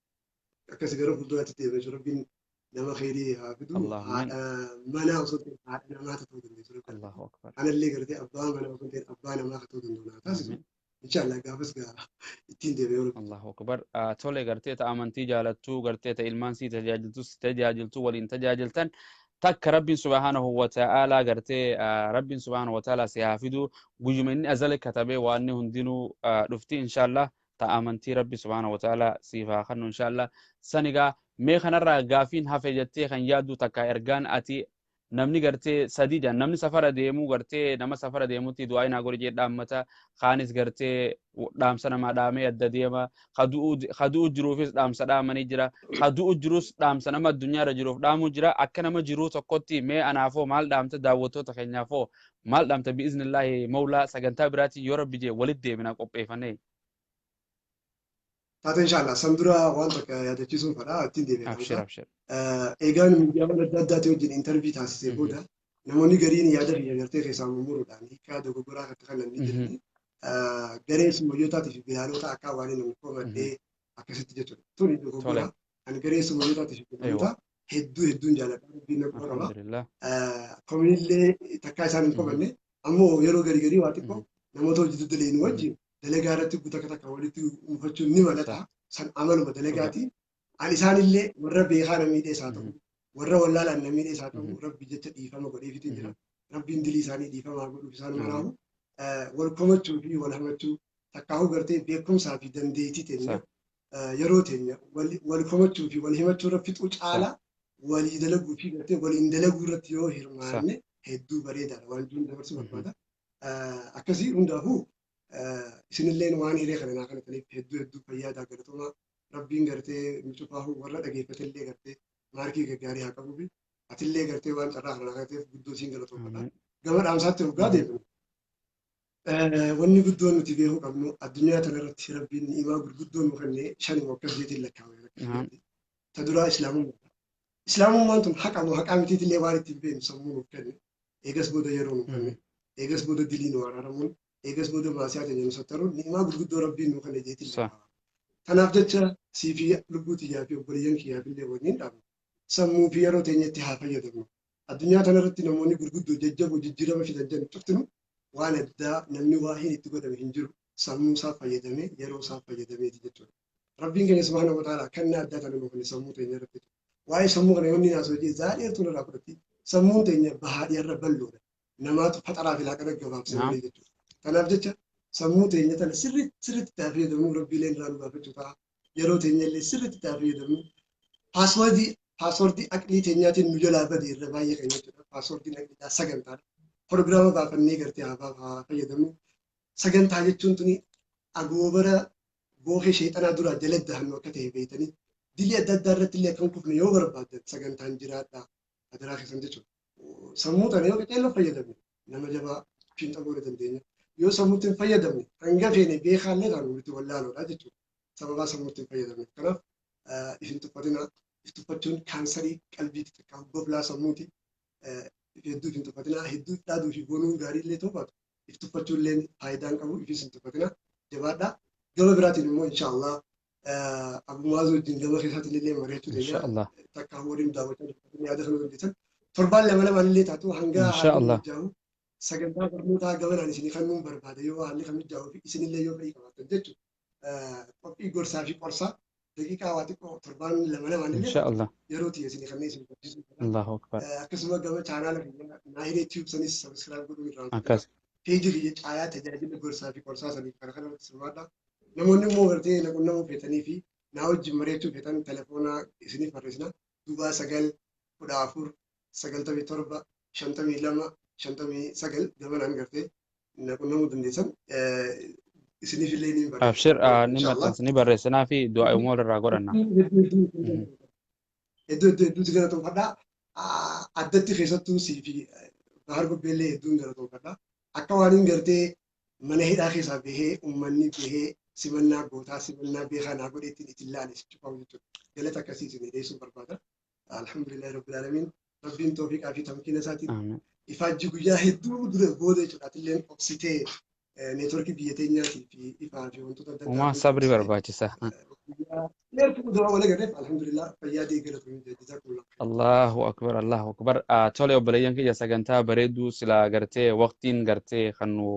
akkasi gara fuulduraatti deemna jechuudha. Rabbiin nama kheyrii haa fidu. Haadha manaa osoo ta'e haadha namaa ta'uu dandeessu Rabbi. Allahu akbar. Anallee gartee abbaa manaa osoo ta'e abbaa namaa ta'uu danda'u naa taasisu. Inshallah gaafas gaa ittiin deeme yoo Rabbi. Allahu akbar. Tole, gartee ta amantii jaalattuu, gartee ta ilmaan sii tajaajiltu, si tajaajiltu, waliin tajaajiltan takka Rabbiin subhaanahu wa ta'aalaa gartee Rabbiin subhaanahu wa ta'aalaa si haa fidu. Guyyuma inni azale katabee waan hundinuu dhufti inshallah. Ta amantii Rabbi subhaanahu wa ta'aalaa siif haa kennu inshallah. Sanigaa mee kanarraa gaafiin hafe jettee kan yaaddu takka, ergaan ati namni gartee sadii jaan namni safara deemuu, gartee nama safara deemutti du'aa inaa godhi jedhee dhaammata, kaanis gartee dhaamsa namaa dhaamee adda deema, ka du'u jiruufis dhaamsa dhaamanii jira, ka du'u jirus dhaamsa nama addunyaa irra jiruuf dhaamuu jira. Akka nama jiruu tokkotti mee anaafoo maal dhaamta? Daawwattoota keenyaafoo maal dhaamta? Bi'iznillaahi mawlaa sagantaa biraatiin yoo Rabbi jee walitti deebina qopheeffannee. Taate inshallah san dura waan takka yaadachiisuun fadha, ittiin deebi'a. Abshir, abshir. Eegaan miidiyaawwan adda addaatii wajjin interview taasisee booda namoonni gariin yaada kiyya gartee keessaa mummuruudhaan hiikaa dogoggoraa kan kanan ni jirani. Garee sumayyootaatii fi bilaalota akka waan inni komadhee akkasitti jechuudha. Tuni dogoggora. Ani garee sumayyootaatii fi bilaalota hedduu hedduun jaaladha. Rabbiin na quba qaba. Alhamdulillah. Kominillee takkaa isaan hin komanne, ammoo yeroo garii garii waa xiqqoo namoota hojii daldaleenu wajjin dalagaa irratti takka takka walitti mufachuun ni malata. San amaluma dalagaati. Ani isaanillee warra beekaa na miidhees haa ta'u, warra wallaalaan na miidhees haa ta'u, Rabbi jecha dhiifama godheefitiin jira. Rabbiin dilii isaanii dhiifamaa godhuuf isaan maraahu wal komachuu fi wal hamachuu takkaahuu gartee beekumsaa fi dandeettii teenya yeroo teenya wal komachuu fi wal himachuu irra fixuu caala walii dalaguu fi gartee waliin dalaguu irratti yoo hirmaanne. Hedduu bareedaadha waan jiruun dabarsuu barbaada. Akkasii hundaafuu isinilleen waan hiree kana naa kanataniif hedduu hedduu fayyaadaa galatoomaa. Rabbiin gartee micufaahu warra dhageeffatellee gartee maarkii gaggaarii haa qabuufi atillee gartee waan carraa kana naa kanateef guddoo siin galatoomfadha. Gama dhaamsaatti hoggaa deebinu. Wanni guddoon nuti beekuu qabnu addunyaa tanarratti Rabbiin ni'imaa gurguddoo nu kennee shanuma akkas jeetiin lakkaa'ame. Ta duraa islaamummaa. Islaamummaan tun haqa moo haqaa mitiitillee waan ittiin beeknu sammuu nuuf kenne. Eegas booda yeroo nuuf kenne. Eegas booda dilii nu araaramuun. Eegas booda maasiyaa teenya nu sattaruun ni'imaa gurguddoo Rabbiin nu kenne jeetiin lakkaa'ama. Tanaaf jecha sii fi lubbuu tiyyaa fi obboleeyyan kiyyaaf illee wanni hin dhaabnu. Sammuu fi yeroo teenyatti haa fayyadamnu. Addunyaa tanarratti namoonni gurguddoo jajjaboo jijjiirama fidan jennu cuftinu waan addaa namni waahiin itti godhame hin jiru sammuu isaa fayyadamee yeroo isaa fayyadameeti jechuudha. Rabbiin keenya subhaanahu wa ta'ala kennaa addaa tana nuu kenne sammuu teenya irratti. Waa'ee sammuu kana yoonni haasoo jee zaa dheertuu narraa fudhatti sammuun teenya bahaa dhiyarra bal'oodha. Namaatu faxaraa fi laaqana gabaabsee malee jechuudha. Kanaaf jecha sammuu teenya tana sirriitti sirriitti itti haa fayyadamnu rabbiileen irraa nu gaafachuu ta'a. Yeroo teenya illee sirriitti itti haa fayyadamnu. Paaswordii paaswordii aqlii teenyaatiin nu jalaa bade irra baay'ee kan jechuudha. Paaswordiin aqliidhaa sagantaadha. Proogiraama baafannee gartee haa fayyadamnu. Sagantaa jechuun tuni agoobara bookee sheexanaa duraa jala dahannu akka ta'e beektanii dilii adda addaa irratti illee akka hin kufne yoo barbaaddan sagantaan jiraadhaa adaraa keessan jechuudha. Sammuu tana yoo qaceelloo fayyadamne nama jabaa fiinxa goonuu dandeenya. Yoo sammuutti hin fayyadamne hanga feene beekaallee taanu nuti wallaaloodha jechuudha. Sababaa sammuutti hin fayyadamne. Kanaaf if hin tuffatinaa. If tuffachuun kaansarii qalbiiti takka goflaa sammuuti. Hedduu if hin tuffatinaa. Hedduu if dhaaduu fi bonuun gaarii illee ta'uu baatu. If tuffachuun illee faayidaa hin qabu. Ifis hin tuffatinaa. Jabaadhaa. Gama biraatiin immoo inshaallah Abu Mu'aaz wajjin gama keessaatiin illee mari'achuu dandeenya. Inshaallah. Takka waliin daawwachaa yaada kana dandeessan. Torbaan lama lamaan illee taatu hanga haalli Inshaallah. mijaa'u sagantaa barnootaa gamanaan isinii kennuun barbaada yoo haalli kan mijaa'uu fi isinillee yoo fedhii qabaattan jechuudha. Qophii gorsaa fi qorsaa daqiiqaa waa xiqqoo torbaan lama lamaan illee Inshaallah. yeroo tiyya isinii kennee isin barsiisuu fedha. Allahu akbar. Akkasuma gama chaanaala kiyya Naahiree Tube sanis subscribe godhuu irraa Akkas. Peejii kiyya caayaa tajaajila gorsaa fi qorsaa saniif kana kana irratti sirbaadha. Namoonni immoo gartee na qunnamuu feetanii fi naa wajjin mari'achuu feetan telefoona isiniif barreessina. Duwwaa 9 14 97 52 59 gamanaan gartee na qunnamuu dandeessan. Isiniif illee ni barreessa. Abshir ni Inshallah. maxxansa ni barreessinaa fi du'aa immoo walirraa godhanna. Hedduu hedduu hedduu si galatoomfadha. Addatti keessattuu sii fi Bahar Gobbeellee hedduun galatoomfadha. Akka waan hin gartee mana hidhaa keessaa bahee uummanni bahee simannaa gootaa simannaa beekaa naa godhee ittiin itti laale si cufamu jechuudha. Galata akkasii isin dhiyeessuun barbaada. Alhamdulillahi Rabbil Aalamiin. Rabbiin toofiqaa fi tamkiina isaatiin Amiin. ifaajji guyyaa hedduu dura booda jechuudha. Atilleen obsitee neetworkii biyya teenyaatii fi ifaa fi wantoota adda addaa Uumaa sabri barbaachisa. Guyyaa dheertuu dura wal agarreef alhamdulillah fayyaa ta'e galatoomii jazakumullah. Allahu akbar Allahu akbar. Tole obboleeyyan kiyya sagantaa bareedduu silaa gartee waqtiin gartee kan nu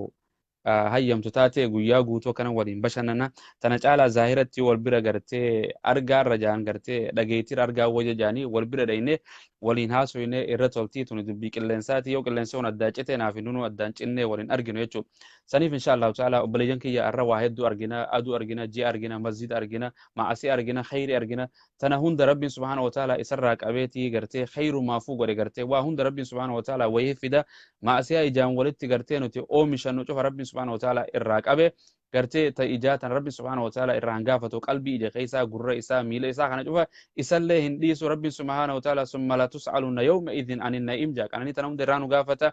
hayyamtu taate guyyaa guutuu akkana waliin bashannana. Tana caalaa zaahiratti wal bira gartee argaarra jaan gartee dhageettiirra argaa wayya jaanii wal bira dhayne waliin haasofne irra toltii tuni dubbii qilleensaati yoo qilleensa kun addaan cite naaf nunu addaan cinnee waliin arginu jechuudha. Saniif insha Allahu ta'ala obboleeyyan kiyya arra waa hedduu argina aduu argina ji'a argina masjida argina ma'asii argina khayri argina tana hunda rabbiin subhaanahu wa ta'ala isarraa qabeetii gartee khayrumaafuu godhe gartee waa hunda rabbiin subhaanahu wa ta'ala wayii fida ma'asiyaa ijaan walitti gartee nuti oomishannu cufa rabbiin subhaanahu wa ta'ala irraa qabe gartee ta ijaa tan rabbiin subhaanahu wa ta'ala irraa hin gaafatu qalbii ija keessaa gurra isaa miila isaa kana cufa isallee hin dhiisu rabbiin subhaanahu wa ta'ala summa la tus'aluna yawma idhin anin na'im jaa qananii tana hunda irraa nu gaafata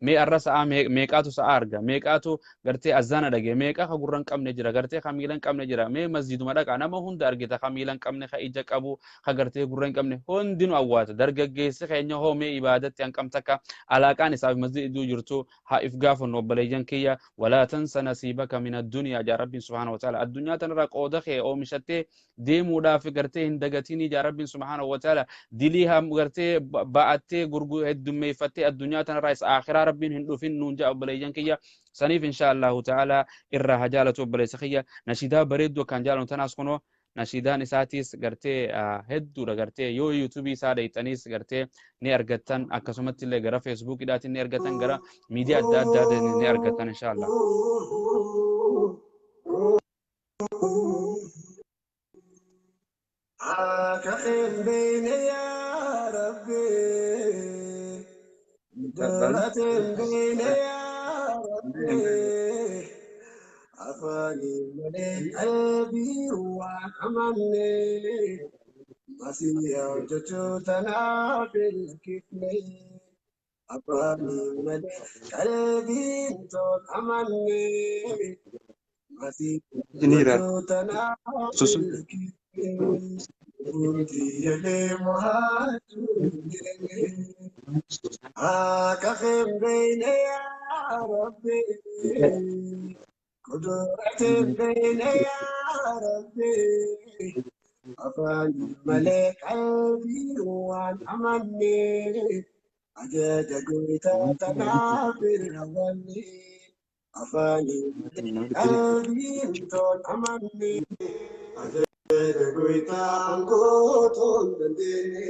mee arra sa'aa meeqaatu sa'aa arga meeqaatu gartee azzaana dhage meeqa ka gurra hin qabne jira gartee ka miila hin qabne jira mee masjiduma dhaqa nama hunda argita ka miila hin qabne ka ija qabu ka gartee gurra hin qabne hundinuu awwaata dargaggeessi keenya hoo mee ibaadatti hanqam takka alaaqaan isaaf masjid iddoo jirtu haa if gaafannu obboleeyyan kiyya walaa tansa nasiibaka min addunyaa jaa rabbiin subhaanahu wa ta'ala addunyaa tanarraa qooda kee oomishattee deemuudhaaf gartee hin dagatinii jaa rabbiin subhaanahu wa ta'ala dilii haa gartee ba'attee gurgu heddummeeffattee addunyaa tanarraa isa akhiraa rabbiin hin dhufin nuun jaa obboleeyyan kiyya saniif insha Allahu ta'ala irraa haa jaalatu obboleessa kiyya nashiidaa bareedduu akkaan jaalatu tanaas kunoo nashiidaan isaatiis gartee hedduudha gartee yoo yuutuubii isaa dhayxaniis gartee ni argattan akkasumatti illee gara feesbuukidhaatiin ni argattan gara miidiyaa adda addaatiin ni argattan insha Allah. Akka hin beekne yaa Rabbi. Qudurateen beeyne yaa Rabbi. Afaaniin malee qalbii waan amanne. Masiyaa hojjechuu tanaaf hin lakkifne. Afaaniin malee qalbiin toon amanne. Masiyaa hojjechuu tanaaf hin lakkifne. Murtiilee mo'achuu hin dandeenye. Akka hin beekne yaa Rabbi. Qudurateen beekne yaa Rabbi. Afaan malee qalbii waan amanne. Ajaja goitaa tanaaf hin raawwanne. Afaan malee qalbiin toon amanne. Ajaja goitaa angootoon dandeenye.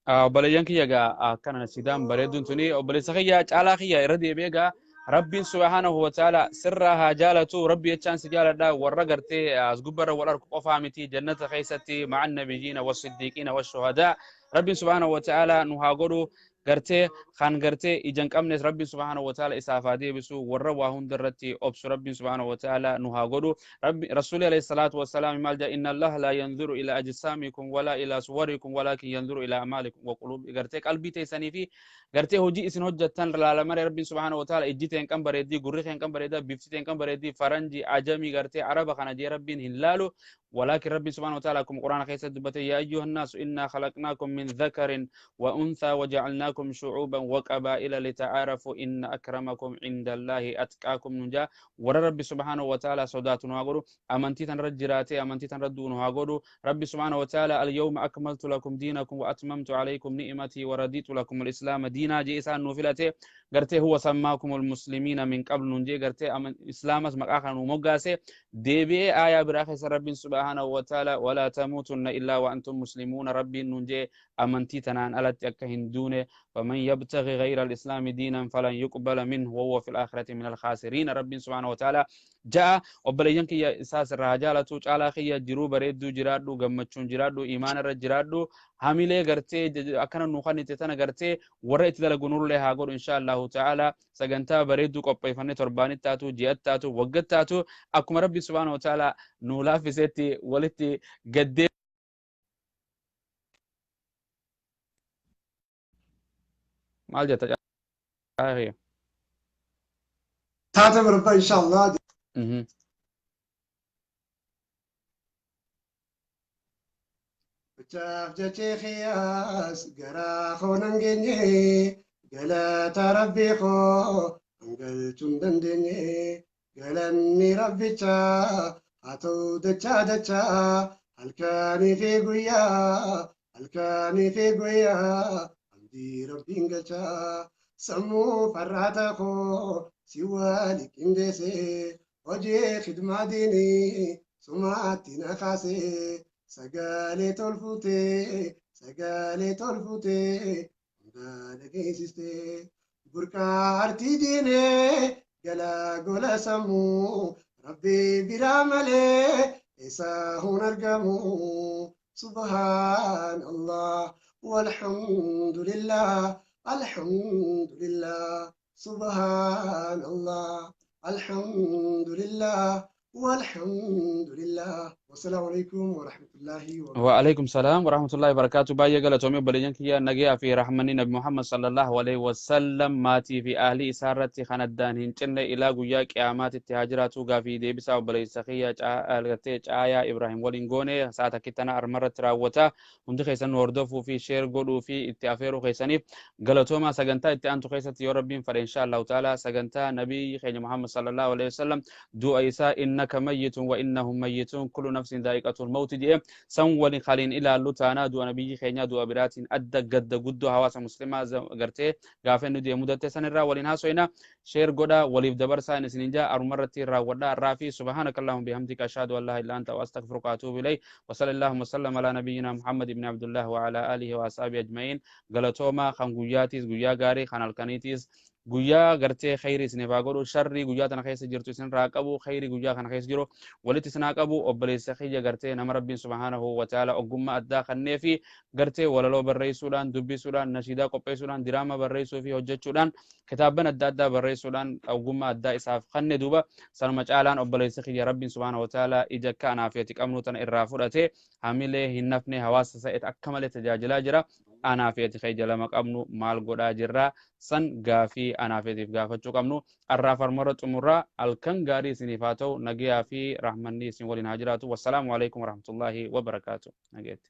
Obboleeyyan kiyya egaa akkana sidaan bareedduun tuni obboleessa kiyya caalaa kiyya irra deebi'ee egaa Rabbiin subhaanahu wa ta'ala sirraa haa jaalatu. Rabbi jechaan si jaaladha. Warra gartee as gubbarra wal arku qofaa miti, jannata keessatti ma'an nabiyyiina wasiddiiqiina washuhadaa Rabbiin subhaanahu wa ta'ala nu haa godhu. Gartee kan gartee ija hin qabnes Rabbiin subhaanahu wa ta'ala isaaf haa deebisu. Warra waa hunda irratti obsu Rabbiin subhaanahu wa ta'ala nu haa godhu. Rabbi Rasuuli alayhi salaatu wassalaam maal jedha? Inna Allaha laa yanzuru ila ajsaamikum wala ila suwarikum walakin yanzuru ila amaalikum wa quluub. Gartee qalbii teessanii fi gartee hojii isin hojjettan laala malee Rabbiin subhaanahu wa ta'ala ijji teen kan bareeddii, gurri keen kan bareedaa, bifti teen kan bareeddii, faranji ajamii gartee araba kana jee Rabbiin hin laalu. ولكن ربي سبحانه وتعالى كم قرآن خيسة دبته يا أيها الناس إنا خلقناكم من ذكر وأنثى وجعلناكم شعوبا وقبائل لتعارفوا إن أكرمكم عند الله أتقاكم نجا. ور ربي سبحانه وتعالى صدات نواغرو أمنتي تنرجراتي أمنتي تنردو نواغرو. ربي سبحانه وتعالى اليوم أكملت لكم دينكم وأتممت عليكم نعمتي ورضيت لكم الإسلام دينا. جيسان نوفلته غرتي هو سماكم المسلمين من قبل نجي غرتي إسلام مقاخا ومقاسي دي آية براخي ربي سبحانه وتعالى ولا تموتن إلا وأنتم مسلمون. ربي ننجي أمنتي تنان ألت أكهندون فمن يبتغي غير الإسلام دينا فلن يقبل منه وهو في الآخرة من الخاسرين. ربي سبحانه وتعالى جاء وبلينك يا إساس الرجالة تعالى خيا جرو بريدو جرادو غمچون جرادو إيمان الرجرادو حاملة غرتي أكن نوخاني تتنا غرتي ورأيت دلقونور لها قول إن شاء الله تعالى سجنتا بريدو قبي فني ترباني تاتو جيات تاتو وقت تاتو أكم ربي سبحانه وتعالى نولا في ستي ولتي قدي مال جت هي تاتا مربى إن شاء الله. جاتي خياس قرا خوننجني قلا ربي خو انقلتن دندني قلني ربي تا عطو دتا دتا هلكاني في قويا هلكاني في قويا عندي ربي انقلتا سمو فراتا خو سوالك اندسي وجي خدمة ديني سمعتي نخاسي سقالي تلفوتي سقالي تلفوتي دالك بركارتي ديني قلا قولا سمو ربي براملي إساهون أرقمو سبحان الله والحمد لله الحمد لله سبحان الله الحمد لله والحمد لله. والسلام عليكم ورحمة الله وبركاته. وعليكم السلام ورحمة الله وبركاته. بايا قالت بلجنك يا نجيا في رحمة النبي محمد صلى الله عليه وسلم ماتي في أهلي سارتي خندان هنچن إلى قيا قيامات التهاجرات في ديبسا وبليسخية آية إبراهيم ولينغوني ساعة كتنا أرمرت راوتا هند خيسن وردفو في شير قدو في اتفيرو خيسني قالتوما سجنتا اتأنتو خيست يا ربين فإن شاء الله تعالى سجنتا نبي خير محمد صلى الله عليه وسلم دو أيسا إنك ميت وإنهم ميتون كل نفس ذائقة الموت دي سن خالين إلى لوتانا دو نبي خينيا دو أبرات أدى قد قد هواس مسلمة قرتي غافن دي مدة سنة را ولين هاسوينا شير قدا وليف دبر ساين سننجا أرمرتي را ودا رافي. سبحانك اللهم بحمدك أشهد أن لا إله إلا أنت وأستغفرك وأتوب إليه وصلى اللهم وسلم على نبينا محمد بن عبد الله وعلى آله وأصحابه أجمعين. غلطوما خنقوياتيس قويا غاري خنالكانيتيس Guyyaa gartee khayrii isiniif haa godhu, sharrii guyyaa tana keessa jirtu isinirraa qabu, khayrii guyyaa kana keessa jiru walitti isin haa qabu. Obboleessa kiyya gartee nama Rabbiin subhaanahu wa ta'ala ogummaa addaa kannee fi gartee walaloo barreessuudhaan, dubbisuudhaan, nashiidaa qopheessuudhaan, diraama barreessuu fi hojjechuudhaan, kitaabban adda addaa barreessuudhaan ogummaa addaa isaaf kanne. Duuba sanuma caalaan obboleessa kiyya Rabbiin subhaanahu wa ta'ala ija akka anaa fi ati qabnu tana irraa fudhate hamilee hin nafne hawaasa sa'et akka malee tajaajilaa jira. Anaa fi ati ija lama qabnu maal godhaa jirra? San gaafii anaa fi atiif gaafachuu qabnu. Arraaf armarra xumurraa. Halkan gaarii isiniif haa ta'u, nagayaa fi rahmanni isin waliin haa jiraatu. Wassalaamu alaikum warahmatullaahi wabarakaatu. Nageetti.